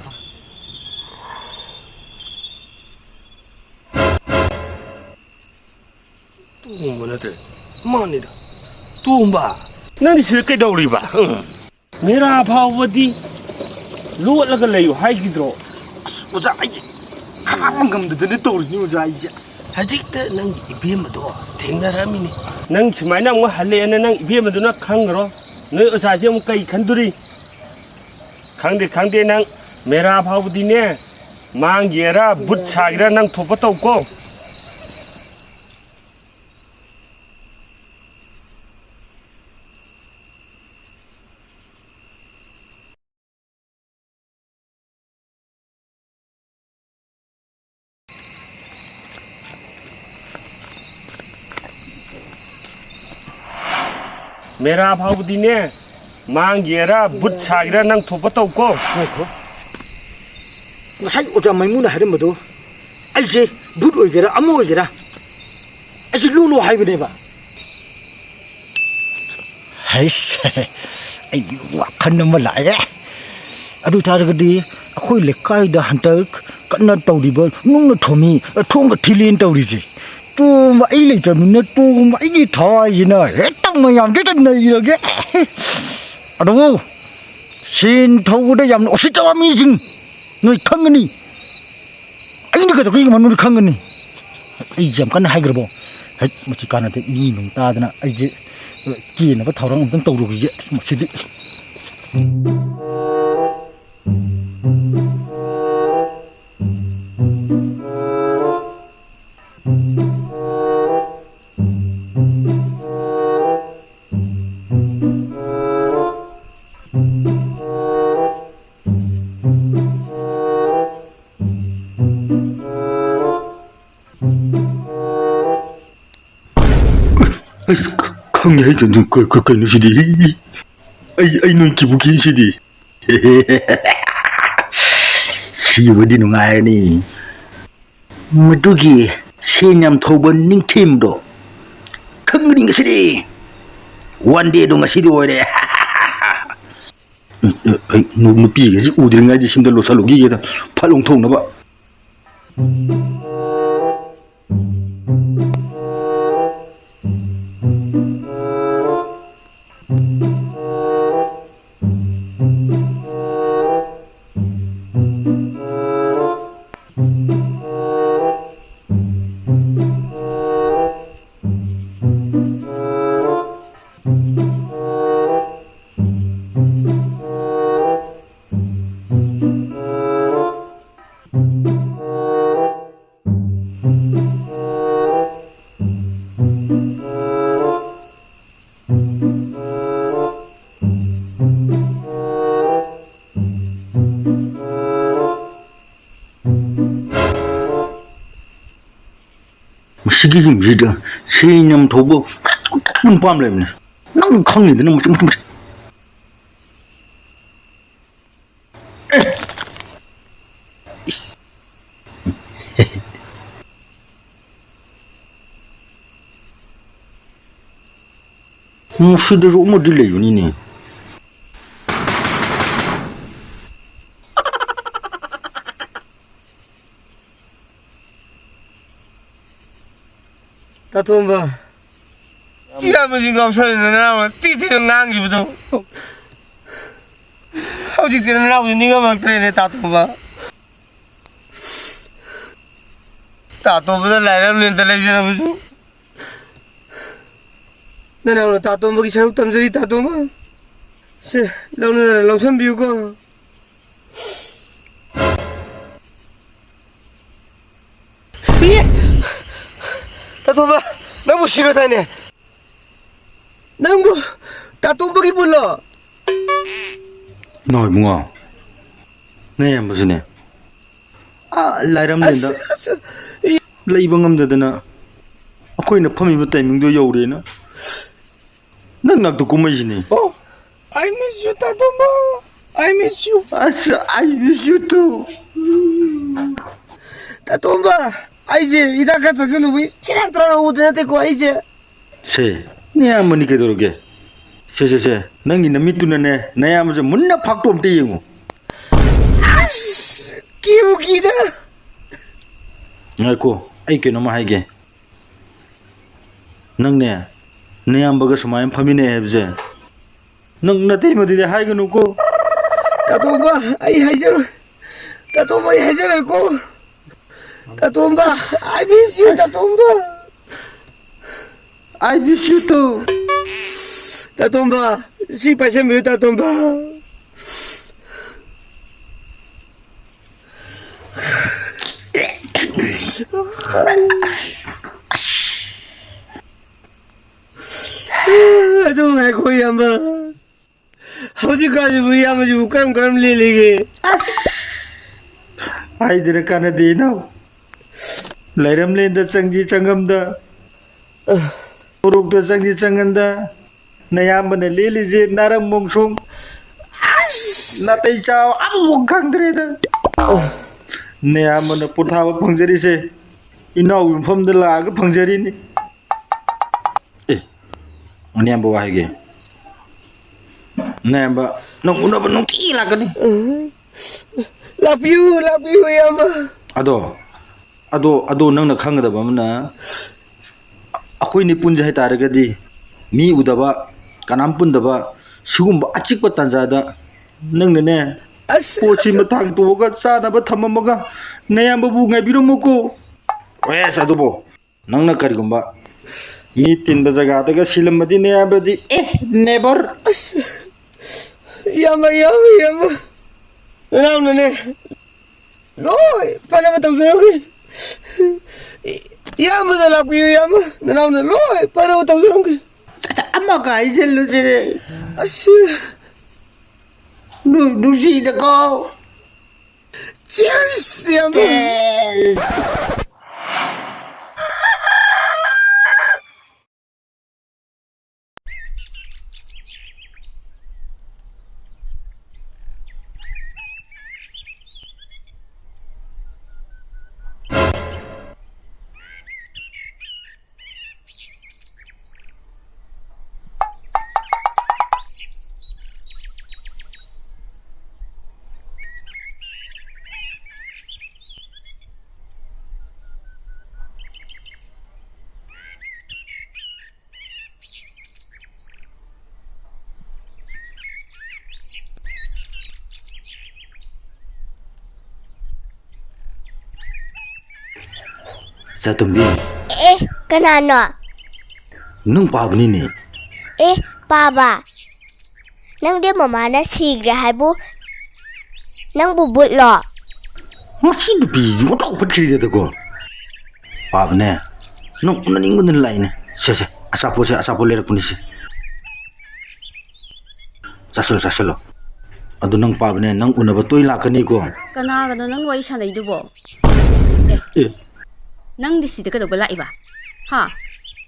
ꯇꯣꯝꯕ ꯅꯠꯇ꯭ꯔꯦ, ꯃꯥꯅꯤꯗ꯫ ꯇꯣꯝꯕ, ꯅꯪꯗꯤ ꯁꯤꯗ ꯀꯩꯗꯧꯔꯤꯕ? ꯎꯝ꯫ ꯃꯦꯔꯥ ꯐꯥꯎꯕꯗꯤ ꯂꯣꯠꯂꯒ ꯂꯩꯌꯨ ꯍꯥꯏꯈꯤꯗ꯭ꯔꯣ? ꯑꯁ, ꯑꯣꯖꯥ, ꯑꯩꯁꯦ ꯈꯥꯡꯕ ꯉꯝꯗꯗꯅ ꯇꯧꯔꯤꯅꯤ, ꯑꯣꯖꯥ, ꯑꯩꯁꯦ꯫ ꯍꯧꯖꯤꯛꯇ ꯅꯪꯒꯤ ꯏꯕꯦꯝꯃꯗꯣ ꯊꯦꯡꯅꯔꯝꯃꯤꯅꯤ꯫ ꯅꯪ ꯁꯨꯃꯥꯏꯅ ꯑꯃꯨꯛ ꯍꯜꯂꯛꯑꯦꯅ ꯅꯪ ꯏꯕꯦꯝꯃꯗꯨꯅ ꯈꯪꯈ꯭ꯔꯣ? ꯅꯣꯏ ꯑꯣꯖꯥꯁꯦ ꯑꯃꯨꯛ ꯀꯩ ꯈꯟꯗꯣꯔꯤ? ꯈꯪꯗꯦ, ꯈꯪꯗꯦ, ꯅꯪ ꯃꯦꯔꯥ ꯐꯥꯎꯕꯗꯤꯅꯦ, ꯃꯥꯡꯒꯦꯔꯥ, ꯕꯨꯠ ꯁꯥꯒꯦꯔꯥ, ꯅꯪ ꯊꯣꯛꯄ ꯇꯧꯀꯣ꯫ ꯃꯦꯔꯥ ꯐꯥꯎꯕꯗꯤꯅꯦ, ꯃꯥꯡꯒꯦꯔꯥ, ꯕꯨꯠ ꯁꯥꯒꯦꯔꯥ, ꯅꯪ ꯊꯣꯛꯄ ꯇꯧꯀꯣ꯫ ꯉꯥꯏꯈꯣ꯫ ꯉꯁꯥꯏ ꯑꯣꯖꯥ ꯃꯥꯏꯃꯨꯅ ꯍꯥꯏꯔꯝꯕꯗꯣ, ꯑꯩꯁꯦ ꯕꯨꯠ ꯑꯣꯏꯒꯦꯔꯥ, ꯑꯃ ꯑꯣꯏꯒꯦꯔꯥ, ꯑꯩꯁꯦ ꯂꯨ ꯂꯨ ꯍꯥꯏꯕꯅꯦꯕ꯫ ꯍꯩꯁ, ꯑꯩ ꯋꯥꯈꯜ ꯑꯃ ꯂꯥꯛꯑꯦ꯫ ꯑꯗꯨ ꯑꯣꯏꯇꯥꯔꯒꯗꯤ ꯑꯩꯈꯣꯏ ꯂꯩꯀꯥꯏꯗ ꯍꯟꯗꯛ ꯀꯟꯅ ꯇꯧꯔꯤꯕ ꯅꯨꯡꯅ ꯊꯣꯝꯃꯤ, ꯊꯣꯡꯒ ꯊꯤꯜꯂꯤꯅ ꯇꯧꯔꯤꯁꯦ, ꯇꯣꯝꯕ ꯑꯩ ꯂꯩꯇ꯭ꯔꯕꯅꯤꯅ ꯇꯣꯝꯕ ꯑꯩꯒꯤ ꯊꯋꯥꯏꯁꯤꯅ ꯍꯦꯛꯇ ꯃꯌꯥꯝꯁꯤꯗ ꯅꯩꯔꯒꯦ꯫ ꯑꯗꯨꯕꯨ ꯁꯦꯟ ꯊꯧꯕꯗ ꯌꯥꯝꯅ ꯎꯁꯤꯠꯇꯕ ꯃꯤꯁꯤꯡ ꯅꯣꯏ ꯈꯪꯒꯅꯤ꯫ ꯑꯩꯅ ꯀꯩꯗꯧꯒꯦ ꯃꯅꯨꯡꯗ ꯈꯪꯒꯅꯤ꯫ ꯑꯩꯁꯦ ꯌꯥꯝ ꯀꯟꯅ ꯍꯥꯏꯈ꯭ꯔꯕꯣ? ꯍꯦꯛ ꯃꯁꯤ ꯀꯥꯟꯅꯗꯦ, ꯃꯤ ꯅꯨꯡ ꯇꯥꯗꯅ ꯑꯩꯁꯦ ꯀꯦꯅꯕ ꯊꯧꯔꯥꯡ ꯑꯝꯇꯪ ꯇꯧꯔꯨꯈꯤꯒꯦ꯫ ꯑꯁ, ꯃꯁꯤꯗꯤ꯫ ꯑꯁ, ꯈ-, ꯈꯪꯉꯦ, ꯑꯩ ꯀꯩꯅꯣ, ꯀ-, ꯀ-, ꯀꯩꯅꯣ ꯁꯤꯗꯤ? ꯑꯩ, ꯑꯩ ꯅꯣꯏ ꯀꯤꯕꯨ ꯀꯤ ꯁꯤꯗꯤ꯫ ꯁꯤꯕꯗꯤ ꯅꯨꯡꯉꯥꯏꯔꯅꯤ꯫ ꯃꯗꯨꯒꯤ ꯁꯦꯟ ꯌꯥꯝ ꯊꯧꯕ ꯅꯤꯡꯊꯤꯝꯗꯣ ꯈꯪꯒꯅꯤ ꯉꯁꯤꯗꯤ꯫ One dayꯗꯣ ꯉꯁꯤꯗꯤ ꯑꯣꯏꯔꯦ꯫ ꯑꯩ ꯅꯨ-, ꯅꯨꯄꯤꯒꯁꯤ ꯎꯗ꯭ꯔꯤꯉꯩꯗꯤ ꯁꯤꯝꯗ ꯂꯣꯠꯁꯜꯂꯨꯈꯤꯒꯦꯗ, ꯐꯠ ꯂꯣꯡꯊꯣꯛꯅꯕ꯫ ꯃꯁꯤꯒꯤ ꯌꯨꯝꯁꯤꯗ ꯁꯦꯟ ꯌꯥꯝ ꯊꯧꯕ ꯅꯨꯄꯥ ꯑꯃ ꯂꯩꯕꯅꯦ꯫ ꯅꯪ ꯈꯪꯉꯤꯗꯨꯅ ꯃꯆꯨ, ꯃꯆꯨ, ꯃꯆꯨ꯫ ꯃꯁꯤꯗꯁꯨ ꯑꯃꯗꯤ ꯂꯩꯕꯅꯤꯅꯦ꯫ ꯇꯥꯇꯣꯝꯕ꯫ ꯏꯌꯥꯝꯕꯁꯤ ꯉꯥꯎꯁꯟꯅꯗꯅ ꯅꯅꯥꯎꯅ ꯇꯤ ꯇꯤꯅ ꯉꯥꯡꯈꯤꯕꯗꯣ꯫ ꯍꯧꯖꯤꯛꯇꯤ ꯅꯅꯥꯎꯁꯤ ꯅꯤꯡꯉꯝꯃꯛꯇ꯭ꯔꯦꯅꯦ, ꯇꯥꯇꯣꯝꯕ꯫ ꯇꯥꯇꯣꯝꯕꯗ ꯂꯥꯏꯔꯝꯂꯦꯟꯗ ꯂꯩꯖꯔꯕꯁꯨ꯫ ꯅꯅꯥꯎꯅ ꯇꯥꯇꯣꯝꯕꯒꯤ ꯁꯔꯨꯛ ꯇꯝꯖꯔꯤ, ꯇꯥꯇꯣꯝꯕ꯫ ꯁꯦ, ꯂꯧꯅꯗꯅ ꯂꯧꯁꯟꯕꯤꯌꯨꯀꯣ꯫ ꯏ! ꯇꯥꯇꯣꯝꯕ, ꯅꯪꯕꯨ ꯁꯤꯈ꯭ꯔꯗꯥꯏꯅꯦ? ꯅꯪꯕꯨ ꯇꯥꯇꯣꯝꯕꯒꯤ ꯄꯨꯜꯂꯣ? ꯏꯃꯥ ꯏꯕꯨꯡꯉꯣ, ꯅꯌꯥꯝꯕꯁꯨꯅꯦ꯫ ꯑꯥ, ꯂꯥꯏꯔꯝꯂꯦꯟꯗ ꯑꯁ, ꯑꯁ, ꯏ- ꯂꯩꯕ ꯉꯝꯗꯗꯅ ꯑꯩꯈꯣꯏꯅ ꯐꯝꯃꯤꯕ timingꯗꯣ ꯌꯧꯔꯦꯅ ꯅꯪ ꯅꯥꯛꯇ ꯀꯨꯝꯃꯛꯏꯁꯤꯅꯤ꯫ Oh, I miss you, ꯇꯥꯇꯣꯝꯕ. I miss you. ꯑꯁ, I miss you too. ꯇꯥꯇꯣꯝꯕ, ꯑꯩꯁꯦ ꯍꯤꯗꯥꯛ ꯈꯔ ꯊꯛꯆꯜꯂꯨꯕꯩ ꯆꯤꯔꯥꯛ ꯇꯧꯔ ꯎꯗ ꯅꯠꯇꯦꯀꯣ ꯑꯩꯁꯦ꯫ ꯁꯦ, ꯅꯌꯥꯝꯕꯅꯤ ꯀꯩꯗꯧꯔꯒꯦ? ꯁꯦ, ꯁꯦ, ꯁꯦ, ꯅꯪꯒꯤ ꯅꯃꯤꯠꯇꯨꯅꯅꯦ, ꯅꯌꯥꯝꯕꯁꯦ ꯃꯨꯟꯅ ꯐꯥꯛꯇꯣꯛ ꯑꯝꯇ ꯌꯦꯡꯉꯨ꯫ ꯑꯁ, ꯀꯤꯕꯨ ꯀꯤꯗ꯫ ꯉꯥꯏꯈꯣ, ꯑꯩ ꯀꯩꯅꯣꯝꯃ ꯍꯥꯏꯒꯦ꯫ ꯅꯪꯅꯦ, ꯅꯌꯥꯝꯕꯒ ꯁꯨꯃꯥꯏꯅ ꯐꯝꯃꯤꯟꯅꯩ ꯍꯥꯏꯕꯁꯦ, ꯅꯪ ꯅꯇꯩꯃꯗꯨꯗꯤ ꯍꯥꯏꯒꯅꯨꯀꯣ꯫ ꯇꯥꯇꯣꯝꯕ, ꯑꯩ ꯍꯥꯏꯖꯔꯣꯏ꯫ ꯇꯥꯇꯣꯝꯕ, ꯑꯩ ꯍꯥꯏꯖꯔꯣꯏꯀꯣ꯫ ꯇꯥꯇꯣꯝꯕ, I miss you, ꯇꯥꯇꯣꯝꯕ꯫ I miss you too. ꯇꯥꯇꯣꯝꯕ, ꯁꯤ ꯄꯥꯏꯁꯟꯕꯤꯌꯨ, ꯇꯥꯇꯣꯝꯕ꯫ ꯑꯗꯨ ꯉꯥꯏꯈꯣ, ꯏꯌꯥꯝꯕ꯫ ꯍꯧꯖꯤꯛꯀꯥꯟꯁꯤꯕꯨ ꯏꯌꯥꯝꯕꯁꯤꯕꯨ ꯀꯔꯝ ꯀꯔꯝ ꯂꯦꯜꯂꯤꯒꯦ? ꯑꯁ! ꯍꯥꯏꯗꯅ ꯀꯥꯟꯅꯗꯦ, ꯏꯅꯥꯎ꯫ ꯂꯩꯔꯝꯂꯦꯟꯗ ꯆꯪꯁꯤ ꯆꯪꯉꯝꯗ, ꯁꯣꯔꯣꯛꯇ ꯆꯪꯁꯤ ꯆꯪꯉꯝꯗ, ꯅꯌꯥꯝꯕꯅ ꯂꯦꯜꯂꯤꯁꯦ ꯅꯥꯔꯪ ꯃꯣꯡꯁꯣꯡ, ꯅꯥꯇꯩ ꯆꯥꯕ ꯑꯃꯐꯥꯎ ꯈꯪꯗ꯭ꯔꯦꯗ꯫ ꯅꯌꯥꯝꯕꯅ ꯄꯣꯊꯥꯕ ꯐꯪꯖꯔꯤꯁꯦ ꯏꯅꯥꯎꯒꯤ ꯃꯐꯝꯗ ꯂꯥꯛꯑꯒ ꯐꯪꯖꯔꯤꯅꯤ꯫ ꯑꯦ, ꯅꯌꯥꯝꯕ ꯋꯥ ꯍꯥꯏꯒꯦ꯫ ꯅꯌꯥꯝꯕ ꯅꯪ ꯎꯅꯕ ꯅꯨꯡꯇꯤꯒꯤ ꯂꯥꯛꯀꯅꯤ꯫ ꯂꯥꯛꯄꯤꯌꯨ, ꯂꯥꯛꯄꯤꯌꯨ, ꯏꯌꯥꯝꯕ꯫ ꯑꯗꯣ, ꯑꯗꯣ, ꯑꯗꯣ ꯅꯪꯅ ꯈꯪꯒꯗꯕ ꯑꯃꯅ, ꯑꯩꯈꯣꯏꯅꯤ ꯄꯨꯟꯁꯦ ꯍꯥꯏꯇꯥꯔꯒꯗꯤ, ꯃꯤ ꯎꯗꯕ, ꯀꯅꯥꯝ ꯄꯨꯟꯗꯕ, ꯁꯤꯒꯨꯝꯕ ꯑꯆꯤꯛꯄ ꯇꯥꯟꯖꯥꯗ ꯅꯪꯅꯅꯦ, ꯑꯁ, ꯄꯣꯠꯁꯤ ꯑꯁ꯫ ꯃꯇꯥꯡ ꯇꯣꯛꯑꯒ ꯆꯥꯅꯕ ꯊꯝꯃꯝꯃꯒ ꯅꯌꯥꯝꯕꯕꯨ ꯉꯥꯏꯕꯤꯔꯝꯃꯨꯀꯣ꯫ ꯑꯦꯁ, ꯑꯗꯨꯕꯨ ꯅꯪꯅ ꯀꯔꯤꯒꯨꯝꯕ ꯃꯤ ꯇꯤꯟꯕ ꯖꯒꯥꯗꯒ ꯁꯤꯜꯂꯝꯃꯗꯤ ꯅꯌꯥꯝꯕꯗꯤ, ꯑꯦ, never꯫ ꯑꯁ, ꯏꯌꯥꯝꯕ, ꯏꯌꯥꯝꯕ, ꯏꯌꯥꯝꯕ, ꯅꯅꯥꯎꯅꯅꯦ, ꯂꯣꯏ ꯐꯅꯕ ꯇꯧꯖꯔꯝꯒꯦ꯫ ꯏꯌꯥꯝꯕꯗ ꯂꯥꯛꯄꯤꯌꯨ, ꯏꯌꯥꯝꯕ꯫ ꯅꯅꯥꯎꯅ ꯂꯣꯏ ꯐꯅꯕ ꯇꯧꯖꯔꯝꯒꯦ꯫ ꯆꯥ-, ꯆꯥ-, ꯑꯃꯒ ꯍꯥꯏꯖꯜꯂꯨꯁꯤꯅꯦ꯫ ꯑꯁꯤ꯫ ꯅꯨ-, ꯅꯨꯡꯁꯤꯗꯀꯣ꯫ Cheers, ꯏꯌꯥꯝꯕ꯫ Cheers꯫ ꯆꯥꯇꯣꯝꯕꯤ꯫ ꯑꯦ, ꯀꯅꯥꯅꯣ? ꯅꯪ ꯄꯥꯕꯅꯤꯅꯦ꯫ ꯑꯦ, ꯄꯥꯕ? ꯅꯪꯗꯤ ꯃꯃꯥꯅ ꯁꯤꯈ꯭ꯔꯦ ꯍꯥꯏꯕꯨ ꯅꯪꯕꯨ ꯕꯨꯠꯂꯣ? ꯃꯁꯤ ꯅꯨꯄꯤꯁꯤ ꯑꯣꯟꯊꯣꯛ ꯐꯠꯈꯤꯗꯦꯗꯀꯣ꯫ ꯄꯥꯕꯅꯦ, ꯅꯪ ꯎꯅꯅꯤꯡꯕꯗꯨꯅ ꯂꯥꯛꯏꯅꯦ꯫ ꯁꯦ, ꯁꯦ, ꯑꯆꯥꯄꯣꯠꯁꯦ, ꯑꯆꯥꯄꯣꯠ ꯂꯩꯔꯛꯄꯅꯤ, ꯁꯦ꯫ ꯆꯥꯁꯤꯜꯂꯣ, ꯆꯥꯁꯤꯜꯂꯣ꯫ ꯑꯗꯨ ꯅꯪ ꯄꯥꯕꯅꯦ, ꯅꯪ ꯎꯅꯕ ꯇꯣꯏ ꯂꯥꯛꯀꯅꯤꯀꯣ꯫ ꯀꯅꯥꯒꯅꯣ ꯅꯪ ꯋꯥꯔꯤ ꯁꯥꯟꯅꯩꯗꯨꯕꯣ? ꯑꯦ꯫ ꯑꯦ꯫ ꯅꯪꯗꯤ ꯁꯤꯗ ꯀꯩꯗꯧꯕ ꯂꯥꯛꯏꯕ? ꯍꯥ?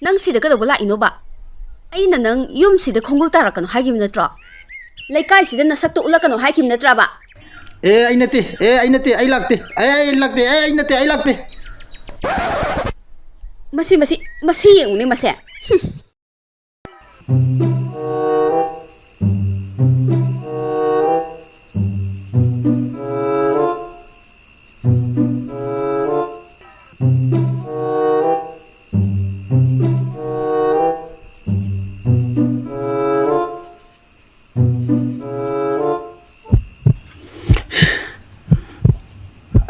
ꯅꯪ ꯁꯤꯗ ꯀꯩꯗꯧꯕ ꯂꯥꯛꯏꯅꯣꯕ? ꯑꯩꯅ ꯅꯪ ꯌꯨꯝꯁꯤꯗ ꯈꯣꯡꯒꯨꯜ ꯇꯥꯔꯛꯀꯅꯣ ꯍꯥꯏꯈꯤꯕ ꯅꯠꯇ꯭ꯔꯣ? ꯂꯩꯀꯥꯏꯁꯤꯗ ꯅꯁꯛꯇꯣ ꯎꯠꯂꯛꯀꯅꯣ ꯍꯥꯏꯈꯤꯕ ꯅꯠꯇ꯭ꯔꯕ? ꯑꯦ, ꯑꯩ ꯅꯠꯇꯦ꯫ ꯑꯦ, ꯑꯩ ꯅꯠꯇꯦ꯫ ꯑꯩ ꯂꯥꯛꯇꯦ꯫ ꯑꯦ, ꯑꯩ ꯂꯥꯛꯇꯦ꯫ ꯑꯦ, ꯑꯩ ꯅꯠꯇꯦ꯫ ꯑꯩ ꯂꯥꯛꯇꯦ꯫ ꯃꯁꯤ, ꯃꯁꯤ, ꯃꯁꯤ ꯌꯦꯡꯉꯨꯅꯦ, ꯃꯁꯦ꯫ ꯍꯨꯝ꯫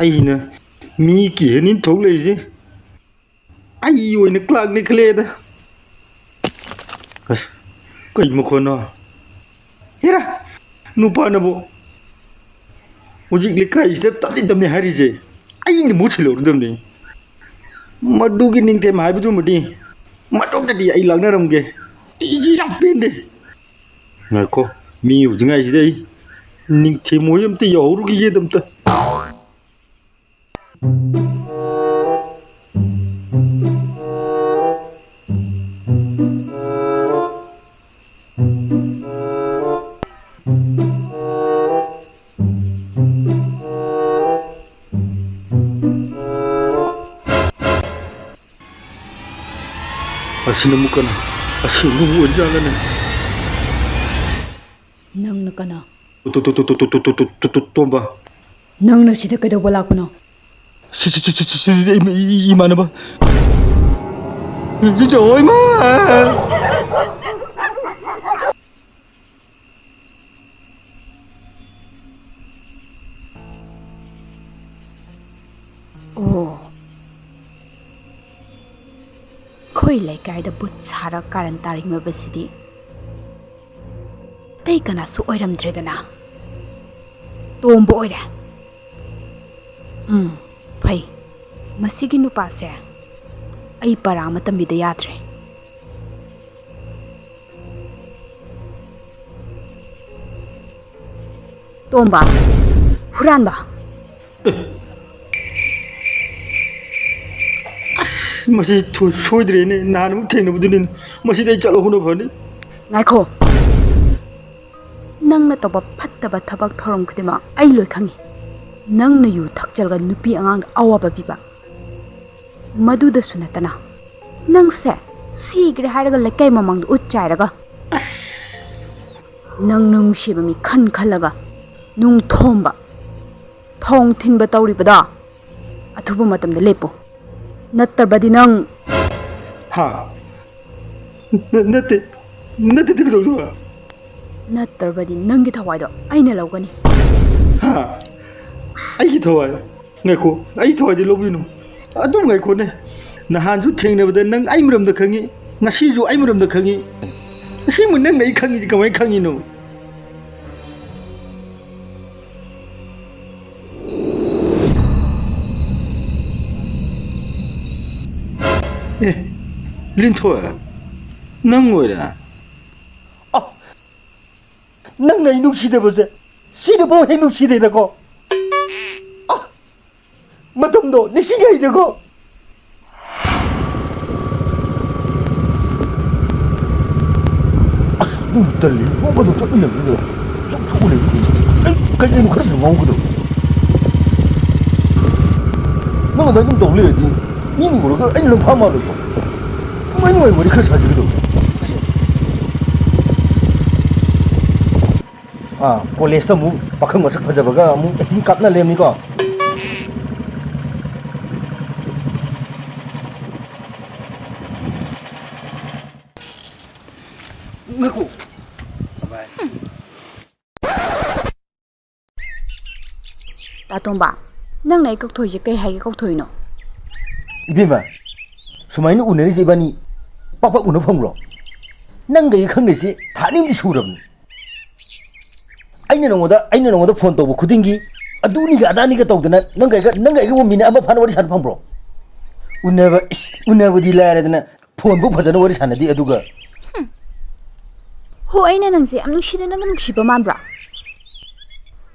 ꯑꯩꯅ ꯃꯤ ꯀꯤꯍꯟꯅꯤ ꯊꯣꯛꯂꯛꯏꯁꯦ꯫ ꯑꯩ ꯑꯣꯏꯅ ꯀ꯭ꯂꯥꯛꯅꯦ ꯈꯜꯂꯦꯗ꯫ ꯑꯁ, ꯀꯩ ꯃꯈꯣꯟꯅꯣ? ꯍꯦꯔꯥ, ꯅꯨꯄꯥꯅꯕꯨ ꯍꯧꯖꯤꯛ ꯂꯩꯀꯥꯏꯁꯤꯗ ꯇꯞꯅꯤ ꯇꯞꯅꯤ ꯍꯥꯏꯔꯤꯁꯦ, ꯑꯩꯅ ꯃꯍꯨꯠ ꯁꯤꯜꯍꯧꯔꯗꯕꯅꯤ꯫ ꯃꯗꯨꯒꯤ ꯅꯤꯡꯊꯦꯝ ꯍꯥꯏꯕꯗꯨꯃꯗꯤ ꯃꯇꯣꯝꯇꯗꯤ ꯑꯩ ꯂꯥꯛꯅꯔꯝꯒꯦ꯫ ꯑꯩꯗꯤ ꯌꯥꯝ ꯄꯦꯟꯗꯦ꯫ ꯉꯥꯏꯈꯣ, ꯃꯤ ꯎꯗ꯭ꯔꯤꯉꯩꯁꯤꯗ ꯑꯩ ꯅꯤꯡꯊꯦꯝ ꯍꯣꯏ ꯑꯝꯇ ꯌꯧꯍꯧꯔꯨꯈꯤꯒꯦꯗ ꯑꯝꯇ꯫ ꯑꯁꯤꯅ ꯑꯃꯨꯛ ꯀꯅꯥ? ꯑꯁꯤꯅ ꯑꯃꯨꯛ ꯑꯣꯏꯖꯥꯠꯂꯅꯦ? ꯅꯪꯅ ꯀꯅꯥ? ꯇꯣ-, ꯇꯣ-, ꯇꯣ-, ꯇꯣꯝꯕ꯫ ꯅꯪꯅ ꯁꯤꯗ ꯀꯩꯗꯧꯕ ꯂꯥꯛꯄꯅꯣ? ꯁꯤ, ꯁꯤ, ꯁꯤ, ꯁꯤ, ꯁꯤ, ꯁꯤ, ꯏꯃ-, ꯏ-, ꯏꯃꯥꯟꯅꯕ꯫ ꯏ-, ꯏ-, ꯏ-, ꯏꯃꯥ! ꯑꯣ꯫ ꯑꯩꯈꯣꯏ ꯂꯩꯀꯥꯏꯗ ꯚꯨꯠ ꯁꯥꯔ ꯀꯥꯔꯟ ꯇꯥꯔꯤꯃꯕꯁꯤꯗꯤ ꯑꯇꯩ ꯀꯅꯥꯁꯨ ꯑꯣꯏꯔꯝꯗ꯭ꯔꯦꯗꯅ, ꯇꯣꯝꯕ ꯑꯣꯏꯔꯦ꯫ ꯎꯝ, ꯐꯩ꯫ ꯃꯁꯤꯒꯤ ꯅꯨꯄꯥꯁꯦ ꯑꯩ ꯄꯔꯥ ꯑꯃ ꯇꯝꯕꯤꯗ ꯌꯥꯗ꯭ꯔꯦ꯫ ꯇꯣꯝꯕ, ꯍꯨꯔꯥꯟꯕ꯫ ꯑꯁ, ꯃꯁꯤ ꯊꯣ-, ꯁꯣꯏꯗ꯭ꯔꯦꯅꯦ, ꯅꯍꯥꯟ ꯑꯃꯨꯛ ꯊꯦꯡꯅꯕꯗꯨꯅꯤꯅꯦ꯫ ꯃꯁꯤꯗꯤ ꯑꯩ ꯆꯠꯂꯧꯕꯅ ꯐꯅꯤ꯫ ꯉꯥꯏꯈꯣ꯫ ꯅꯪꯅ ꯇꯧꯕ ꯐꯠꯇꯕ ꯊꯕꯛ ꯊꯧꯔꯝ ꯈꯨꯗꯤꯡꯃꯛ ꯑꯩ ꯂꯣꯏ ꯈꯪꯉꯤ꯫ ꯅꯪꯅ ꯌꯨ ꯊꯛꯆꯜꯂꯒ ꯅꯨꯄꯤ ꯑꯉꯥꯡꯗ ꯑꯋꯥꯕ ꯄꯤꯕ, ꯃꯗꯨꯗꯁꯨ ꯅꯠꯇꯅ ꯅꯪꯁꯦ ꯁꯤꯈ꯭ꯔꯦ ꯍꯥꯏꯔꯒ ꯂꯩꯀꯥꯏ ꯃꯃꯥꯡꯗ ꯎꯠ ꯆꯥꯏꯔꯒ, ꯑꯁ, ꯅꯪ ꯅꯨꯡꯁꯤꯕ ꯃꯤ ꯈꯟ ꯈꯜꯂꯒ ꯅꯨꯡ ꯊꯣꯝꯕ, ꯊꯣꯡ ꯊꯤꯟꯕ ꯇꯧꯔꯤꯕꯗꯣ ꯑꯊꯨꯕ ꯃꯇꯝꯗ ꯂꯦꯞꯄꯨ, ꯅꯠꯇ꯭ꯔꯕꯗꯤ ꯅꯪ ꯍꯥ? ꯅ-, ꯅꯠꯇꯦ, ꯅꯠꯇꯦ, ꯀꯩꯗꯧꯗꯣꯏꯕ? ꯅꯠꯇ꯭ꯔꯕꯗꯤ ꯅꯪꯒꯤ ꯊꯋꯥꯏꯗꯣ ꯑꯩꯅ ꯂꯧꯒꯅꯤ꯫ ꯍꯥ? ꯑꯩꯒꯤ ꯊꯋꯥꯏ? ꯉꯥꯏꯈꯣ, ꯑꯩ ꯊꯋꯥꯏꯗꯤ ꯂꯧꯕꯤꯅꯨ꯫ ꯑꯗꯨꯝ ꯉꯥꯏꯈꯣꯅꯦ꯫ ꯅꯍꯥꯟꯁꯨ ꯊꯦꯡꯅꯕꯗ ꯅꯪ ꯑꯩ ꯃꯔꯝꯗ ꯈꯪꯉꯤ, ꯉꯁꯤꯁꯨ ꯑꯩ ꯃꯔꯝꯗ ꯈꯪꯉꯤ꯫ ꯑꯁꯦꯡꯕ ꯅꯪꯅ ꯑꯩ ꯈꯪꯉꯤꯁꯤ ꯀꯃꯥꯏꯅ ꯈꯪꯉꯤꯅꯣ? ꯑꯦ, ꯂꯤꯟꯊꯣꯏ, ꯅꯪ ꯑꯣꯏꯔꯦ? ꯑ, ꯅꯪꯅ ꯑꯩ ꯅꯨꯡꯁꯤꯗꯕꯁꯦ ꯁꯤꯅꯐꯥꯎ ꯍꯦꯛ ꯅꯨꯡꯁꯤꯗꯦꯗꯀꯣ꯫ ꯑ, ꯃꯇꯝꯗꯣ ꯅꯤꯡꯁꯤꯡꯉꯩꯗꯀꯣ꯫ ꯑꯁ, ꯅꯪ ꯇꯜꯂꯤ꯫ ꯅꯣꯡ ꯐꯥꯗꯣꯛ ꯆꯠꯃꯤꯟꯅꯕꯗꯨꯗ ꯁꯨꯛ ꯁꯨꯛ ꯂꯩꯕ ꯀꯩꯅꯣ? ꯑꯩ ꯀꯩ ꯀꯩꯅꯣ ꯈꯔꯁꯨ ꯉꯥꯡꯒꯗꯕ꯫ ꯅꯪ ꯑꯗꯨꯃꯥꯏꯅ ꯑꯗꯨꯝ ꯇꯧ ꯂꯩꯔꯗꯤ ꯃꯤꯅ ꯎꯔꯒ ꯑꯩꯅ ꯅꯪ ꯐꯥ ꯃꯥꯜꯂꯣꯏꯗ꯭ꯔꯣ? ꯅꯨꯡꯉꯥꯏ ꯅꯨꯡꯉꯥꯏ ꯋꯥꯔꯤ ꯈꯔ ꯁꯥꯁꯤ ꯀꯩꯗꯧꯔꯒꯦ? ꯑꯥ, ꯀꯣꯂꯦꯖꯇ ꯑꯃꯨꯛ ꯄꯥꯈꯪ ꯃꯁꯛ ꯐꯖꯕꯒ ꯑꯃꯨꯛ ꯑꯦꯛꯇꯤꯡ ꯀꯥꯞꯅ ꯂꯩꯔꯝꯅꯤꯀꯣ꯫ ꯉꯥꯏꯈꯣ꯫ ꯇꯥꯇꯣꯝꯕ, ꯅꯪꯅ ꯑꯩ ꯀꯧꯊꯣꯛꯏꯁꯦ ꯀꯩ ꯍꯥꯏꯒꯦ ꯀꯧꯊꯣꯛꯏꯅꯣ? ꯏꯕꯦꯝꯃ, ꯁꯨꯃꯥꯏꯅ ꯎꯅꯔꯤꯁꯦ ꯏꯕꯥꯅꯤ ꯄꯥꯛ ꯄꯥꯛ ꯎꯅ ꯐꯪꯕ꯭ꯔꯣ? ꯅꯪꯒ ꯑꯩꯒ ꯈꯪꯅꯩꯁꯦ ꯊꯥ ꯑꯅꯤ ꯑꯍꯨꯝꯗꯤ ꯁꯨꯔꯕꯅꯤ꯫ ꯑꯩꯅ ꯅꯉꯣꯟꯗ, ꯑꯩꯅ ꯅꯉꯣꯟꯗ ꯐꯣꯟ ꯇꯧꯕ ꯈꯨꯗꯤꯡꯒꯤ ꯑꯗꯨꯅꯤꯒ ꯑꯗꯥꯅꯤꯒ ꯇꯧꯗꯅ ꯅꯪꯒ ꯑꯩꯒ, ꯅꯪꯒ ꯑꯩꯒꯕꯨ ꯃꯤꯅꯤꯠ ꯑꯃ ꯐꯥꯅ ꯋꯥꯔꯤ ꯁꯥꯟꯅ ꯐꯪꯕ꯭ꯔꯣ? ꯎꯅꯕ, ꯏꯁ, ꯎꯅꯕꯗꯤ ꯂꯥꯏꯔꯗꯅ ꯐꯣꯟꯕꯨ ꯐꯖꯅ ꯋꯥꯔꯤ ꯁꯥꯟꯅꯗꯦ ꯑꯗꯨꯒ꯫ ꯍꯣ, ꯑꯩꯅ ꯅꯪꯁꯦ ꯌꯥꯝ ꯅꯨꯡꯁꯤꯅ ꯅꯪꯒ ꯅꯨꯡꯁꯤꯕ ꯃꯥꯟꯕ꯭ꯔꯥ?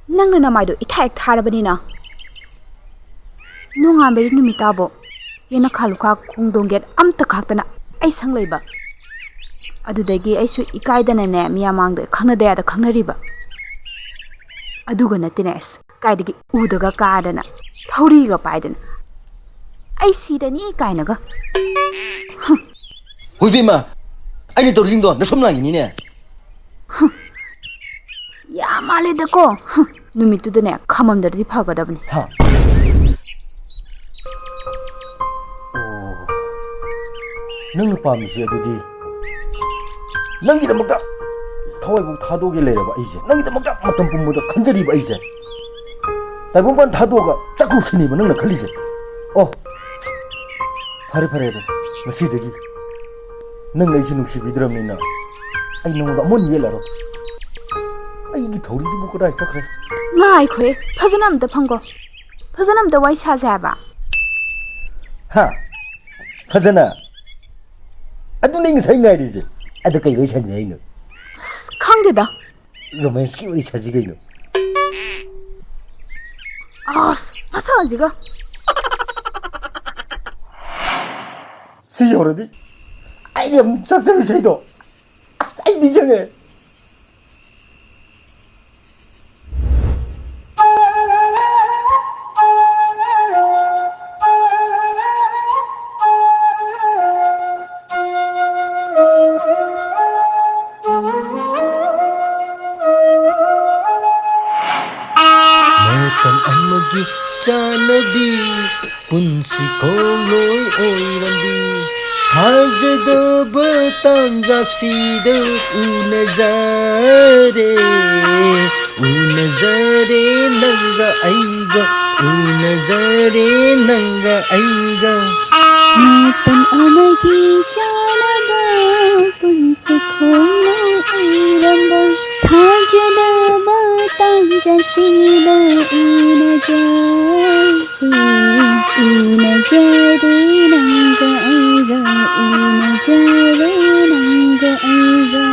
ꯅꯪꯅ ꯅꯃꯥꯏꯗꯣ ꯏꯊꯥ ꯍꯦꯛ ꯊꯥꯔꯕꯅꯤꯅ ꯅꯣꯡꯉꯥꯟꯕꯗꯤ ꯅꯨꯃꯤꯠ ꯇꯥꯕꯣ꯫ ꯌꯦꯅꯈꯥ ꯂꯨꯈꯥ ꯈꯣꯡꯗꯣꯡ ꯒꯦꯠ ꯑꯝꯇ ꯈꯥꯛꯇꯅ ꯑꯩ ꯁꯪ ꯂꯩꯕ꯫ ꯑꯗꯨꯗꯒꯤ ꯑꯩꯁꯨ ꯏꯀꯥꯏꯗꯅꯅꯦ ꯃꯤꯌꯥꯝ ꯃꯥꯡꯗ ꯈꯪꯅꯗ ꯌꯥꯗ ꯈꯪꯅꯔꯤꯕ꯫ ꯑꯗꯨꯒ ꯅꯠꯇꯦꯅꯦ ꯑꯁ ꯀꯥꯏꯗꯒꯤ ꯎꯗꯒ ꯀꯥꯗꯅ ꯊꯧꯔꯤꯒ ꯄꯥꯏꯗꯅ ꯑꯩ ꯁꯤꯔꯅꯤ ꯀꯥꯏꯅꯒ꯫ ꯍꯨꯏꯕꯤꯃ, ꯑꯩꯅ ꯇꯧꯔꯤꯁꯤꯡꯗꯣ ꯅꯁꯝ ꯂꯥꯡꯉꯤꯅꯤꯅꯦ꯫ ꯌꯥꯝ ꯃꯥꯜꯂꯦꯗꯀꯣ꯫ ꯍꯨꯝ, ꯅꯨꯃꯤꯠꯇꯨꯗꯅꯦ ꯈꯝꯃꯝꯗ꯭ꯔꯗꯤ ꯐꯒꯗꯕꯅꯤ꯫ ꯍꯥ? ꯑꯣ, ꯅꯪꯅ ꯄꯥꯝꯃꯤꯁꯦ ꯑꯗꯨꯗꯤ ꯅꯪꯒꯤꯗꯃꯛꯇ ꯊꯋꯥꯏꯕꯨ ꯊꯥꯗꯣꯛꯑꯒꯦ ꯂꯩꯔꯕ ꯑꯩꯁꯦ, ꯅꯪꯒꯤꯗꯃꯛꯇ ꯃꯇꯝ ꯄꯨꯝꯕꯗ ꯈꯟꯖꯔꯤꯕ ꯑꯩꯁꯦ, ꯇꯥꯏꯕꯪꯄꯥꯟ ꯊꯥꯗꯣꯛꯑꯒ ꯆꯠꯈ꯭ꯔꯨꯁꯤꯅꯦꯕ ꯅꯪꯅ ꯈꯜꯂꯤꯁꯦ꯫ ꯑꯣ, ꯐꯔꯦ ꯐꯔꯦ, ꯑꯗꯨꯗꯤ ꯉꯁꯤꯗꯒꯤ ꯅꯪꯅ ꯑꯩꯁꯦ ꯅꯨꯡꯁꯤꯕꯤꯗ꯭ꯔꯕꯅꯤꯅ ꯑꯩ ꯅꯉꯣꯟꯗ ꯑꯃꯨꯛ ꯍꯟꯅ ꯌꯦꯠꯂꯔꯣꯏ꯫ ꯑꯩꯒꯤ ꯊꯧꯔꯤꯗꯨꯕꯨ ꯀꯗꯥꯏ ꯆꯠꯈ꯭ꯔꯦ? ꯉꯥꯏꯈꯣꯍꯦ, ꯐꯖꯅ ꯑꯝꯇ ꯐꯝꯒꯣ꯫ ꯐꯖꯅ ꯑꯝꯇ ꯋꯥꯔꯤ ꯁꯥꯁꯦ ꯍꯥꯏꯕ꯫ ꯍꯥ? ꯐꯖꯅ? ꯑꯗꯨꯅꯦ ꯉꯁꯥꯏ ꯉꯥꯏꯔꯤꯁꯦ꯫ ꯑꯗꯨ ꯀꯩ ꯋꯥꯔꯤ ꯁꯥꯟꯁꯦ ꯍꯥꯏꯅꯣ? ꯑꯁ, ꯈꯪꯗꯦꯗ꯫ ꯔꯣꯃꯥꯟꯁꯀꯤ ꯋꯥꯔꯤ ꯁꯥꯁꯤ ꯀꯩꯅꯣ? ꯑꯁ, ꯃꯁꯛꯁꯤꯒ꯫ ꯁꯤ ꯌꯧꯔꯗꯤ ꯑꯩꯅ ꯑꯃꯨꯛ ꯆꯠꯆꯔꯨꯁꯦ ꯍꯥꯏꯗꯣ꯫ ꯑꯁ, ꯑꯩ ꯅꯤꯡꯁꯤꯡꯉꯦ꯫ ꯃꯇꯝ ꯑꯃꯒꯤ ꯆꯥꯟꯅꯕꯤ, ꯄꯨꯟꯁꯤ ꯈꯣꯡꯂꯣꯏ ꯑꯣꯏꯔꯝꯕꯤ, ꯊꯥꯖꯗꯕ ꯇꯥꯟꯖꯥꯁꯤꯗ ꯎꯅꯖꯔꯦ, ꯎꯅꯖꯔꯦ ꯅꯪꯒ ꯑꯩꯒ, ꯎꯅꯖꯔꯦ ꯅꯪꯒ ꯑꯩꯒ꯫ ꯃꯇꯝ ꯑꯃꯒꯤ ꯆꯥꯟꯅꯕ, ꯄꯨꯟꯁꯤ ꯈꯣꯡꯂꯣꯏ ꯑꯣꯏꯔꯝꯕ, ꯊꯥꯖꯗꯕ ꯇꯥꯟꯖꯥꯁꯤꯗ ꯎꯅꯖꯔꯦ, ꯎꯅꯖꯔꯦ ꯅꯪꯒ ꯑꯩꯒ, ꯎꯅꯖꯔꯦ ꯅꯪꯒ ꯑꯩꯒ꯫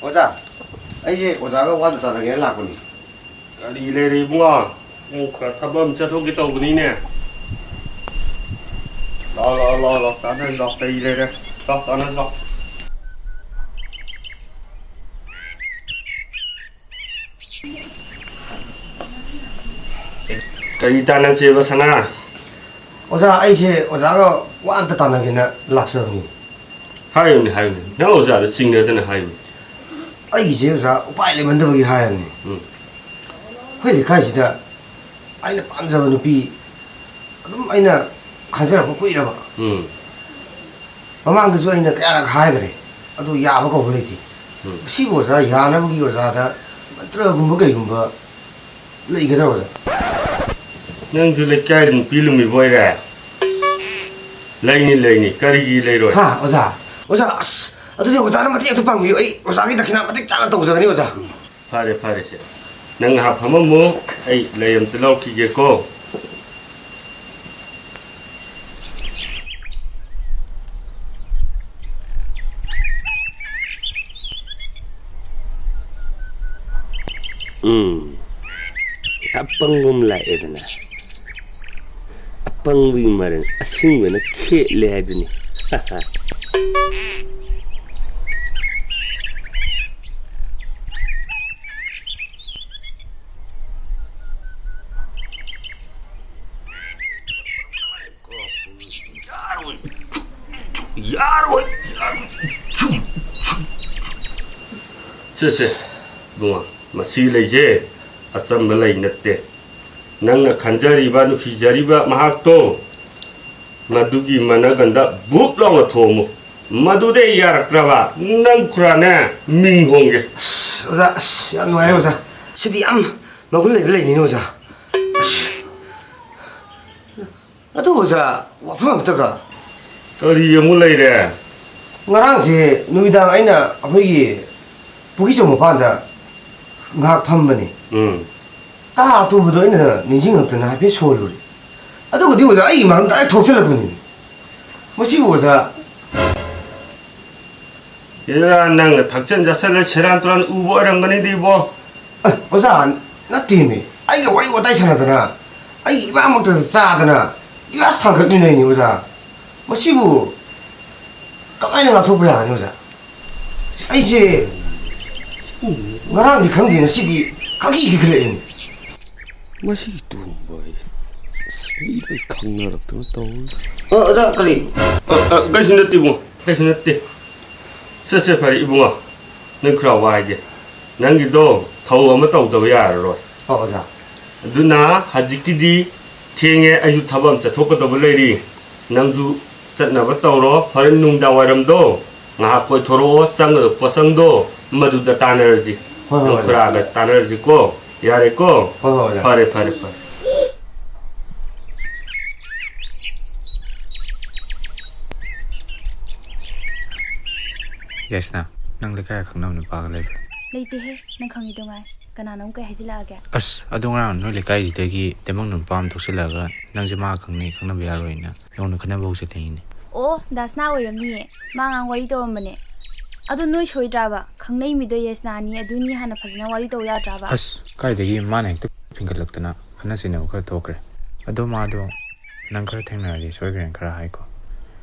ꯑꯣꯖꯥ, ꯑꯩꯁꯦ ꯑꯣꯖꯥꯒ ꯋꯥꯗ ꯇꯥꯟꯅꯒꯦꯅ ꯂꯥꯛꯄꯅꯤ꯫ ꯀꯔꯤ ꯂꯩꯔꯦ ꯏꯕꯨꯡꯉꯣ? ꯅꯪ ꯈꯔ ꯊꯕꯛ ꯑꯃ ꯆꯠꯊꯣꯛꯀꯦ ꯇꯧꯕꯅꯤꯅꯦ꯫ ꯂꯥꯛꯑꯣ, ꯂꯥꯛꯑꯣ, ꯂꯥꯛꯑꯣ, ꯂꯥꯛꯑꯣ, ꯇꯥꯟꯅꯁꯤ ꯂꯥꯛꯑꯣ, ꯀꯔꯤ ꯂꯩꯔꯦ? ꯂꯥꯛꯑꯣ, ꯇꯥꯟꯅꯁꯤ ꯂꯥꯛꯑꯣ꯫ ꯀꯔꯤ ꯇꯥꯟꯅꯁꯦꯕ, ꯁꯅꯥ? ꯑꯣꯖꯥ, ꯑꯩꯁꯦ ꯑꯣꯖꯥꯒ ꯋꯥ ꯑꯝꯇ ꯇꯥꯟꯅꯒꯦꯅ ꯂꯥꯛꯆꯕꯅꯤ꯫ ꯍꯥꯏꯌꯨꯅꯦ, ꯍꯥꯏꯌꯨꯅꯦ꯫ ꯅꯪ ꯑꯣꯖꯥꯗ ꯆꯤꯡꯅꯗꯅ ꯍꯥꯏꯌꯨꯅꯦ꯫ ꯑꯩꯒꯤꯁꯦ ꯑꯣꯖꯥ ꯎꯄꯥꯏ ꯂꯩꯃꯟꯗꯕꯒꯤ ꯍꯥꯏꯔꯕꯅꯤ꯫ ꯎꯝ꯫ ꯑꯩꯈꯣꯏ ꯂꯩꯀꯥꯏꯁꯤꯗ ꯑꯩꯅ ꯄꯥꯝꯖꯕ ꯅꯨꯄꯤ ꯑꯗꯨꯝ ꯑꯩꯅ ꯈꯟꯖꯔꯛꯄ ꯀꯨꯏꯔꯕ꯫ ꯎꯝ꯫ ꯃꯃꯥꯡꯗꯁꯨ ꯑꯩꯅ ꯀꯌꯥꯔꯛ ꯍꯥꯏꯈ꯭ꯔꯦ, ꯑꯗꯨ ꯌꯥꯕ ꯀꯧꯕ ꯂꯩꯇꯦ꯫ ꯎꯝ꯫ ꯁꯤꯕꯨ ꯑꯣꯖꯥ ꯌꯥꯅꯕꯒꯤ ꯑꯣꯖꯥꯗ ꯃꯟꯇ꯭ꯔꯒꯨꯝꯕ ꯀꯩꯒꯨꯝꯕ ꯂꯩꯒꯗ꯭ꯔꯥ ꯑꯣꯖꯥ? ꯅꯪꯁꯨ ꯂꯩꯀꯥꯏꯗ ꯅꯨꯄꯤ ꯂꯨꯝꯃꯤꯕ ꯑꯣꯏꯔꯦ? ꯂꯩꯅꯤ, ꯂꯩꯅꯤ꯫ ꯀꯔꯤꯒꯤ ꯂꯩꯔꯣꯏ? ꯍꯥ, ꯑꯣꯖꯥ? ꯑꯣꯖꯥ, ꯑꯁ, ꯑꯗꯨꯗꯤ ꯑꯣꯖꯥꯅ ꯃꯇꯦꯡ ꯑꯝꯇ ꯄꯥꯡꯕꯤꯌꯨ꯫ ꯑꯩ ꯑꯣꯖꯥꯒꯤ ꯗꯈꯤꯅꯥ ꯃꯇꯤꯛ ꯆꯥꯅ ꯇꯧꯖꯒꯅꯤ, ꯑꯣꯖꯥ꯫ ꯐꯔꯦ, ꯐꯔꯦꯁꯦ꯫ ꯅꯪ ꯉꯥꯏꯍꯥꯛ ꯐꯝꯃꯝꯃꯣ, ꯑꯩ ꯂꯩ ꯑꯝꯇ ꯂꯧꯔꯛꯈꯤꯒꯦꯀꯣ꯫ ꯎꯝ, ꯑꯄꯪꯕ ꯑꯃ ꯂꯥꯛꯑꯦꯗꯅ꯫ ꯑꯄꯪꯕꯒꯤ ꯃꯔꯟ ꯑꯁꯤꯡꯕꯅ ꯈꯦꯠꯂꯦ ꯍꯥꯏꯗꯨꯅꯤ꯫ ꯌꯥꯔꯣꯏ, ꯌꯥꯔꯣꯏ, ꯌꯥꯔꯣꯏ꯫ ꯁꯦ, ꯁꯦ, ꯏꯕꯨꯡꯉꯣ, ꯃꯁꯤ ꯂꯩꯁꯦ ꯑꯆꯝꯕ ꯂꯩ ꯅꯠꯇꯦ꯫ ꯅꯪꯅ ꯈꯟꯖꯔꯤꯕ, ꯅꯨꯡꯁꯤꯖꯔꯤꯕ ꯃꯍꯥꯛꯇꯣ, ꯃꯗꯨꯒꯤ ꯃꯅꯒꯟꯗ ꯕꯨꯛ ꯂꯥꯎꯅ ꯊꯣꯝꯃꯨ꯫ ꯃꯗꯨꯗ ꯌꯥꯔꯛꯇ꯭ꯔꯕ, ꯅꯪ ꯈꯨꯔꯥꯅꯦ ꯃꯤꯡ ꯍꯣꯡꯒꯦ꯫ ꯑꯁ, ꯑꯣꯖꯥ, ꯑꯁ, ꯌꯥꯝ ꯅꯨꯡꯉꯥꯏꯔꯦ, ꯑꯣꯖꯥ꯫ ꯁꯤꯗꯤ ꯌꯥꯝ ꯃꯒꯨꯟ ꯂꯩꯕ ꯂꯩꯅꯤꯅꯦ, ꯑꯣꯖꯥ꯫ ꯑꯁ꯫ ꯑꯗꯨ ꯑꯣꯖꯥ, ꯋꯥꯐꯝ ꯑꯝꯇꯒ꯫ ꯀꯔꯤ ꯑꯃꯨꯛ ꯂꯩꯔꯦ? ꯉꯔꯥꯡꯁꯦ ꯅꯨꯃꯤꯗꯥꯡ ꯑꯩꯅ ꯑꯩꯈꯣꯏꯒꯤ ꯄꯨꯈ꯭ꯔꯤꯆꯧ ꯃꯄꯥꯟꯗ ꯉꯥꯏꯍꯥꯛ ꯐꯝꯕꯅꯤ꯫ ꯎꯝ꯫ ꯇꯥ ꯇꯨꯕꯗꯣ ꯑꯩꯅ ꯅꯤꯡꯁꯤꯡꯉꯛꯇꯅ ꯍꯥꯏꯐꯦꯠ ꯁꯣꯜꯂꯨꯔꯦ꯫ ꯑꯗꯨꯒꯗꯤ ꯑꯣꯖꯥ, ꯑꯩꯒꯤ ꯃꯥꯡꯗ ꯗꯥꯏꯔꯦꯛ ꯊꯣꯛꯆꯜꯂꯛꯄꯅꯤ꯫ ꯃꯁꯤꯕꯨ ꯑꯣꯖꯥ, ꯁꯤꯗ ꯅꯪꯅ ꯊꯛꯆꯟ ꯆꯥꯁꯜꯂ ꯁꯦꯔꯥꯟ ꯇꯨꯔꯥꯟ ꯎꯕ ꯑꯣꯏꯔꯝꯒꯅꯤꯗ ꯏꯕꯣ꯫ ꯑꯦ, ꯑꯣꯖꯥ, ꯅꯠꯇꯦꯃꯤ꯫ ꯑꯩꯒ ꯋꯥꯔꯤ ꯋꯥꯇꯥꯏ ꯁꯥꯟꯅꯗꯅ, ꯑꯩꯒꯤ ꯏꯃꯥꯡꯃꯛꯇꯗ ꯆꯥꯗꯅ, ꯒꯤꯂꯥꯁ ꯊꯥꯡꯒꯠꯃꯤꯟꯅꯩꯅꯤ ꯑꯣꯖꯥ꯫ ꯃꯁꯤꯕꯨ ꯀꯃꯥꯏꯅ ꯉꯥꯛꯊꯣꯛꯄ ꯌꯥꯒꯅꯤ ꯑꯣꯖꯥ? ꯑꯩꯁꯦ ꯉꯔꯥꯡꯗꯤ ꯈꯪꯗꯦ, ꯉꯁꯤꯗꯤ ꯈꯪꯀꯤ ꯀꯤꯈꯠꯂꯛꯑꯦꯅꯦ꯫ ꯃꯁꯤꯒꯤ ꯇꯣꯝꯕ ꯍꯥꯏꯁꯦ, ꯑꯁ, ꯃꯤ ꯂꯣꯏ ꯈꯪꯅꯔꯛꯇꯅ ꯇꯧꯔꯤ꯫ ꯑ, ꯑꯣꯖꯥ, ꯀꯔꯤ? ꯑ, ꯑ, ꯀꯩꯁꯨ ꯅꯠꯇꯦ ꯏꯕꯨꯡꯉꯣ, ꯀꯩꯁꯨ ꯅꯠꯇꯦ꯫ ꯁꯦ, ꯁꯦ, ꯐꯔꯦ ꯏꯕꯨꯡꯉꯣ, ꯅꯪ ꯈꯔ ꯋꯥ ꯍꯥꯏꯒꯦ꯫ ꯅꯪꯒꯤꯗꯣ ꯊꯧ ꯑꯃ ꯇꯧꯗꯕ ꯌꯥꯔꯔꯣꯏ꯫ ꯑꯣ, ꯑꯣꯖꯥ꯫ ꯑꯗꯨꯅ ꯍꯧꯖꯤꯛꯀꯤꯗꯤ ꯊꯦꯡꯉꯦ, ꯑꯩꯁꯨ ꯊꯕꯛ ꯑꯃ ꯆꯠꯊꯣꯛꯀꯗꯕ ꯂꯩꯔꯤ꯫ ꯅꯪꯁꯨ ꯆꯠꯅꯕ ꯇꯧꯔꯣ꯫ ꯍꯣꯔꯦꯟ ꯅꯨꯡꯗꯥꯡ ꯋꯥꯏꯔꯝꯗꯣ ꯉꯥꯏꯍꯥꯛ ꯀꯣꯏꯊꯣꯔꯛꯑꯣ, ꯆꯪꯒꯗꯕ ꯄꯣꯠꯆꯪꯗꯣ ꯃꯗꯨꯗ ꯇꯥꯟꯅꯔꯁꯤ꯫ ꯍꯣꯏ, ꯍꯣꯏ, ꯅꯪ ꯑꯣꯖꯥ꯫ ꯈꯨꯔꯥꯒ ꯇꯥꯟꯅꯔꯁꯤꯀꯣ꯫ ꯌꯥꯔꯦꯀꯣ? ꯍꯣꯏ, ꯍꯣꯏ, ꯑꯣꯖꯥ꯫ ꯐꯔꯦ, ꯐꯔꯦ, ꯐꯔꯦ꯫ ꯌꯥꯏꯁꯅꯥ, ꯅꯪ ꯂꯩꯀꯥꯏ ꯈꯪꯅꯕ ꯅꯨꯄꯥꯒ ꯂꯩꯕ꯭ꯔꯥ? ꯂꯩꯇꯦꯍꯦ, ꯅꯪ ꯈꯪꯉꯤꯗꯣ ꯉꯥꯏ꯫ ꯀꯅꯥꯅꯣ ꯑꯃꯨꯛ ꯀꯩ ꯍꯥꯏꯖꯤꯜꯂꯛꯑꯒꯦ? ꯑꯁ, ꯑꯗꯣ ꯉꯔꯥꯡ ꯅꯣꯏ ꯂꯩꯀꯥꯏꯁꯤꯗꯒꯤ ꯇꯦꯡꯕꯪ ꯅꯨꯄꯥ ꯑꯃ ꯊꯣꯛꯆꯤꯜꯂꯛꯑꯒ, "ꯅꯪꯁꯦ ꯃꯥ ꯈꯪꯅꯩ, ꯈꯪꯅꯕ ꯌꯥꯔꯣꯏꯅ" ꯑꯩꯉꯣꯟꯗ ꯈꯠꯅꯕ ꯍꯧꯖꯤꯜꯂꯛꯏꯅꯦ꯫ ꯑꯣ, ꯗꯥꯁꯅꯥ ꯑꯣꯏꯔꯝꯅꯤꯌꯦ꯫ ꯃꯥ ꯉꯔꯥꯡ ꯋꯥꯔꯤ ꯇꯧꯔꯝꯕꯅꯦ꯫ ꯑꯗꯣ ꯅꯣꯏ ꯁꯣꯏꯗ꯭ꯔꯥꯕ? ꯈꯪꯅꯩ ꯃꯤꯗꯣ ꯌꯦꯁꯅꯥꯅꯤ, ꯑꯗꯨꯅꯤ ꯍꯥꯟꯅ ꯐꯖꯅ ꯋꯥꯔꯤ ꯇꯧ ꯌꯥꯗ꯭ꯔꯥꯕ? ꯑꯁ, ꯀꯥꯏꯗꯒꯤ, ꯃꯥꯅ ꯍꯦꯛꯇ ꯐꯤꯡꯒꯠꯂꯛꯇꯅ ꯈꯠꯅ ꯆꯩꯅꯕ ꯈꯔ ꯊꯣꯛꯈ꯭ꯔꯦ꯫ ꯑꯗꯣ ꯃꯥꯗꯣ ꯅꯪ ꯈꯔ ꯊꯦꯡꯅꯔꯗꯤ ꯁꯣꯏꯈ꯭ꯔꯦꯅ ꯈꯔ ꯍꯥꯏꯀꯣ꯫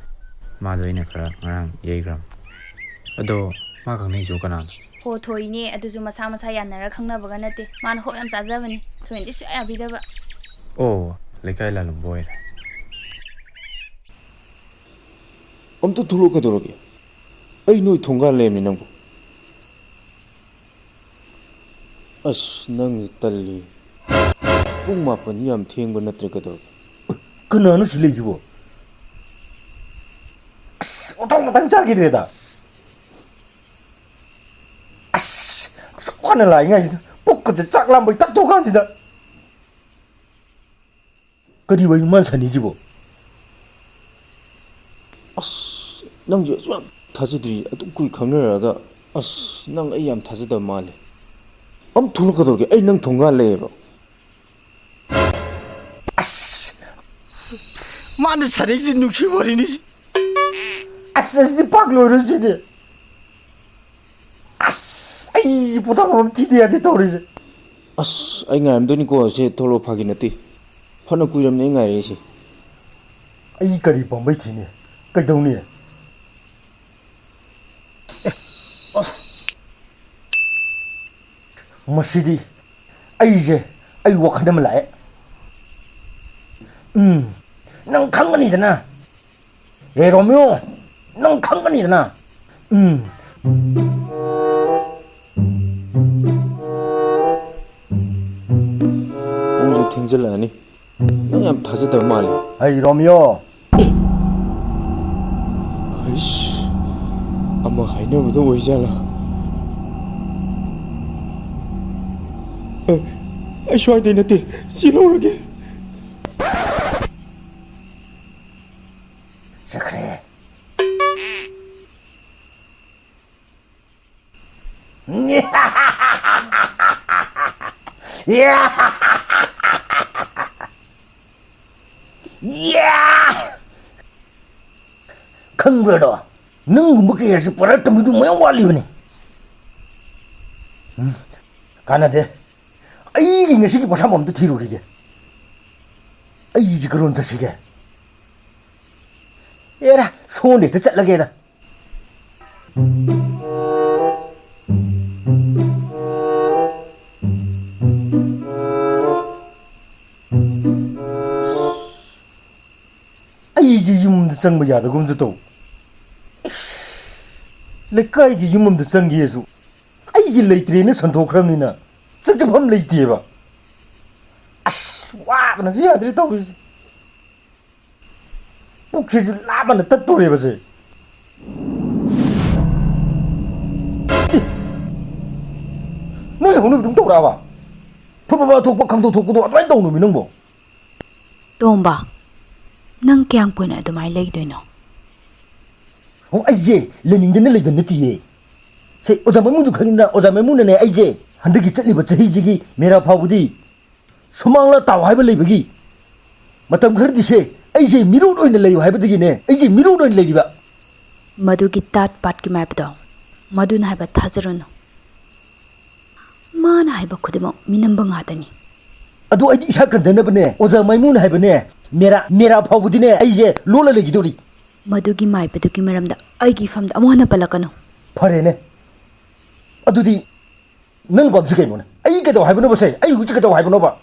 ꯃꯥꯗꯣ ꯑꯩꯅ ꯈꯔ ꯉꯔꯥꯡ ꯌꯩꯈ꯭ꯔꯕ꯫ ꯑꯗꯣ ꯃꯥ ꯈꯪꯅꯩꯁꯤꯕꯨ ꯀꯅꯥꯅꯣ? ꯍꯣ, ꯊꯣꯏꯅꯦ, ꯑꯗꯨꯁꯨ ꯃꯁꯥ ꯃꯁꯥ ꯌꯥꯅꯔ ꯈꯪꯅꯕꯒ ꯅꯠꯇꯦ꯫ ꯃꯥꯅ ꯍꯣꯞ ꯌꯥꯝ ꯆꯥꯖꯕꯅꯤ꯫ ꯊꯣꯏꯅꯗꯤ ꯁꯨꯡꯌꯥ ꯌꯥꯕꯤꯗꯕ꯫ ꯑꯣ, ꯂꯩꯀꯥꯏ ꯂꯥꯂꯣꯡꯕ ꯑꯣꯏꯔꯦ꯫ ꯑꯝꯇ ꯊꯣꯛꯂꯛꯑꯣ, ꯀꯩꯗꯧꯔꯒꯦ? ꯑꯩ ꯅꯣꯏ ꯊꯣꯡꯒꯥꯟ ꯂꯩꯔꯝꯅꯤ ꯅꯪꯕꯨ꯫ ꯑꯁ, ꯅꯪꯁꯦ ꯇꯜꯂꯤ꯫ ꯄꯨꯡ ꯃꯥꯄꯟꯗꯤ ꯌꯥꯝ ꯊꯦꯡꯕ ꯅꯠꯇ꯭ꯔꯦ, ꯀꯩꯗꯧꯔꯒꯦ? ꯀꯅꯥꯅꯣ ꯁꯤ ꯂꯩꯁꯤꯕꯣ? ꯑꯁ, ꯃꯊꯪ ꯃꯊꯪ ꯆꯥꯈꯤꯗ꯭ꯔꯦꯗ꯫ ꯑꯁ, ꯑꯁꯨꯛ ꯋꯥꯅ ꯂꯥꯛꯏꯉꯩꯁꯤꯗ ꯄꯨꯛꯀꯁꯦ ꯆꯥꯛ ꯂꯥꯝꯕꯩ ꯇꯠꯊꯣꯛ ꯀꯥꯟꯁꯤꯗ꯫ ꯀꯔꯤ ꯋꯥꯔꯤꯅꯣ ꯃꯥꯅ ꯁꯥꯟꯅꯩꯁꯤꯕꯣ? ꯑꯁ, ꯅꯪꯁꯦ ꯑꯁꯨꯛ ꯌꯥꯝ ꯊꯥꯖꯗ꯭ꯔꯤ, ꯑꯗꯨꯛ ꯀꯨꯏ ꯈꯪꯅꯔꯛꯑꯒ꯫ ꯑꯁ, ꯅꯪ ꯑꯩ ꯌꯥꯝ ꯊꯥꯖꯗꯕ ꯃꯥꯜꯂꯦ꯫ ꯑꯝ ꯊꯣꯛꯂꯛꯀꯗꯧꯔꯒꯦ, ꯑꯩ ꯅꯪ ꯊꯣꯡꯒꯥꯜ ꯂꯩꯌꯦꯕ꯫ ꯑꯁ! ꯃꯥꯅ ꯁꯥꯟꯅꯩꯁꯤ ꯅꯨꯡꯁꯤ ꯋꯥꯔꯤꯅꯤ꯫ ꯑꯁ, ꯑꯁꯤꯗꯤ ꯄꯥꯛ ꯂꯣꯏꯔꯣꯏ ꯁꯤꯗꯤ꯫ ꯑꯩ ꯄꯣꯊꯥꯐꯝ ꯑꯃ ꯊꯤꯗ ꯌꯥꯗꯦ ꯇꯧꯔꯤꯁꯦ꯫ ꯑꯁ, ꯑꯩ ꯉꯥꯏꯔꯝꯗꯣꯏꯅꯤꯀꯣ꯫ ꯁꯦ ꯊꯣꯛꯂꯛꯑꯣ, ꯐꯥꯒꯤ ꯅꯠꯇꯦ꯫ ꯐꯅ ꯀꯨꯏꯔꯕꯅꯦ ꯑꯩ ꯉꯥꯏꯔꯛꯏꯁꯦ꯫ ꯑꯩ ꯀꯔꯤ ꯄꯥꯝꯕꯩ ꯊꯤꯅꯤ? ꯀꯩꯗꯧꯅꯤ? ꯑꯦ, ꯑ꯫ ꯃꯁꯤꯗꯤ ꯑꯩꯁꯦ, ꯑꯩ ꯋꯥꯈꯜ ꯑꯃ ꯂꯥꯛꯑꯦ꯫ ꯎꯝ, ꯅꯪ ꯈꯪꯒꯅꯤꯗꯅ꯫ ꯑꯦ ꯔꯣꯃꯤꯌꯣ, ꯅꯪ ꯈꯪꯒꯅꯤꯗꯅ꯫ ꯎꯝ꯫ ꯄꯨꯡꯁꯨ ꯊꯦꯡꯖꯤꯜꯂꯛꯑꯅꯤ꯫ ꯅꯪ ꯌꯥꯝ ꯊꯥꯖꯗꯕ ꯃꯥꯜꯂꯦ꯫ ꯑꯩ ꯔꯣꯃꯤꯌꯣ꯫ ꯍꯩꯁ, ꯑꯃ ꯍꯥꯏꯅꯕꯗꯣ ꯑꯣꯏꯖꯥꯠꯂꯥ? ꯑꯦ, ꯑꯩ ꯁ꯭ꯋꯥꯏꯗꯩ ꯅꯠꯇꯦ, ꯆꯦꯜꯍꯧꯔꯒꯦ꯫ ꯆꯠꯈ꯭ꯔꯦ꯫ ꯈꯪꯕ꯭ꯔꯗꯣ? ꯅꯪꯒꯨꯝꯕ ꯀꯌꯥꯁꯤ ꯄꯥꯔꯠ ꯇꯝꯕꯤꯗꯨ ꯃꯌꯥꯝ ꯋꯥꯠꯂꯤꯕꯅꯤ꯫ ꯎꯝ, ꯀꯥꯟꯅꯗꯦ꯫ ꯑꯩꯒꯤ ꯉꯁꯤꯒꯤ ꯄꯣꯊꯥꯐꯝ ꯑꯝꯇ ꯊꯤꯔꯨꯈꯤꯒꯦ꯫ ꯑꯩꯁꯤ ꯀꯔꯣꯝ ꯆꯠꯁꯤꯒꯦ? ꯑꯦꯔꯥ, ꯁꯣꯝꯗ ꯍꯦꯛꯇ ꯆꯠꯂꯒꯦꯗ꯫ ꯑꯩꯁꯦ ꯌꯨꯝꯗ ꯆꯪꯕ ꯌꯥꯗꯒꯨꯝꯁꯨ ꯇꯧ꯫ ꯏꯁ, ꯂꯩꯀꯥꯏꯒꯤ ꯌꯨꯝ ꯑꯝꯗ ꯆꯪꯒꯦꯁꯨ ꯑꯩꯁꯦ ꯂꯩꯇ꯭ꯔꯦꯅ ꯁꯟꯗꯣꯛꯈ꯭ꯔꯕꯅꯤꯅ ꯆꯪꯖꯐꯝ ꯂꯩꯇꯦꯕ꯫ ꯑꯁ, ꯋꯥꯕꯅꯁꯨ ꯌꯥꯗ꯭ꯔꯦ ꯇꯧꯔꯤꯁꯦ꯫ ꯄꯨꯛꯁꯤꯁꯨ ꯂꯥꯝꯕꯅ ꯇꯠꯇꯣꯔꯦꯕꯁꯦ꯫ ꯑꯦ, ꯅꯣꯏ ꯍꯧꯅꯕꯤ ꯑꯗꯨꯝ ꯇꯧꯔꯛꯑꯕ? ꯐꯕ ꯊꯣꯛꯄ ꯈꯪꯗꯣꯛ ꯊꯣꯛꯄꯗꯣ ꯑꯗꯨꯃꯥꯏꯅ ꯇꯧꯅꯨꯃꯤ ꯅꯪꯕꯣ꯫ ꯇꯣꯝꯕ, ꯅꯪ ꯀꯌꯥꯝ ꯀꯨꯏꯅ ꯑꯗꯨꯃꯥꯏꯅ ꯂꯩꯗꯣꯏꯅꯣ? ꯑꯣ, ꯑꯩꯁꯦ ꯂꯩꯅꯤꯡꯗꯅ ꯂꯩꯕ ꯅꯠꯇꯤꯌꯦ꯫ ꯁꯦ, ꯑꯣꯖꯥ ꯃꯥꯏꯃꯨꯗꯨ ꯈꯪꯉꯤꯗꯅ, ꯑꯣꯖꯥ ꯃꯥꯏꯃꯨꯅꯅꯦ ꯑꯩꯁꯦ ꯍꯟꯗꯛꯀꯤ ꯆꯠꯂꯤꯕ ꯆꯍꯤꯁꯤꯒꯤ ꯃꯦꯔꯥ ꯐꯥꯎꯕꯗꯤ ꯁꯨꯃꯥꯡꯂꯥ ꯇꯥꯎ ꯍꯥꯏꯕ ꯂꯩꯕꯒꯤ ꯃꯇꯝ ꯈꯔꯗꯤ ꯁꯦ ꯑꯩꯁꯦ ꯃꯤꯔꯣꯠ ꯑꯣꯏꯅ ꯂꯩꯌꯨ ꯍꯥꯏꯕꯗꯒꯤꯅꯦ ꯑꯩꯁꯦ ꯃꯤꯔꯣꯠ ꯑꯣꯏꯅ ꯂꯩꯔꯤꯕ꯫ ꯃꯗꯨꯒꯤ ꯇꯥꯠ ꯄꯥꯠꯀꯤ ꯃꯥꯏꯕꯗꯣ ꯃꯗꯨꯅ ꯍꯥꯏꯕ ꯊꯥꯖꯔꯨꯅꯨ꯫ ꯃꯥꯅ ꯍꯥꯏꯕ ꯈꯨꯗꯤꯡꯃꯛ ꯃꯤꯅꯝꯕ ꯉꯥꯛꯇꯅꯤ꯫ ꯑꯗꯣ ꯑꯩꯗꯤ ꯏꯁꯥ ꯀꯟꯗꯅꯕꯅꯦ, ꯑꯣꯖꯥ ꯃꯥꯏꯃꯨꯅ ꯍꯥꯏꯕꯅꯦ, ꯃꯦꯔꯥ, ꯃꯦꯔꯥ ꯐꯥꯎꯕꯗꯤꯅꯦ ꯑꯩꯁꯦ ꯂꯣꯠꯂ ꯂꯩꯈꯤꯗꯧꯔꯤ꯫ ꯃꯗꯨꯒꯤ ꯃꯥꯏꯕꯗꯨꯒꯤ ꯃꯔꯝꯗ ꯑꯩꯒꯤ ꯏꯐꯝꯗ ꯑꯃꯨꯛ ꯍꯟꯅ ꯄꯜꯂꯛꯀꯅꯨ꯫ ꯐꯔꯦꯅꯦ꯫ ꯑꯗꯨꯗꯤ ꯅꯪ ꯄꯥꯝꯁꯤ ꯀꯩꯅꯣꯅꯦ? ꯑꯩ ꯀꯩꯗꯧ ꯍꯥꯏꯕꯅꯣꯕ ꯁꯦ? ꯑꯩ ꯍꯧꯖꯤꯛ ꯀꯩꯗꯧ ꯍꯥꯏꯕꯅꯣꯕ?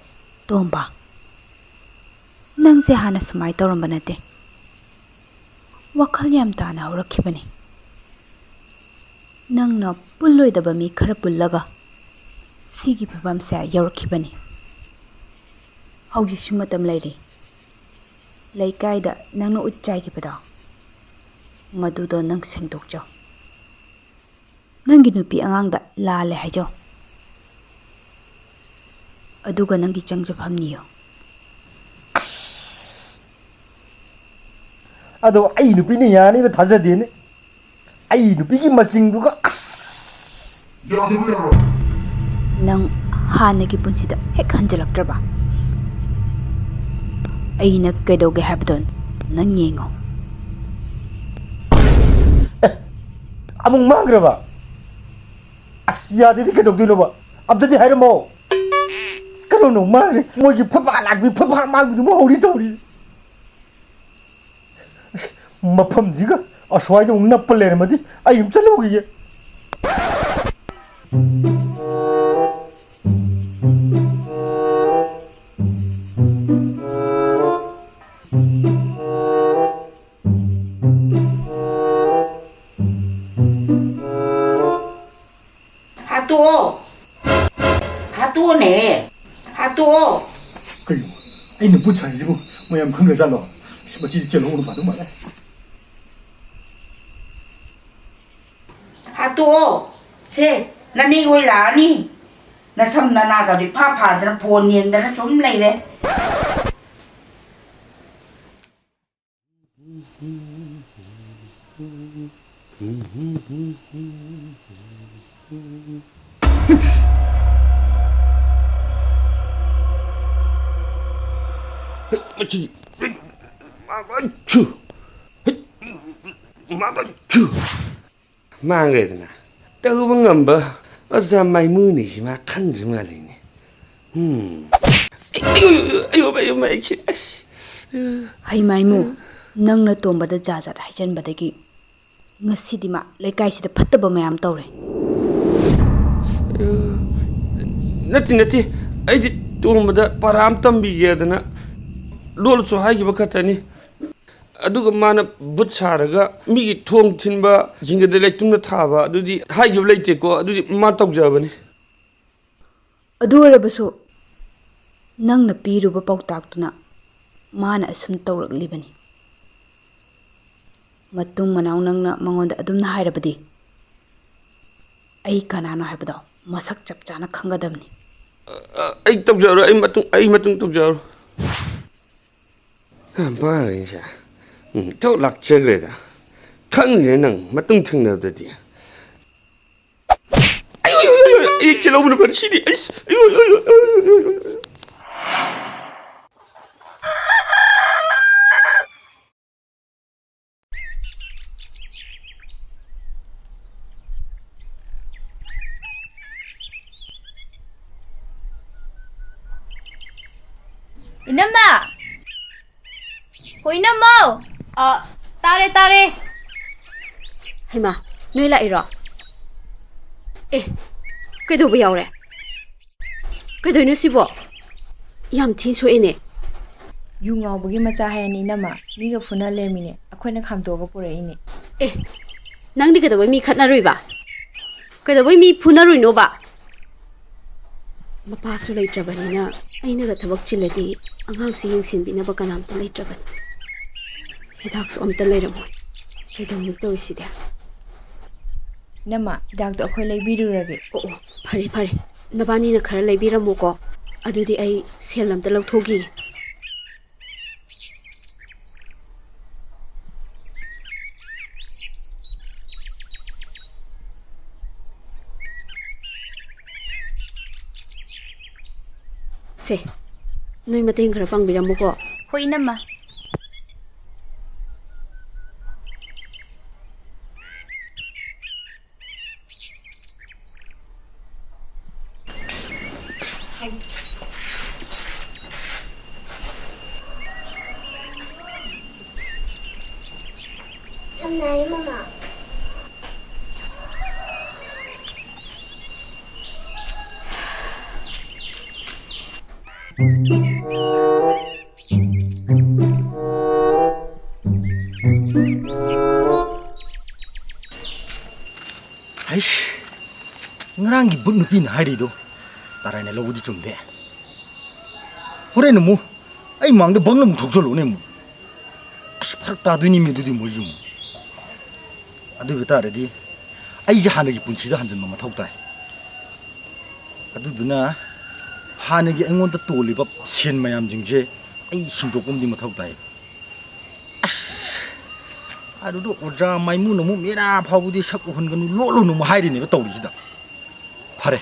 ꯇꯣꯝꯕ, ꯅꯪꯁꯦ ꯍꯥꯟꯅ ꯁꯨꯃꯥꯏ ꯇꯧꯔꯝꯕ ꯅꯠꯇꯦ꯫ ꯋꯥꯈꯜ ꯌꯥꯝ ꯇꯥꯅ ꯍꯧꯔꯛꯈꯤꯕꯅꯤ꯫ ꯅꯪꯅ ꯄꯨꯜꯂꯣꯏꯗꯕ ꯃꯤ ꯈꯔ ꯄꯨꯜꯂꯒ ꯁꯤꯒꯤ ꯐꯤꯕꯝꯁꯦ ꯌꯧꯔꯛꯈꯤꯕꯅꯤ꯫ ꯍꯧꯖꯤꯛꯁꯨ ꯃꯇꯝ ꯂꯩꯔꯤ꯫ ꯂꯩꯀꯥꯏꯗ ꯅꯪꯅ ꯎꯠ ꯆꯥꯏꯈꯤꯕꯗꯣ, ꯃꯗꯨꯗꯣ ꯅꯪ ꯁꯦꯡꯗꯣꯛꯆꯧ꯫ ꯅꯪꯒꯤ ꯅꯨꯄꯤ ꯑꯉꯥꯡꯗ ꯂꯥꯜꯂꯦ ꯍꯥꯏꯖꯧ꯫ ꯑꯗꯨꯒ ꯅꯪꯒꯤ ꯆꯪꯖꯐꯝ ꯅꯤꯌꯨ꯫ ꯑꯗꯣ ꯑꯩ ꯅꯨꯄꯤꯅ ꯌꯥꯅꯤꯕ ꯊꯥꯖꯗꯦꯅꯦ꯫ ꯑꯩ ꯅꯨꯄꯤꯒꯤ ꯃꯆꯤꯡꯗꯨꯒ ꯑꯁ! ꯌꯥꯗꯕ ꯌꯥꯔꯣꯏ꯫ ꯅꯪ ꯍꯥꯟꯅꯒꯤ ꯄꯨꯟꯁꯤꯗ ꯍꯦꯛ ꯍꯟꯖꯤꯜꯂꯛꯇ꯭ꯔꯕ? ꯑꯩꯅ ꯀꯩꯗꯧꯒꯦ ꯍꯥꯏꯕꯗꯣ ꯅꯪ ꯌꯦꯡꯉꯣ꯫ ꯑꯦ, ꯑꯃꯨꯛ ꯃꯥꯡꯈ꯭ꯔꯕ? ꯑꯁ, ꯌꯥꯗꯦꯗꯤ, ꯀꯩꯗꯧꯗꯣꯏꯅꯣꯕ? ꯑꯝꯇꯗꯤ ꯍꯥꯏꯔꯝꯃꯣ꯫ ꯀꯩꯅꯣꯅꯣ ꯃꯥꯡꯈ꯭ꯔꯦ, ꯃꯣꯏꯒꯤ ꯐꯨꯠ ꯐꯥꯠ ꯂꯥꯛꯄꯤ, ꯐꯨꯠ ꯐꯥꯠ ꯃꯥꯡꯕꯤꯗꯨ ꯑꯃꯨꯛ ꯍꯧꯔꯤ ꯇꯧꯔꯤ꯫ ꯑꯁ, ꯃꯐꯝꯁꯤꯒ ꯑꯁ꯭ꯋꯥꯏꯗ ꯑꯃꯨꯛ ꯅꯞꯄ ꯂꯩꯔꯝꯃꯗꯤ ꯑꯩ ꯑꯃꯨꯛ ꯆꯠꯍꯧꯈꯤꯒꯦ꯫ ꯍꯥꯠꯇꯣꯛꯑꯣ꯫ ꯍꯥꯠꯇꯣꯛꯑꯣꯅꯦ꯫ ꯍꯥꯠꯇꯣꯛꯑꯣ꯫ ꯀꯩꯅꯣ? ꯑꯩꯅ ꯕꯨꯠ ꯁꯥꯔꯤꯁꯤꯕꯨ ꯃꯌꯥꯝ ꯈꯪꯒ꯭ꯔꯖꯥꯠꯂꯣ? ꯑꯁ, ꯃꯁꯤꯗꯤ ꯆꯦꯜꯍꯧꯕꯅ ꯐꯗꯧ ꯃꯥꯜꯂꯦ꯫ ꯍꯥꯠꯇꯣꯛꯑꯣ꯫ ꯁꯦ, ꯅꯅꯦ ꯍꯣꯏ ꯂꯥꯛꯑꯅꯤ꯫ ꯅꯁꯝ ꯅꯅꯥꯒꯗꯣ ꯏꯐꯥ ꯐꯥꯗꯅ ꯐꯣꯟ ꯌꯦꯡꯗꯅ ꯁꯨꯝ ꯂꯩꯔꯦ꯫ ꯃꯥꯡꯈ꯭ꯔꯦꯗꯅ꯫ ꯇꯧꯕ ꯉꯝꯕ ꯑꯣꯖꯥ ꯃꯥꯏꯃꯨꯅꯤꯁꯤ ꯃꯥ ꯈꯪꯗ꯭ꯔꯤ ꯃꯥꯜꯂꯤꯅꯦ꯫ ꯎꯝ꯫ ꯑꯌꯣ, ꯑꯌꯣ, ꯑꯌꯣ, ꯑꯌꯣ, ꯑꯩꯁꯦ, ꯑꯁ꯫ ꯍꯩ ꯃꯥꯏꯃꯨ, ꯅꯪꯅ ꯇꯣꯝꯕꯗ ꯖꯥꯠ ꯖꯥꯠ ꯍꯥꯏꯖꯟꯕꯗꯒꯤ ꯉꯁꯤꯗꯤ ꯃꯥ ꯂꯩꯀꯥꯏꯁꯤꯗ ꯐꯠꯇꯕ ꯃꯌꯥꯝ ꯇꯧꯔꯦ꯫ ꯅꯠꯇꯦ, ꯅꯠꯇꯦ꯫ ꯑꯩꯗꯤ ꯇꯣꯝꯕꯗ ꯄꯔꯥ ꯑꯃ ꯇꯝꯕꯤꯒꯦꯗꯅ ꯂꯣꯜꯂꯁꯨ ꯍꯥꯏꯈꯤꯕ ꯈꯛꯇꯅꯤ꯫ ꯑꯗꯨꯒ ꯃꯥꯅ ꯚꯨꯠ ꯁꯥꯔꯒ ꯃꯤꯒꯤ ꯊꯣꯡ ꯊꯤꯟꯕ, ꯖꯤꯡꯒꯗ ꯂꯩꯇꯨꯝꯗ ꯊꯥꯕ, ꯑꯗꯨꯗꯤ ꯍꯥꯏꯈꯤꯕ ꯂꯩꯇꯦꯀꯣ꯫ ꯑꯗꯨꯗꯤ ꯃꯥ ꯇꯧꯖꯕꯅꯤ꯫ ꯑꯗꯨ ꯑꯣꯏꯔꯕꯁꯨ ꯅꯪꯅ ꯄꯤꯔꯨꯕ ꯄꯥꯎꯇꯥꯛꯇꯨꯅ ꯃꯥꯅ ꯑꯁꯨꯝ ꯇꯧꯔꯛꯂꯤꯕꯅꯤ꯫ ꯃꯇꯨꯡ ꯃꯅꯥꯎ ꯅꯪꯅ ꯃꯉꯣꯟꯗ ꯑꯗꯨꯝꯅ ꯍꯥꯏꯔꯕꯗꯤ ꯑꯩ ꯀꯅꯥꯅꯣ ꯍꯥꯏꯕꯗꯣ ꯃꯁꯛ ꯆꯞ ꯆꯥꯅ ꯈꯪꯒꯗꯕꯅꯤ꯫ ꯑ, ꯑ, ꯑꯩ ꯇꯧꯖꯔꯣꯏ, ꯑꯩ ꯃꯇꯨꯡ, ꯑꯩ ꯃꯇꯨꯡ ꯇꯧꯖꯔꯣꯏ꯫ ꯃꯥꯒꯤꯁꯦ, ꯎꯝ, ꯊꯣꯛ ꯂꯥꯛꯆꯈ꯭ꯔꯦꯗ꯫ ꯈꯪꯗꯦ ꯅꯪ ꯃꯇꯨꯡ ꯊꯦꯡꯅꯕꯗꯗꯤ꯫ ꯑꯌꯣ, ꯑꯌꯣ, ꯑꯌꯣ, ꯑꯌꯣ, ꯑꯩ ꯆꯦꯜꯍꯧꯕꯅ ꯐꯔꯦ, ꯁꯤꯗꯤ꯫ ꯑꯩꯁ, ꯑꯌꯣ, ꯑꯌꯣ, ꯑꯌꯣ, ꯑꯌꯣ, ꯑꯌꯣ꯫ ꯏꯅꯝꯃ! ꯍꯣ, ꯏꯅꯝꯃ! ꯑ, ꯇꯥꯔꯦ, ꯇꯥꯔꯦ꯫ ꯍꯩꯃꯥ, ꯅꯣꯏ ꯂꯥꯛꯏꯔꯣ? ꯑꯦ, ꯀꯩꯗꯧꯕ ꯌꯥꯎꯔꯦ? ꯀꯩꯗꯧꯅꯣ ꯁꯤꯕꯣ? ꯌꯥꯝ ꯊꯤ ꯁꯣꯛꯑꯦꯅꯦ꯫ ꯌꯨ ꯉꯥꯎꯕꯒꯤ ꯃꯆꯥ ꯍꯥꯏꯅꯤ ꯏꯅꯝꯃ, ꯃꯤꯒ ꯐꯨꯅ ꯂꯩꯔꯝꯃꯤꯅꯦ, ꯑꯩꯈꯣꯏꯅ ꯈꯥꯝꯇꯣꯛꯑꯒ ꯄꯨꯔꯛꯏꯅꯦ꯫ ꯑꯦ, ꯅꯪꯗꯤ ꯀꯩꯗꯧꯕꯩ ꯃꯤ ꯈꯠꯅꯔꯨꯏꯕ? ꯀꯩꯗꯧꯕꯩ ꯃꯤ ꯐꯨꯅꯔꯨꯏꯅꯣꯕ? ꯃꯄꯥꯁꯨ ꯂꯩꯇ꯭ꯔꯕꯅꯤꯅ ꯑꯩꯅꯒ ꯊꯕꯛ ꯆꯤꯜꯂꯗꯤ ꯑꯉꯥꯡꯁꯤ ꯌꯦꯡꯁꯤꯟꯕꯤꯅꯕ ꯀꯅꯥꯝꯇ ꯂꯩꯇ꯭ꯔꯕꯅꯤ꯫ ꯍꯤꯗꯥꯛꯁꯨ ꯑꯝꯇ ꯂꯩꯔꯝꯃꯣꯏ꯫ ꯀꯩꯗꯧꯅꯤ ꯇꯧꯔꯤꯁꯤꯗꯤ? ꯏꯅꯝꯃ, ꯍꯤꯗꯥꯛꯇꯣ ꯑꯩꯈꯣꯏ ꯂꯩꯕꯤꯔꯨꯔꯒꯦ꯫ ꯑꯣ, ꯑꯣ, ꯐꯔꯦ, ꯐꯔꯦ꯫ ꯅꯕꯥꯅꯤꯅ ꯈꯔ ꯂꯩꯕꯤꯔꯝꯃꯣꯀꯣ꯫ ꯑꯗꯨꯗꯤ ꯑꯩ ꯁꯦꯜ ꯑꯝꯇ ꯂꯧꯊꯣꯛꯈꯤꯒꯦ꯫ ꯁꯦ, ꯅꯣꯏ ꯃꯇꯦꯡ ꯈꯔ ꯄꯥꯡꯕꯤꯔꯝꯃꯨꯀꯣ꯫ ꯍꯣꯏ, ꯏꯅꯝꯃ꯫ ꯌꯥꯝ ꯅꯥꯏꯌꯦ, ꯃꯃꯥ꯫ ꯍꯩꯁ, ꯉꯔꯥꯡꯒꯤ ꯚꯨꯠ ꯅꯨꯄꯤꯅ ꯍꯥꯏꯔꯤꯗꯣ ꯇꯔꯥꯏꯅ ꯂꯧꯕꯗꯤ ꯆꯨꯝꯗꯦ꯫ ꯍꯣꯔꯦꯟ ꯑꯃꯨꯛ ꯑꯩ ꯃꯥꯡꯗ ꯕꯪ ꯑꯃꯨꯛ ꯊꯣꯛꯆꯜꯂꯨꯅꯦ ꯑꯃꯨꯛ꯫ ꯑꯁ, ꯐꯔꯛ ꯇꯥꯗꯣꯏꯅꯤ ꯃꯤ ꯑꯗꯨꯗꯤ ꯃꯣꯏꯁꯨ ꯑꯃꯨꯛ꯫ ꯑꯗꯨ ꯑꯣꯏꯕ ꯇꯥꯔꯗꯤ ꯑꯩꯁꯦ ꯍꯥꯟꯅꯒꯤ ꯄꯨꯟꯁꯤꯗ ꯍꯟꯖꯤꯟꯕ ꯃꯊꯧ ꯇꯥꯏ꯫ ꯑꯗꯨꯗꯨꯅ ꯍꯥꯟꯅꯒꯤ ꯑꯩꯉꯣꯟꯗ ꯇꯣꯜꯂꯤꯕ ꯁꯦꯟ ꯃꯌꯥꯝꯁꯤꯡꯁꯦ ꯑꯩ ꯁꯤꯡꯗꯣꯛꯄ ꯑꯃꯗꯤ ꯃꯊꯧ ꯇꯥꯏ꯫ ꯑꯁ! ꯑꯗꯨꯗ ꯑꯣꯖꯥ ꯃꯥꯏꯃꯨꯅ ꯑꯃꯨꯛ "ꯃꯦꯔꯥ ꯐꯥꯎꯕꯗꯤ ꯁꯛ ꯎꯍꯟꯒꯅꯨ, ꯂꯣꯠꯂꯨꯅꯨ" ꯑꯃꯨꯛ ꯍꯥꯏꯔꯤꯅꯦꯕ ꯇꯧꯔꯤꯁꯤꯗ꯫ ꯐꯔꯦ,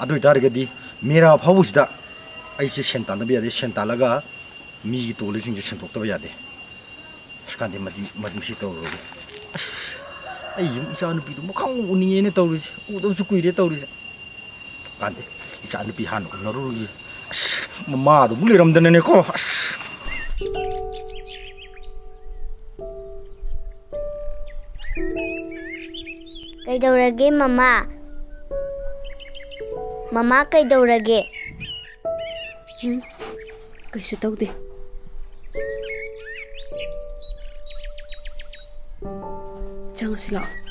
ꯑꯗꯨ ꯑꯣꯏꯇꯥꯔꯒꯗꯤ ꯃꯦꯔꯥ ꯐꯥꯎꯕꯁꯤꯗ ꯑꯩꯁꯦ ꯁꯦꯟ ꯇꯥꯟꯗꯕ ꯌꯥꯗꯦ, ꯁꯦꯟ ꯇꯥꯜꯂꯒ ꯃꯤꯒꯤ ꯇꯣꯜꯂꯤꯁꯤꯡꯁꯦ ꯁꯦꯡꯗꯣꯛꯇꯕ ꯌꯥꯗꯦ꯫ ꯑꯁ, ꯀꯥꯟꯗꯦ, ꯃꯗꯤ, ꯃꯗꯤ ꯃꯁꯤ ꯇꯧꯔꯔꯣꯏꯒꯦ꯫ ꯑꯁ, ꯑꯩ ꯌꯨꯝ ꯏꯆꯥ ꯅꯨꯄꯤꯗꯨ ꯑꯃꯨꯛ ꯈꯪꯎ ꯎꯅꯤꯡꯉꯦꯅ ꯇꯧꯔꯤꯁꯦ, ꯎꯗꯕꯁꯨ ꯀꯨꯏꯔꯦ ꯇꯧꯔꯤꯁꯦ꯫ ꯀꯥꯟꯗꯦ, ꯏꯆꯥ ꯅꯨꯄꯤ ꯍꯥꯟꯅ ꯎꯅꯔꯨꯔꯒꯦ꯫ ꯑꯁ, ꯃꯃꯥꯗꯨ ꯑꯃꯨꯛ ꯂꯩꯔꯝꯗꯅꯅꯦꯀꯣ꯫ ꯑꯁ꯫ ꯀꯩꯗꯧꯔꯒꯦ, ꯃꯃꯥ? ꯃꯃꯥ, ꯀꯩꯗꯧꯔꯒꯦ? ꯎꯝ, ꯀꯩꯁꯨ ꯇꯧꯗꯦ꯫ ꯆꯪꯉꯁꯤ ꯂꯥꯛꯑꯣ꯫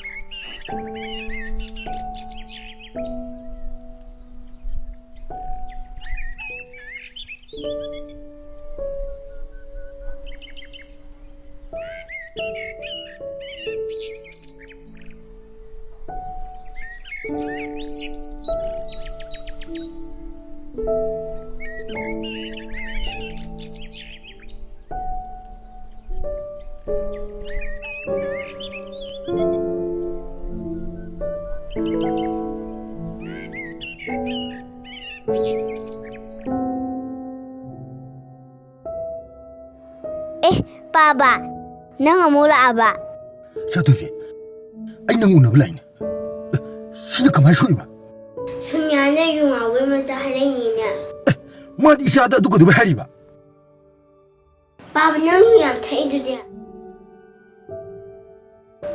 ꯑꯦ, ꯄꯥꯕ, ꯅꯪ ꯑꯃꯨꯛ ꯂꯥꯛꯑꯕ? ꯁꯛꯊꯣꯏꯕꯤ, ꯑꯩ ꯅꯪ ꯎꯅꯕ ꯂꯥꯛꯏꯅꯦ꯫ ꯑꯦ, ꯁꯤꯅ ꯀꯃꯥꯏ ꯁꯣꯛꯏꯕ? ꯁꯣꯅꯤꯌꯥꯅ ꯌꯨ ꯉꯥꯎꯕꯩ ꯃꯆꯥ ꯍꯥꯏꯔꯛꯏꯅꯤꯅꯦ꯫ ꯃꯥꯗꯤ ꯏꯆꯥꯗ ꯑꯗꯨ ꯀꯩꯗꯧꯕꯩ ꯍꯥꯏꯔꯤꯕ? ꯄꯥꯕ, ꯅꯪ ꯌꯥꯝ ꯊꯛꯏꯗꯨꯗꯤ꯫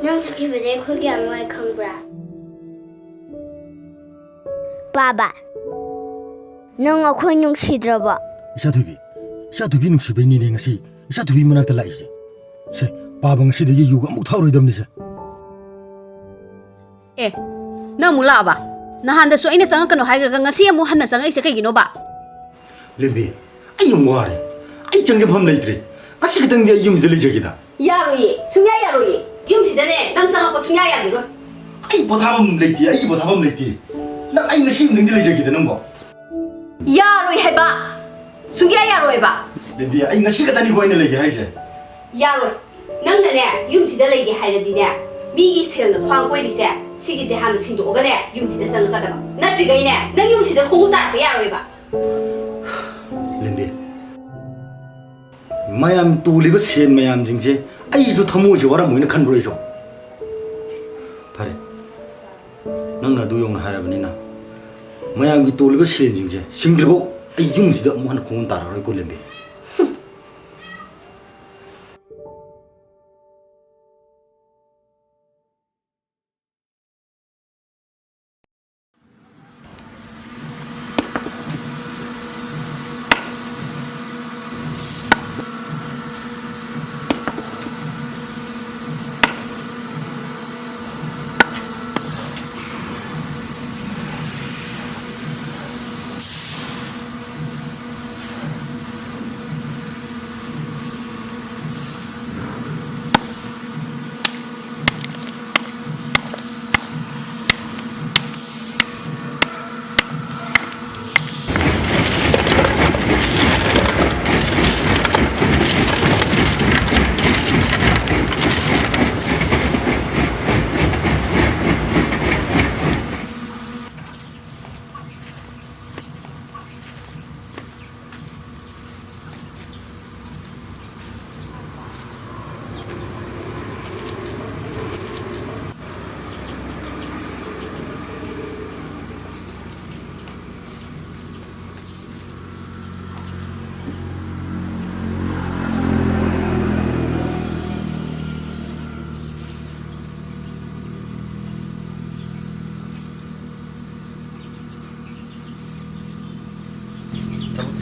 ꯅꯪ ꯆꯠꯈꯤꯕꯗꯩ ꯑꯩꯈꯣꯏ ꯀꯌꯥꯝ ꯋꯥꯏ ꯈꯪꯕ꯭ꯔꯥ? ꯄꯥꯕ, ꯅꯪ ꯑꯩꯈꯣꯏ ꯅꯨꯡꯁꯤꯗ꯭ꯔꯕꯣ? ꯏꯆꯥ ꯊꯣꯏꯕꯤ, ꯏꯆꯥ ꯊꯣꯏꯕꯤ ꯅꯨꯡꯁꯤꯕꯩꯅꯤꯅꯦ ꯉꯁꯤ ꯏꯆꯥ ꯊꯣꯏꯕꯤ ꯃꯅꯥꯛꯇ ꯂꯥꯛꯏꯁꯦ꯫ ꯁꯦ, ꯄꯥꯕ ꯉꯁꯤꯗꯒꯤ ꯌꯨꯒ ꯑꯃꯨꯛ ꯊꯛꯑꯔꯣꯏꯗꯕꯅꯤꯁꯦ꯫ ꯑꯦ, ꯅꯪ ꯑꯃꯨꯛ ꯂꯥꯛꯑꯕ? ꯅꯍꯥꯟꯗꯁꯨ ꯑꯩꯅ ꯆꯪꯉꯛꯀꯅꯣ ꯍꯥꯏꯈ꯭ꯔꯒ ꯉꯁꯤ ꯑꯃꯨꯛ ꯍꯟꯅ ꯆꯪꯉꯛꯏꯁꯦ ꯀꯩꯒꯤꯅꯣꯕ? ꯂꯦꯝꯕꯤ, ꯑꯩ ꯌꯥꯝ ꯋꯥꯔꯦ꯫ ꯑꯩ ꯆꯪꯖꯐꯝ ꯂꯩꯇ꯭ꯔꯦ꯫ ꯉꯁꯤ ꯈꯛꯇꯪꯗꯤ ꯑꯩ ꯌꯨꯝꯁꯤꯗ ꯂꯩꯖꯒꯦꯗ꯫ ꯌꯥꯔꯣꯏꯌꯦ, ꯁꯨꯡꯌꯥ ꯌꯥꯔꯣꯏꯌꯦ꯫ ꯌꯨꯝꯁꯤꯗꯅꯦ, ꯅꯪ ꯆꯪꯉꯛꯄ ꯁꯨꯡꯌꯥ ꯌꯥꯈꯤꯔꯣꯏ꯫ ꯑꯩ ꯄꯣꯊꯥꯐꯝ ꯂꯩꯇꯦ, ꯑꯩꯒꯤ ꯄꯣꯊꯥꯐꯝ ꯂꯩꯇꯦ꯫ ꯅꯪ, ꯑꯩ ꯉꯁꯤ ꯈꯛꯇꯪꯗꯤ ꯂꯩꯖꯒꯦꯗ ꯅꯪꯕꯣ꯫ ꯌꯥꯔꯣꯏ ꯍꯥꯏꯕ꯫ ꯁꯨꯡꯌꯥ ꯌꯥꯔꯣꯏꯕ꯫ ꯂꯦꯝꯕꯤ, ꯑꯩ ꯉꯁꯤ ꯈꯛꯇꯅꯤꯀꯣ ꯑꯩꯅ ꯂꯩꯒꯦ ꯍꯥꯏꯁꯦ꯫ ꯌꯥꯔꯣꯏ꯫ ꯅꯪꯅꯅꯦ, ꯌꯨꯝꯁꯤꯗ ꯂꯩꯒꯦ ꯍꯥꯏꯔꯗꯤꯅꯦ, ꯃꯤꯒꯤ ꯁꯦꯜꯅ ꯈ꯭ꯋꯥꯡ ꯀꯣꯏꯔꯤꯁꯦ, ꯁꯤꯒꯤꯁꯦ ꯍꯥꯟꯅ ꯁꯤꯡꯗꯣꯛꯑꯒꯅꯦ, ꯌꯨꯝꯁꯤꯗ ꯆꯪꯉꯛꯀꯗꯕ꯫ ꯅꯠꯇ꯭ꯔꯤꯈꯩꯅꯦ, ꯅꯪ ꯌꯨꯝꯁꯤꯗ ꯈꯣꯡꯎꯞ ꯇꯥꯔꯛꯄ ꯌꯥꯔꯣꯏꯕ꯫ ꯂꯦꯝꯕꯤ, ꯃꯌꯥꯝ ꯇꯣꯜꯂꯤꯕ ꯁꯦꯟ ꯃꯌꯥꯝꯁꯤꯡꯁꯦ ꯑꯩꯁꯨ ꯊꯃꯣꯏꯁꯦ ꯋꯥꯔꯝꯃꯣꯏꯅ ꯈꯟꯕ꯭ꯔꯣ ꯑꯩꯁꯨ? ꯐꯔꯦ, ꯅꯪꯅ ꯑꯗꯨ ꯌꯧꯅ ꯍꯥꯏꯔꯕꯅꯤꯅ, ꯃꯌꯥꯝꯒꯤ ꯇꯣꯜꯂꯤꯕ ꯁꯦꯟꯁꯤꯡꯁꯦ ꯁꯤꯡꯗ꯭ꯔꯤꯐꯥꯎ ꯑꯩ ꯌꯨꯝꯁꯤꯗ ꯑꯃꯨꯛ ꯍꯟꯅ ꯈꯣꯡꯎꯞ ꯇꯥꯔꯛꯑꯔꯣꯏꯀꯣ, ꯂꯦꯝꯕꯤ꯫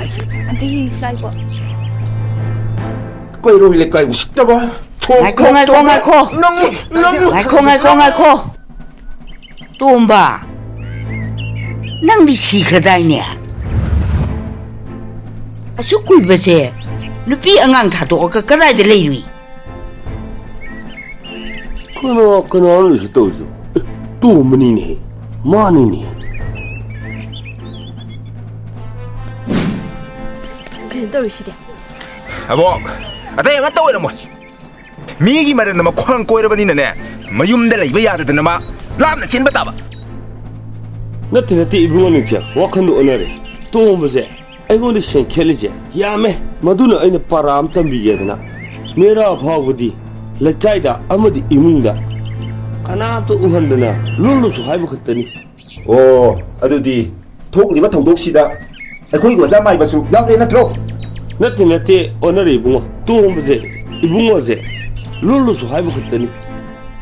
ꯍꯥꯏꯁꯦ? ꯑꯝꯇ ꯌꯦꯡꯁꯤ ꯂꯥꯛꯑꯣꯀꯣ꯫ ꯀꯩꯅꯣ ꯂꯩꯀꯥꯏ ꯎꯁꯤꯠꯇꯕ꯫ ꯊꯣꯡ, ꯉꯥꯏꯈꯣ, ꯊꯣꯡ, ꯉꯥꯏꯈꯣ, ꯊꯣꯡ, ꯉꯥꯏꯈꯣ꯫ ꯅꯪ, ꯅꯪ, ꯉꯥꯏꯈꯣ, ꯉꯥꯏꯈꯣ, ꯉꯥꯏꯈꯣ꯫ ꯇꯣꯝꯕ, ꯅꯪꯗꯤ ꯁꯤꯈ꯭ꯔꯗꯥꯏꯅꯦ? ꯑꯁꯨꯛ ꯀꯨꯏꯕꯁꯦ ꯅꯨꯄꯤ ꯑꯉꯥꯡ ꯊꯥꯗꯣꯛꯑꯒ ꯀꯗꯥꯏꯗ ꯂꯩꯔꯨꯏ? ꯀꯩꯅꯣ ꯀꯩꯅꯣ ꯁꯤ ꯇꯧꯔꯤꯁꯤ? ꯑꯦ, ꯇꯣꯝꯕꯅꯤꯅꯦ꯫ ꯃꯥꯅꯤꯅꯦ꯫ ꯀꯩꯅꯣ ꯇꯧꯔꯤꯁꯤꯗꯤ? ꯑꯕꯣꯛ, ꯑꯇꯩ ꯑꯃꯠꯇ ꯑꯣꯏꯔꯝꯃꯣꯏ꯫ ꯃꯤꯒꯤ ꯃꯔꯟꯗ ꯃꯈ꯭ꯋꯥꯡ ꯀꯣꯏꯔꯕꯅꯤꯅꯅꯦ, ꯃꯌꯨꯝꯗ ꯂꯩꯕ ꯌꯥꯗꯗꯅ ꯃꯥ ꯂꯥꯞꯅ ꯆꯦꯟꯕ ꯇꯥꯕ꯫ ꯅꯠꯇꯦ ꯅꯠꯇꯦ ꯏꯕꯨꯡꯉꯣ ꯅꯤꯡꯊꯦꯝ, ꯋꯥꯈꯜꯗꯣ ꯑꯣꯟꯅꯔꯦ꯫ ꯇꯣꯝꯕꯁꯦ ꯑꯩꯉꯣꯟꯗ ꯁꯦꯟ ꯈꯦꯠꯂꯤꯁꯦ ꯌꯥꯝꯃꯦ꯫ ꯃꯗꯨꯅ ꯑꯩꯅ ꯄꯔꯥ ꯑꯃ ꯇꯝꯕꯤꯒꯦꯗꯅ ꯃꯦꯔꯥ ꯐꯥꯎꯕꯗꯤ ꯂꯩꯀꯥꯏꯗ ꯑꯃꯗꯤ ꯏꯃꯨꯡꯗ ꯀꯅꯥꯝꯇ ꯎꯍꯟꯗꯅ ꯂꯣꯜꯂꯨꯁꯨ ꯍꯥꯏꯕ ꯈꯛꯇꯅꯤ꯫ ꯑꯣ, ꯑꯗꯨꯗꯤ ꯊꯣꯛꯂꯤꯕ ꯊꯧꯗꯣꯛꯁꯤꯗ ꯑꯩꯈꯣꯏꯒꯤ ꯑꯣꯖꯥ ꯃꯥꯏꯕꯁꯨ ꯌꯥꯎꯔꯦ ꯅꯠꯇ꯭ꯔꯣ? ꯅꯠꯇꯦ ꯅꯠꯇꯦ, ꯑꯣꯟꯅꯔꯦ ꯏꯕꯨꯡꯉꯣ꯫ ꯇꯣꯝꯕꯁꯦ ꯏꯕꯨꯡꯉꯣꯁꯦ ꯂꯣꯜꯂꯨꯁꯨ ꯍꯥꯏꯕ ꯈꯛꯇꯅꯤ꯫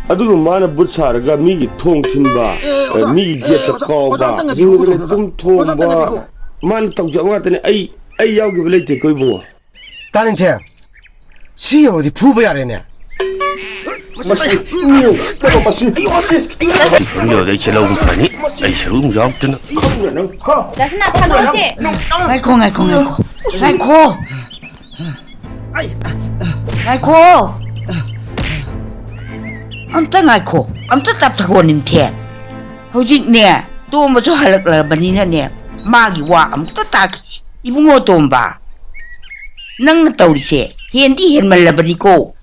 ꯑꯗꯨꯒ ꯃꯥꯅ ꯕꯨꯠ ꯁꯥꯔꯒ ꯃꯤꯒꯤ ꯊꯣꯡ ꯊꯤꯟꯕ, ꯑꯦ, ꯑꯣꯖꯥ, ꯑꯦ, ꯒꯦꯠꯇ ꯑꯣꯖꯥ, ꯀꯥꯎꯕ, ꯑꯣꯖꯥ, ꯑꯝꯇ ꯉꯥꯏꯕꯤꯈꯣ, ꯌꯨꯝꯗ ꯑꯣꯖꯥ, ꯇꯨꯝ ꯑꯣꯖꯥ, ꯑꯝꯇ ꯊꯣꯡꯕ, ꯉꯥꯏꯕꯤꯈꯣ꯫ ꯃꯥꯅ ꯇꯧꯖꯕ ꯉꯥꯛꯇꯅꯦ꯫ ꯑꯩ, ꯑꯩ ꯌꯥꯎꯈꯤꯕ ꯂꯩꯇꯦꯀꯣ ꯏꯕꯨꯡꯉꯣ꯫ ꯇꯥꯅꯤꯡꯊꯦꯝ, ꯁꯤ ꯌꯧꯔꯗꯤ ꯐꯨꯕ ꯌꯥꯔꯦꯅꯦ꯫ ꯃꯁꯤ, ꯃꯁꯤ, ꯃꯁꯤ, ꯃꯁꯤ, ꯃꯁꯤ, ꯈꯪꯗꯦ, ꯑꯩ ꯁꯦ ꯂꯧꯕ ꯐꯅꯤ꯫ ꯑꯩ ꯁꯔꯨꯛ ꯑꯃꯨꯛ ꯌꯥꯎꯔꯛꯇꯅ꯫ ꯈꯪꯗꯦ ꯅꯪ, ꯍꯥ? ꯗꯥ ꯁꯅꯥ, ꯊꯥꯗꯣꯛꯑꯁꯦ꯫ ꯉꯥꯏꯈꯣ, ꯉꯥꯏꯈꯣ, ꯉꯥꯏꯈꯣ꯫ ꯉꯥꯏꯈꯣ꯫ ꯉꯥꯏꯈꯣ꯫ ꯑꯝꯇ ꯉꯥꯏꯈꯣ꯫ ꯑꯝꯇ ꯇꯞꯊꯈꯣ, ꯅꯤꯡꯊꯦꯝ꯫ ꯍꯧꯖꯤꯛꯅꯦ, ꯇꯣꯝꯕꯁꯨ ꯍꯜꯂꯛꯂꯕꯅꯤꯅꯅꯦ, ꯃꯥꯒꯤ ꯋꯥ ꯑꯃꯨꯛꯇ ꯇꯥꯈꯤꯁꯤ꯫ ꯏꯕꯨꯡꯉꯣ ꯇꯣꯝꯕ, ꯅꯪꯅ ꯇꯧꯔꯤꯁꯦ ꯍꯦꯟꯗꯤ ꯍꯦꯟꯃꯜꯂꯕꯅꯤꯀꯣ꯫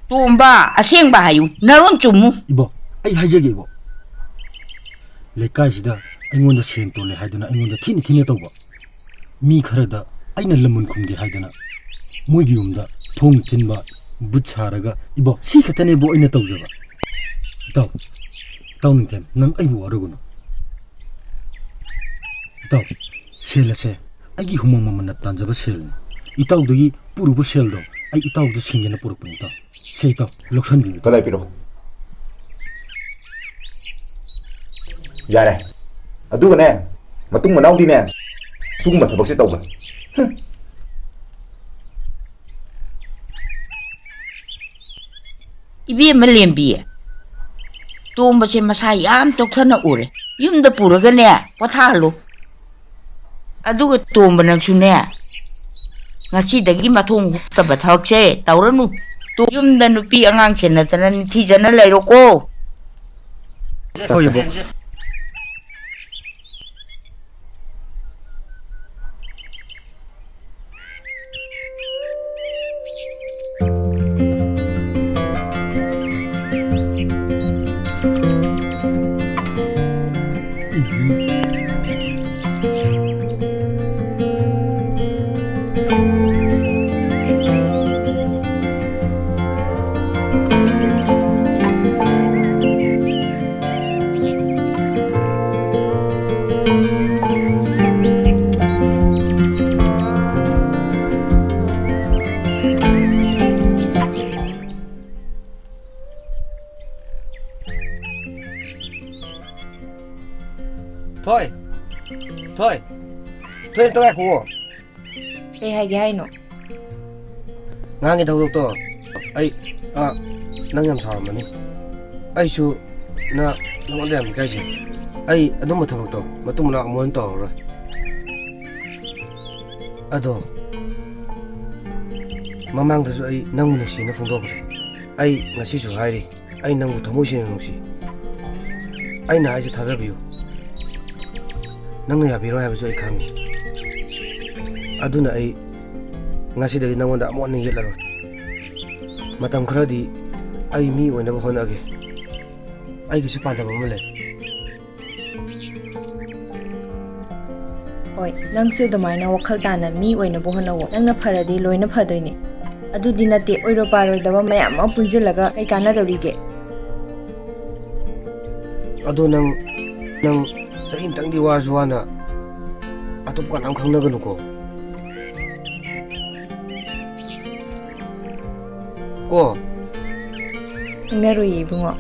ꯇꯣꯝꯕ, ꯑꯁꯦꯡꯕ ꯍꯥꯏꯌꯨ, ꯅꯔꯣꯟ ꯆꯨꯝꯃꯨ꯫ ꯏꯕꯣ, ꯑꯩ ꯍꯥꯏꯖꯒꯦ, ꯏꯕꯣ꯫ ꯂꯩꯀꯥꯏꯁꯤꯗ ꯑꯩꯉꯣꯟꯗ ꯁꯦꯟ ꯇꯣꯜꯂꯦ ꯍꯥꯏꯗꯅ ꯑꯩꯉꯣꯟꯗ ꯊꯤꯅ ꯊꯤꯅ ꯇꯧꯕ ꯃꯤ ꯈꯔꯗ ꯑꯩꯅ ꯂꯃꯟ ꯈꯨꯝꯒꯦ ꯍꯥꯏꯗꯅ ꯃꯣꯏꯒꯤ ꯌꯨꯝꯗ ꯊꯣꯡ ꯊꯤꯟꯕ, ꯕꯨꯠ ꯁꯥꯔꯒ, ꯏꯕꯣ, ꯁꯤ ꯈꯛꯇꯅꯦꯕꯣ ꯑꯩꯅ ꯇꯧꯖꯕ꯫ ꯏꯇꯥꯎ, ꯏꯇꯥꯎ ꯅꯤꯡꯊꯦꯝ, ꯅꯪ ꯑꯩꯕꯨ ꯋꯥꯔꯧꯒꯅꯨ꯫ ꯏꯇꯥꯎ, ꯁꯦꯜ ꯑꯁꯦ ꯑꯩꯒꯤ ꯍꯨꯃꯥꯡ ꯃꯃꯜꯅ ꯇꯥꯟꯖꯕ ꯁꯦꯜꯅꯤ꯫ ꯏꯇꯥꯎꯗꯒꯤ ꯄꯨꯔꯨꯕ ꯁꯦꯜꯗꯣ ꯑꯩ ꯏꯇꯥꯎꯗ ꯁꯤꯡꯒꯦꯅ ꯄꯨꯔꯛꯄꯅꯤ, ꯏꯇꯥꯎ꯫ ꯁꯦ, ꯏꯇꯥꯎ, ꯂꯧꯁꯟꯕꯤꯌꯨ, ꯏꯇꯥꯎ꯫ ꯀꯗꯥꯏ ꯄꯤꯔꯛꯑꯣ? ꯌꯥꯔꯦ꯫ ꯑꯗꯨꯒꯅꯦ, ꯃꯇꯨꯡ ꯃꯅꯥꯎꯗꯤꯅꯦ, ꯁꯤꯒꯨꯝꯕ ꯊꯕꯛꯁꯦ ꯇꯧꯒꯅꯨ꯫ ꯍꯨꯝ꯫ ꯏꯕꯦꯝꯃ ꯂꯦꯝꯕꯤ, ꯇꯣꯝꯕꯁꯦ ꯃꯁꯥ ꯌꯥꯝ ꯆꯣꯛꯊꯅ ꯎꯔꯦ꯫ ꯌꯨꯝꯗ ꯄꯨꯔꯒꯅꯦ, ꯄꯣꯊꯥꯍꯜꯂꯨ꯫ ꯑꯗꯨꯒ ꯇꯣꯝꯕ ꯅꯪꯁꯨꯅꯦ, ꯉꯁꯤꯗꯒꯤ ꯃꯊꯣꯡ ꯍꯨꯛꯇꯕ ꯊꯕꯛꯁꯦ ꯇꯧꯔꯅꯨ꯫ ꯇꯣ-, ꯌꯨꯝꯗ ꯅꯨꯄꯤ ꯑꯉꯥꯡ ꯁꯦꯟꯅꯗꯅ ꯅꯤꯡꯊꯤꯖꯅ ꯂꯩꯔꯣꯀꯣ꯫ ꯍꯣꯏ, ꯏꯕꯣꯛ꯫ ꯊꯣꯏ! ꯊꯣꯏ! ꯊꯣꯏ, ꯑꯝꯇ ꯉꯥꯏꯈꯨꯑꯣ꯫ ꯀꯩ ꯍꯥꯏꯒꯦ ꯍꯥꯏꯅꯣ? ꯉꯥꯡꯒꯦ ꯊꯧꯗꯣꯛꯇꯣ꯫ ꯑꯩ, ꯑ, ꯅꯪ ꯌꯥꯝ ꯁꯥꯎꯔꯝꯃꯅꯤ꯫ ꯑꯩꯁꯨ ꯅ-, ꯅꯉꯣꯟꯗ ꯌꯥꯝ ꯏꯀꯥꯏꯖꯩ꯫ ꯑꯩ ꯑꯗꯨꯝꯕ ꯊꯕꯛꯇꯣ ꯃꯇꯨꯡ ꯃꯅꯥꯎ ꯑꯃꯨꯛ ꯍꯟꯅ ꯇꯧꯔꯔꯣꯏ꯫ ꯑꯗꯣ, ꯃꯃꯥꯡꯗꯁꯨ ꯑꯩ ꯅꯪꯕꯨ ꯅꯨꯡꯁꯤꯅ ꯐꯣꯡꯗꯣꯛꯈ꯭ꯔꯦ꯫ ꯑꯩ ꯉꯁꯤꯁꯨ ꯍꯥꯏꯔꯤ, ꯑꯩ ꯅꯪꯕꯨ ꯊꯃꯣꯏ ꯁꯦꯡꯅ ꯅꯨꯡꯁꯤ꯫ ꯑꯩꯅ ꯍꯥꯏꯁꯦ ꯊꯥꯖꯕꯤꯌꯨ꯫ ꯅꯪꯅ ꯌꯥꯕꯤꯔꯣꯏ ꯍꯥꯏꯕꯁꯨ ꯑꯩ ꯈꯪꯉꯤ꯫ ꯑꯗꯨꯅ ꯑꯩ ꯉꯁꯤꯗꯒꯤ ꯅꯪꯉꯣꯟꯗ ꯑꯃꯨꯛ ꯍꯟꯅ ꯌꯦꯠꯂꯔꯣꯏ꯫ ꯃꯇꯝ ꯈꯔꯗꯤ ꯑꯩ ꯃꯤ ꯑꯣꯏꯅꯕ ꯍꯣꯠꯅꯒꯦ꯫ ꯑꯩꯒꯤꯁꯨ ꯄꯥꯟꯗꯝ ꯑꯃ ꯂꯩ꯫ ꯍꯣꯏ, ꯅꯪꯁꯨ ꯑꯗꯨꯃꯥꯏꯅ ꯋꯥꯈꯜ ꯇꯥꯅ ꯃꯤ ꯑꯣꯏꯅꯕ ꯍꯣꯠꯅꯧꯋꯣ꯫ ꯅꯪꯅ ꯐꯔꯗꯤ ꯂꯣꯏꯅ ꯐꯗꯣꯏꯅꯦ꯫ ꯑꯗꯨꯗꯤ ꯅꯠꯇꯦ, ꯑꯣꯏꯔꯣ ꯄꯥꯔꯣꯏꯗꯕ ꯃꯌꯥꯝ ꯑꯃ ꯄꯨꯟꯁꯤꯜꯂꯒ ꯀꯩ ꯀꯥꯟꯅꯗꯧꯔꯤꯒꯦ? ꯑꯗꯣ ꯅꯪ, ꯅꯪ ꯆꯍꯤ ꯑꯃꯇꯪꯗꯤ ꯋꯥꯔꯁꯨ ꯋꯥꯅ ꯑꯇꯣꯞꯄ ꯀꯅꯥꯝ ꯈꯪꯅꯒꯅꯨꯀꯣ꯫ ꯀꯣ? ꯈꯪꯅꯔꯣꯏꯌꯦ ꯏꯕꯨꯡꯉꯣ꯫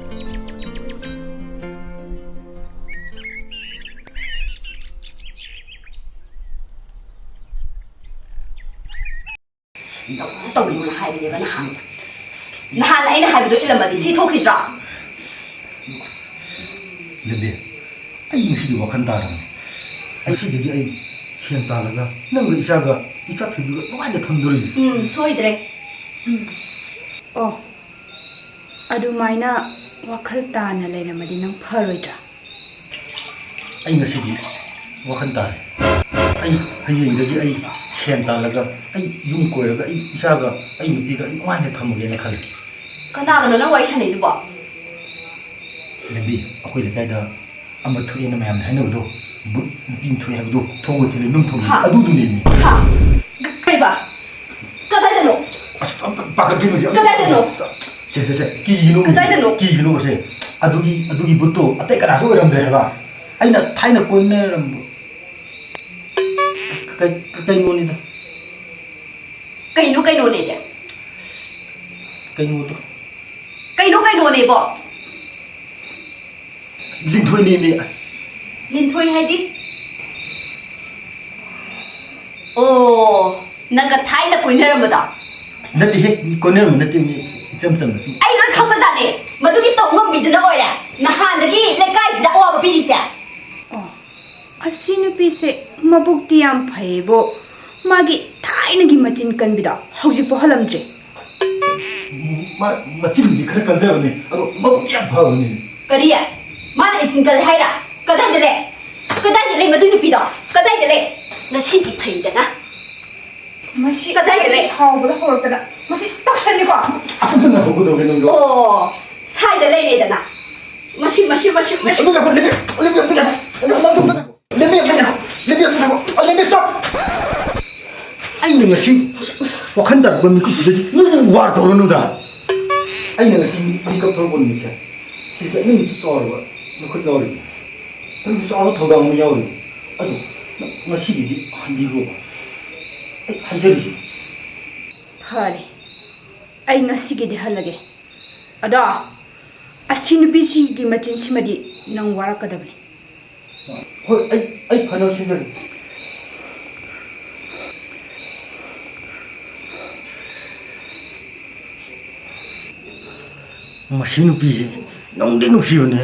ꯅꯪ ꯇꯧꯔꯤꯕꯅ ꯍꯥꯏꯕꯅꯦꯕ ꯅꯍꯥꯟ꯫ ꯅꯍꯥꯟ ꯑꯩꯅ ꯍꯥꯏꯕꯗꯣ ꯏꯜꯂꯝꯃꯗꯤ ꯁꯤ ꯊꯣꯛꯈꯤꯗ꯭ꯔꯣ? ꯂꯦꯝꯕꯤ, ꯑꯩ ꯉꯁꯤꯗꯤ ꯋꯥꯈꯜ ꯇꯥꯔꯕꯅꯦ꯫ ꯉꯁꯤꯗꯒꯤ ꯑꯩ ꯁꯦꯟ ꯇꯥꯜꯂꯒ ꯅꯪꯒ ꯏꯆꯥꯒ, ꯏꯆꯥ ꯊꯣꯏꯕꯤꯒ ꯅꯨꯡꯉꯥꯏꯅ ꯊꯝꯗꯣꯔꯤꯁꯦ꯫ ꯎꯝ, ꯁꯣꯏꯗ꯭ꯔꯦ꯫ ꯎꯝ꯫ ꯑꯣ, ꯑꯗꯨꯃꯥꯏꯅ ꯋꯥꯈꯜ ꯇꯥꯅ ꯂꯩꯔꯝꯃꯗꯤ ꯅꯪ ꯐꯔꯣꯏꯗ꯭ꯔꯥ? ꯑꯩ ꯉꯁꯤꯗꯤ ꯋꯥꯈꯜ ꯇꯥꯔꯦ꯫ ꯑꯩ ꯍꯌꯦꯡꯗꯒꯤ ꯑꯩ ꯁꯦꯟ ꯇꯥꯜꯂꯒ ꯑꯩ ꯌꯨꯝ ꯀꯣꯏꯔꯒ ꯑꯩ ꯏꯆꯥꯒ ꯑꯩ ꯅꯨꯄꯤꯒ ꯑꯩ ꯅꯨꯡꯉꯥꯏꯅ ꯊꯝꯃꯒꯦꯅ ꯈꯜꯂꯦ꯫ ꯀꯅꯥꯒꯅꯣ ꯅꯪ ꯋꯥꯔꯤ ꯁꯥꯟꯅꯩꯗꯨꯕꯣ? ꯂꯦꯝꯕꯤ, ꯑꯩꯈꯣꯏ ꯂꯩꯀꯥꯏꯗ ꯑꯃ ꯊꯣꯛꯑꯦꯅ ꯃꯌꯥꯝꯅ ꯍꯥꯏꯅꯕꯗꯣ, ꯚꯨꯠ ꯅꯨꯄꯤ ꯑꯃ ꯊꯣꯛꯑꯦ ꯍꯥꯏꯕꯗꯣ, ꯊꯣꯡꯒ ꯊꯤꯜꯂꯦ ꯅꯨꯡ ꯊꯣꯡꯉꯦ ꯍꯥ? ꯑꯗꯨꯗꯨꯅꯦꯃꯤ꯫ ꯍꯥ? ꯀ-, ꯀꯩꯕ? ꯀꯗꯥꯏꯗꯅꯣ? ꯑꯁ, ꯑꯝꯇ ꯄꯥꯈꯠꯀꯅꯨꯁꯦ, ꯑꯝꯇ ꯀꯗꯥꯏꯗꯅꯣ? ꯁꯦ, ꯁꯦ, ꯁꯦ, ꯀꯤꯒꯤꯅꯣ, ꯀꯗꯥꯏꯗꯅꯣ? ꯀꯤꯒꯤꯅꯣ ꯁꯦ꯫ ꯑꯗꯨꯒꯤ, ꯑꯗꯨꯒꯤ ꯚꯨꯠꯇꯣ ꯑꯇꯩ ꯀꯅꯥꯁꯨ ꯑꯣꯏꯔꯝꯗ꯭ꯔꯦ ꯍꯥꯏꯕ꯫ ꯑꯩꯅ ꯊꯥꯏꯅ ꯀꯣꯏꯅꯔꯝꯕ ꯀꯩ-, ꯀꯩ-, ꯀꯩꯅꯣꯅꯤꯗ꯫ ꯀꯩꯅꯣ ꯀꯩꯅꯣꯅꯦꯗꯤ? ꯀꯩꯅꯣꯗꯣ꯫ ꯀꯩꯅꯣ ꯀꯩꯅꯣꯅꯦꯕꯣ? ꯂꯤꯟꯊꯣꯏꯅꯦꯃꯤ꯫ ꯑꯁ, ꯂꯤꯟꯊꯣꯏ ꯍꯥꯏꯗꯤ? ꯑꯣ, ꯅꯪꯒ ꯊꯥꯏꯅ ꯀꯣꯏꯅꯔꯝꯕꯗꯣ? ꯑꯁ, ꯅꯠꯇꯦꯍꯦ, ꯃꯤ ꯀꯣꯏꯅꯔꯝꯕ ꯅꯠꯇꯦ, ꯃꯤ ꯏꯆꯝ ꯆꯝꯅ ꯁꯨꯝ꯫ ꯑꯩ ꯂꯣꯏ ꯈꯪꯕꯖꯥꯠꯅꯦ꯫ ꯃꯗꯨꯒꯤ ꯇꯧ ꯉꯝꯕꯤꯗꯨꯅ ꯑꯣꯏꯔꯦ ꯅꯍꯥꯟꯗꯒꯤ ꯂꯩꯀꯥꯏꯁꯤꯗ ꯑꯋꯥꯕ ꯄꯤꯔꯤꯁꯦ꯫ ꯑꯣ, ꯑꯁꯤ ꯅꯨꯄꯤꯁꯦ ꯃꯕꯨꯛꯇꯤ ꯌꯥꯝ ꯐꯩꯌꯦꯕꯣ꯫ ꯃꯥꯒꯤ ꯊꯥꯏꯅꯒꯤ ꯃꯆꯤꯟ ꯀꯟꯕꯤꯗꯣ ꯍꯧꯖꯤꯛꯐꯥꯎ ꯍꯜꯂꯝꯗ꯭ꯔꯤ꯫ ꯃꯥ ꯃꯆꯤꯟꯗꯤ ꯈꯔ ꯀꯟꯖꯕꯅꯦ, ꯑꯗꯣ ꯃꯕꯨꯛꯇꯤ ꯌꯥꯝ ꯐꯕꯅꯦ꯫ ꯀꯔꯤ? ꯃꯥꯅ ꯏꯆꯤꯟ ꯀꯜꯂꯦ ꯍꯥꯏꯔ? ꯀꯗꯥꯏꯗ ꯂꯩ? ꯀꯗꯥꯏꯗ ꯂꯩ ꯃꯗꯨ ꯅꯨꯄꯤꯗꯣ? ꯀꯗꯥꯏꯗ ꯂꯩ? ꯉꯁꯤꯗꯤ ꯐꯩꯗꯅ꯫ ꯃꯁꯤ ꯀꯗꯥꯏꯗ ꯂꯩ? ꯁꯥꯎꯕꯗ ꯍꯧꯔꯛꯇꯅ꯫ ꯃꯁꯤ ꯇꯧꯁꯟꯅꯤꯀꯣ꯫ ꯑꯗꯨꯅ ꯍꯧꯒꯗꯧꯔꯦ ꯅꯪꯗꯣ꯫ ꯑꯣ, ꯁꯥꯏꯗ ꯂꯩꯔꯦꯗꯅ꯫ ꯃꯁꯤ, ꯃꯁꯤ, ꯃꯁꯤ, ꯃꯁꯤ꯫ ꯑꯗꯨ ꯉꯥꯏꯈꯣ, ꯂꯦꯞꯄꯤꯌꯨ, ꯂꯦꯞꯄꯤꯌꯨ, ꯑꯝꯇ ꯉꯥꯏꯈꯣ꯫ ꯂꯦꯞꯄꯤꯌꯨ, ꯑꯝꯇ ꯉꯥꯏꯈꯣ꯫ ꯂꯦꯞꯄꯤꯌꯨ, ꯑꯝꯇ ꯉꯥꯏꯈꯣ꯫ ꯑ, ꯂꯦꯞꯄꯤꯌꯨ, stop! ꯑꯩꯅ ꯉꯁꯤ ꯋꯥꯈꯜ ꯇꯥꯔꯛꯄ ꯃꯤꯀꯨꯞꯁꯤꯗꯗꯤ ꯅꯪ ꯋꯥꯔ ꯇꯧꯔꯅꯨꯗ꯫ ꯑꯩꯅ ꯉꯁꯤ ꯃꯤꯀꯞ ꯊꯣꯛꯂꯛꯄ ꯅꯨꯃꯤꯠꯁꯦ, ꯁꯤꯗ ꯅꯪꯒꯤꯁꯨ ꯆꯥꯎꯔꯕ ꯅꯈꯨꯠ ꯌꯥꯎꯔꯤ꯫ ꯅꯪꯒꯤ ꯆꯥꯎꯔꯕ ꯊꯧꯗꯥꯡ ꯑꯃ ꯌꯥꯎꯔꯤ꯫ ꯑꯗꯣ ꯅꯪ ꯉꯁꯤꯒꯤꯗꯤ ꯍꯟꯕꯤꯈ꯭ꯔꯣꯕ꯫ ꯑꯩ ꯍꯥꯏꯖꯔꯤꯁꯤ꯫ ꯐꯔꯦ, ꯑꯩ ꯉꯁꯤꯒꯤꯗꯤ ꯍꯜꯂꯒꯦ꯫ ꯑꯗꯣ ꯑꯁꯤ ꯅꯨꯄꯤꯁꯤꯒꯤ ꯃꯆꯤꯟꯁꯤꯃꯗꯤ ꯅꯪ ꯋꯥꯔꯛꯀꯗꯕꯅꯤ꯫ ꯍꯣꯏ, ꯑꯩ, ꯑꯩ ꯐꯅꯕ ꯁꯤꯟꯖꯒꯦ꯫ ꯃꯁꯤ ꯅꯨꯄꯤꯁꯦ ꯅꯨꯡꯗꯤ ꯅꯨꯡꯁꯤꯕꯅꯦ꯫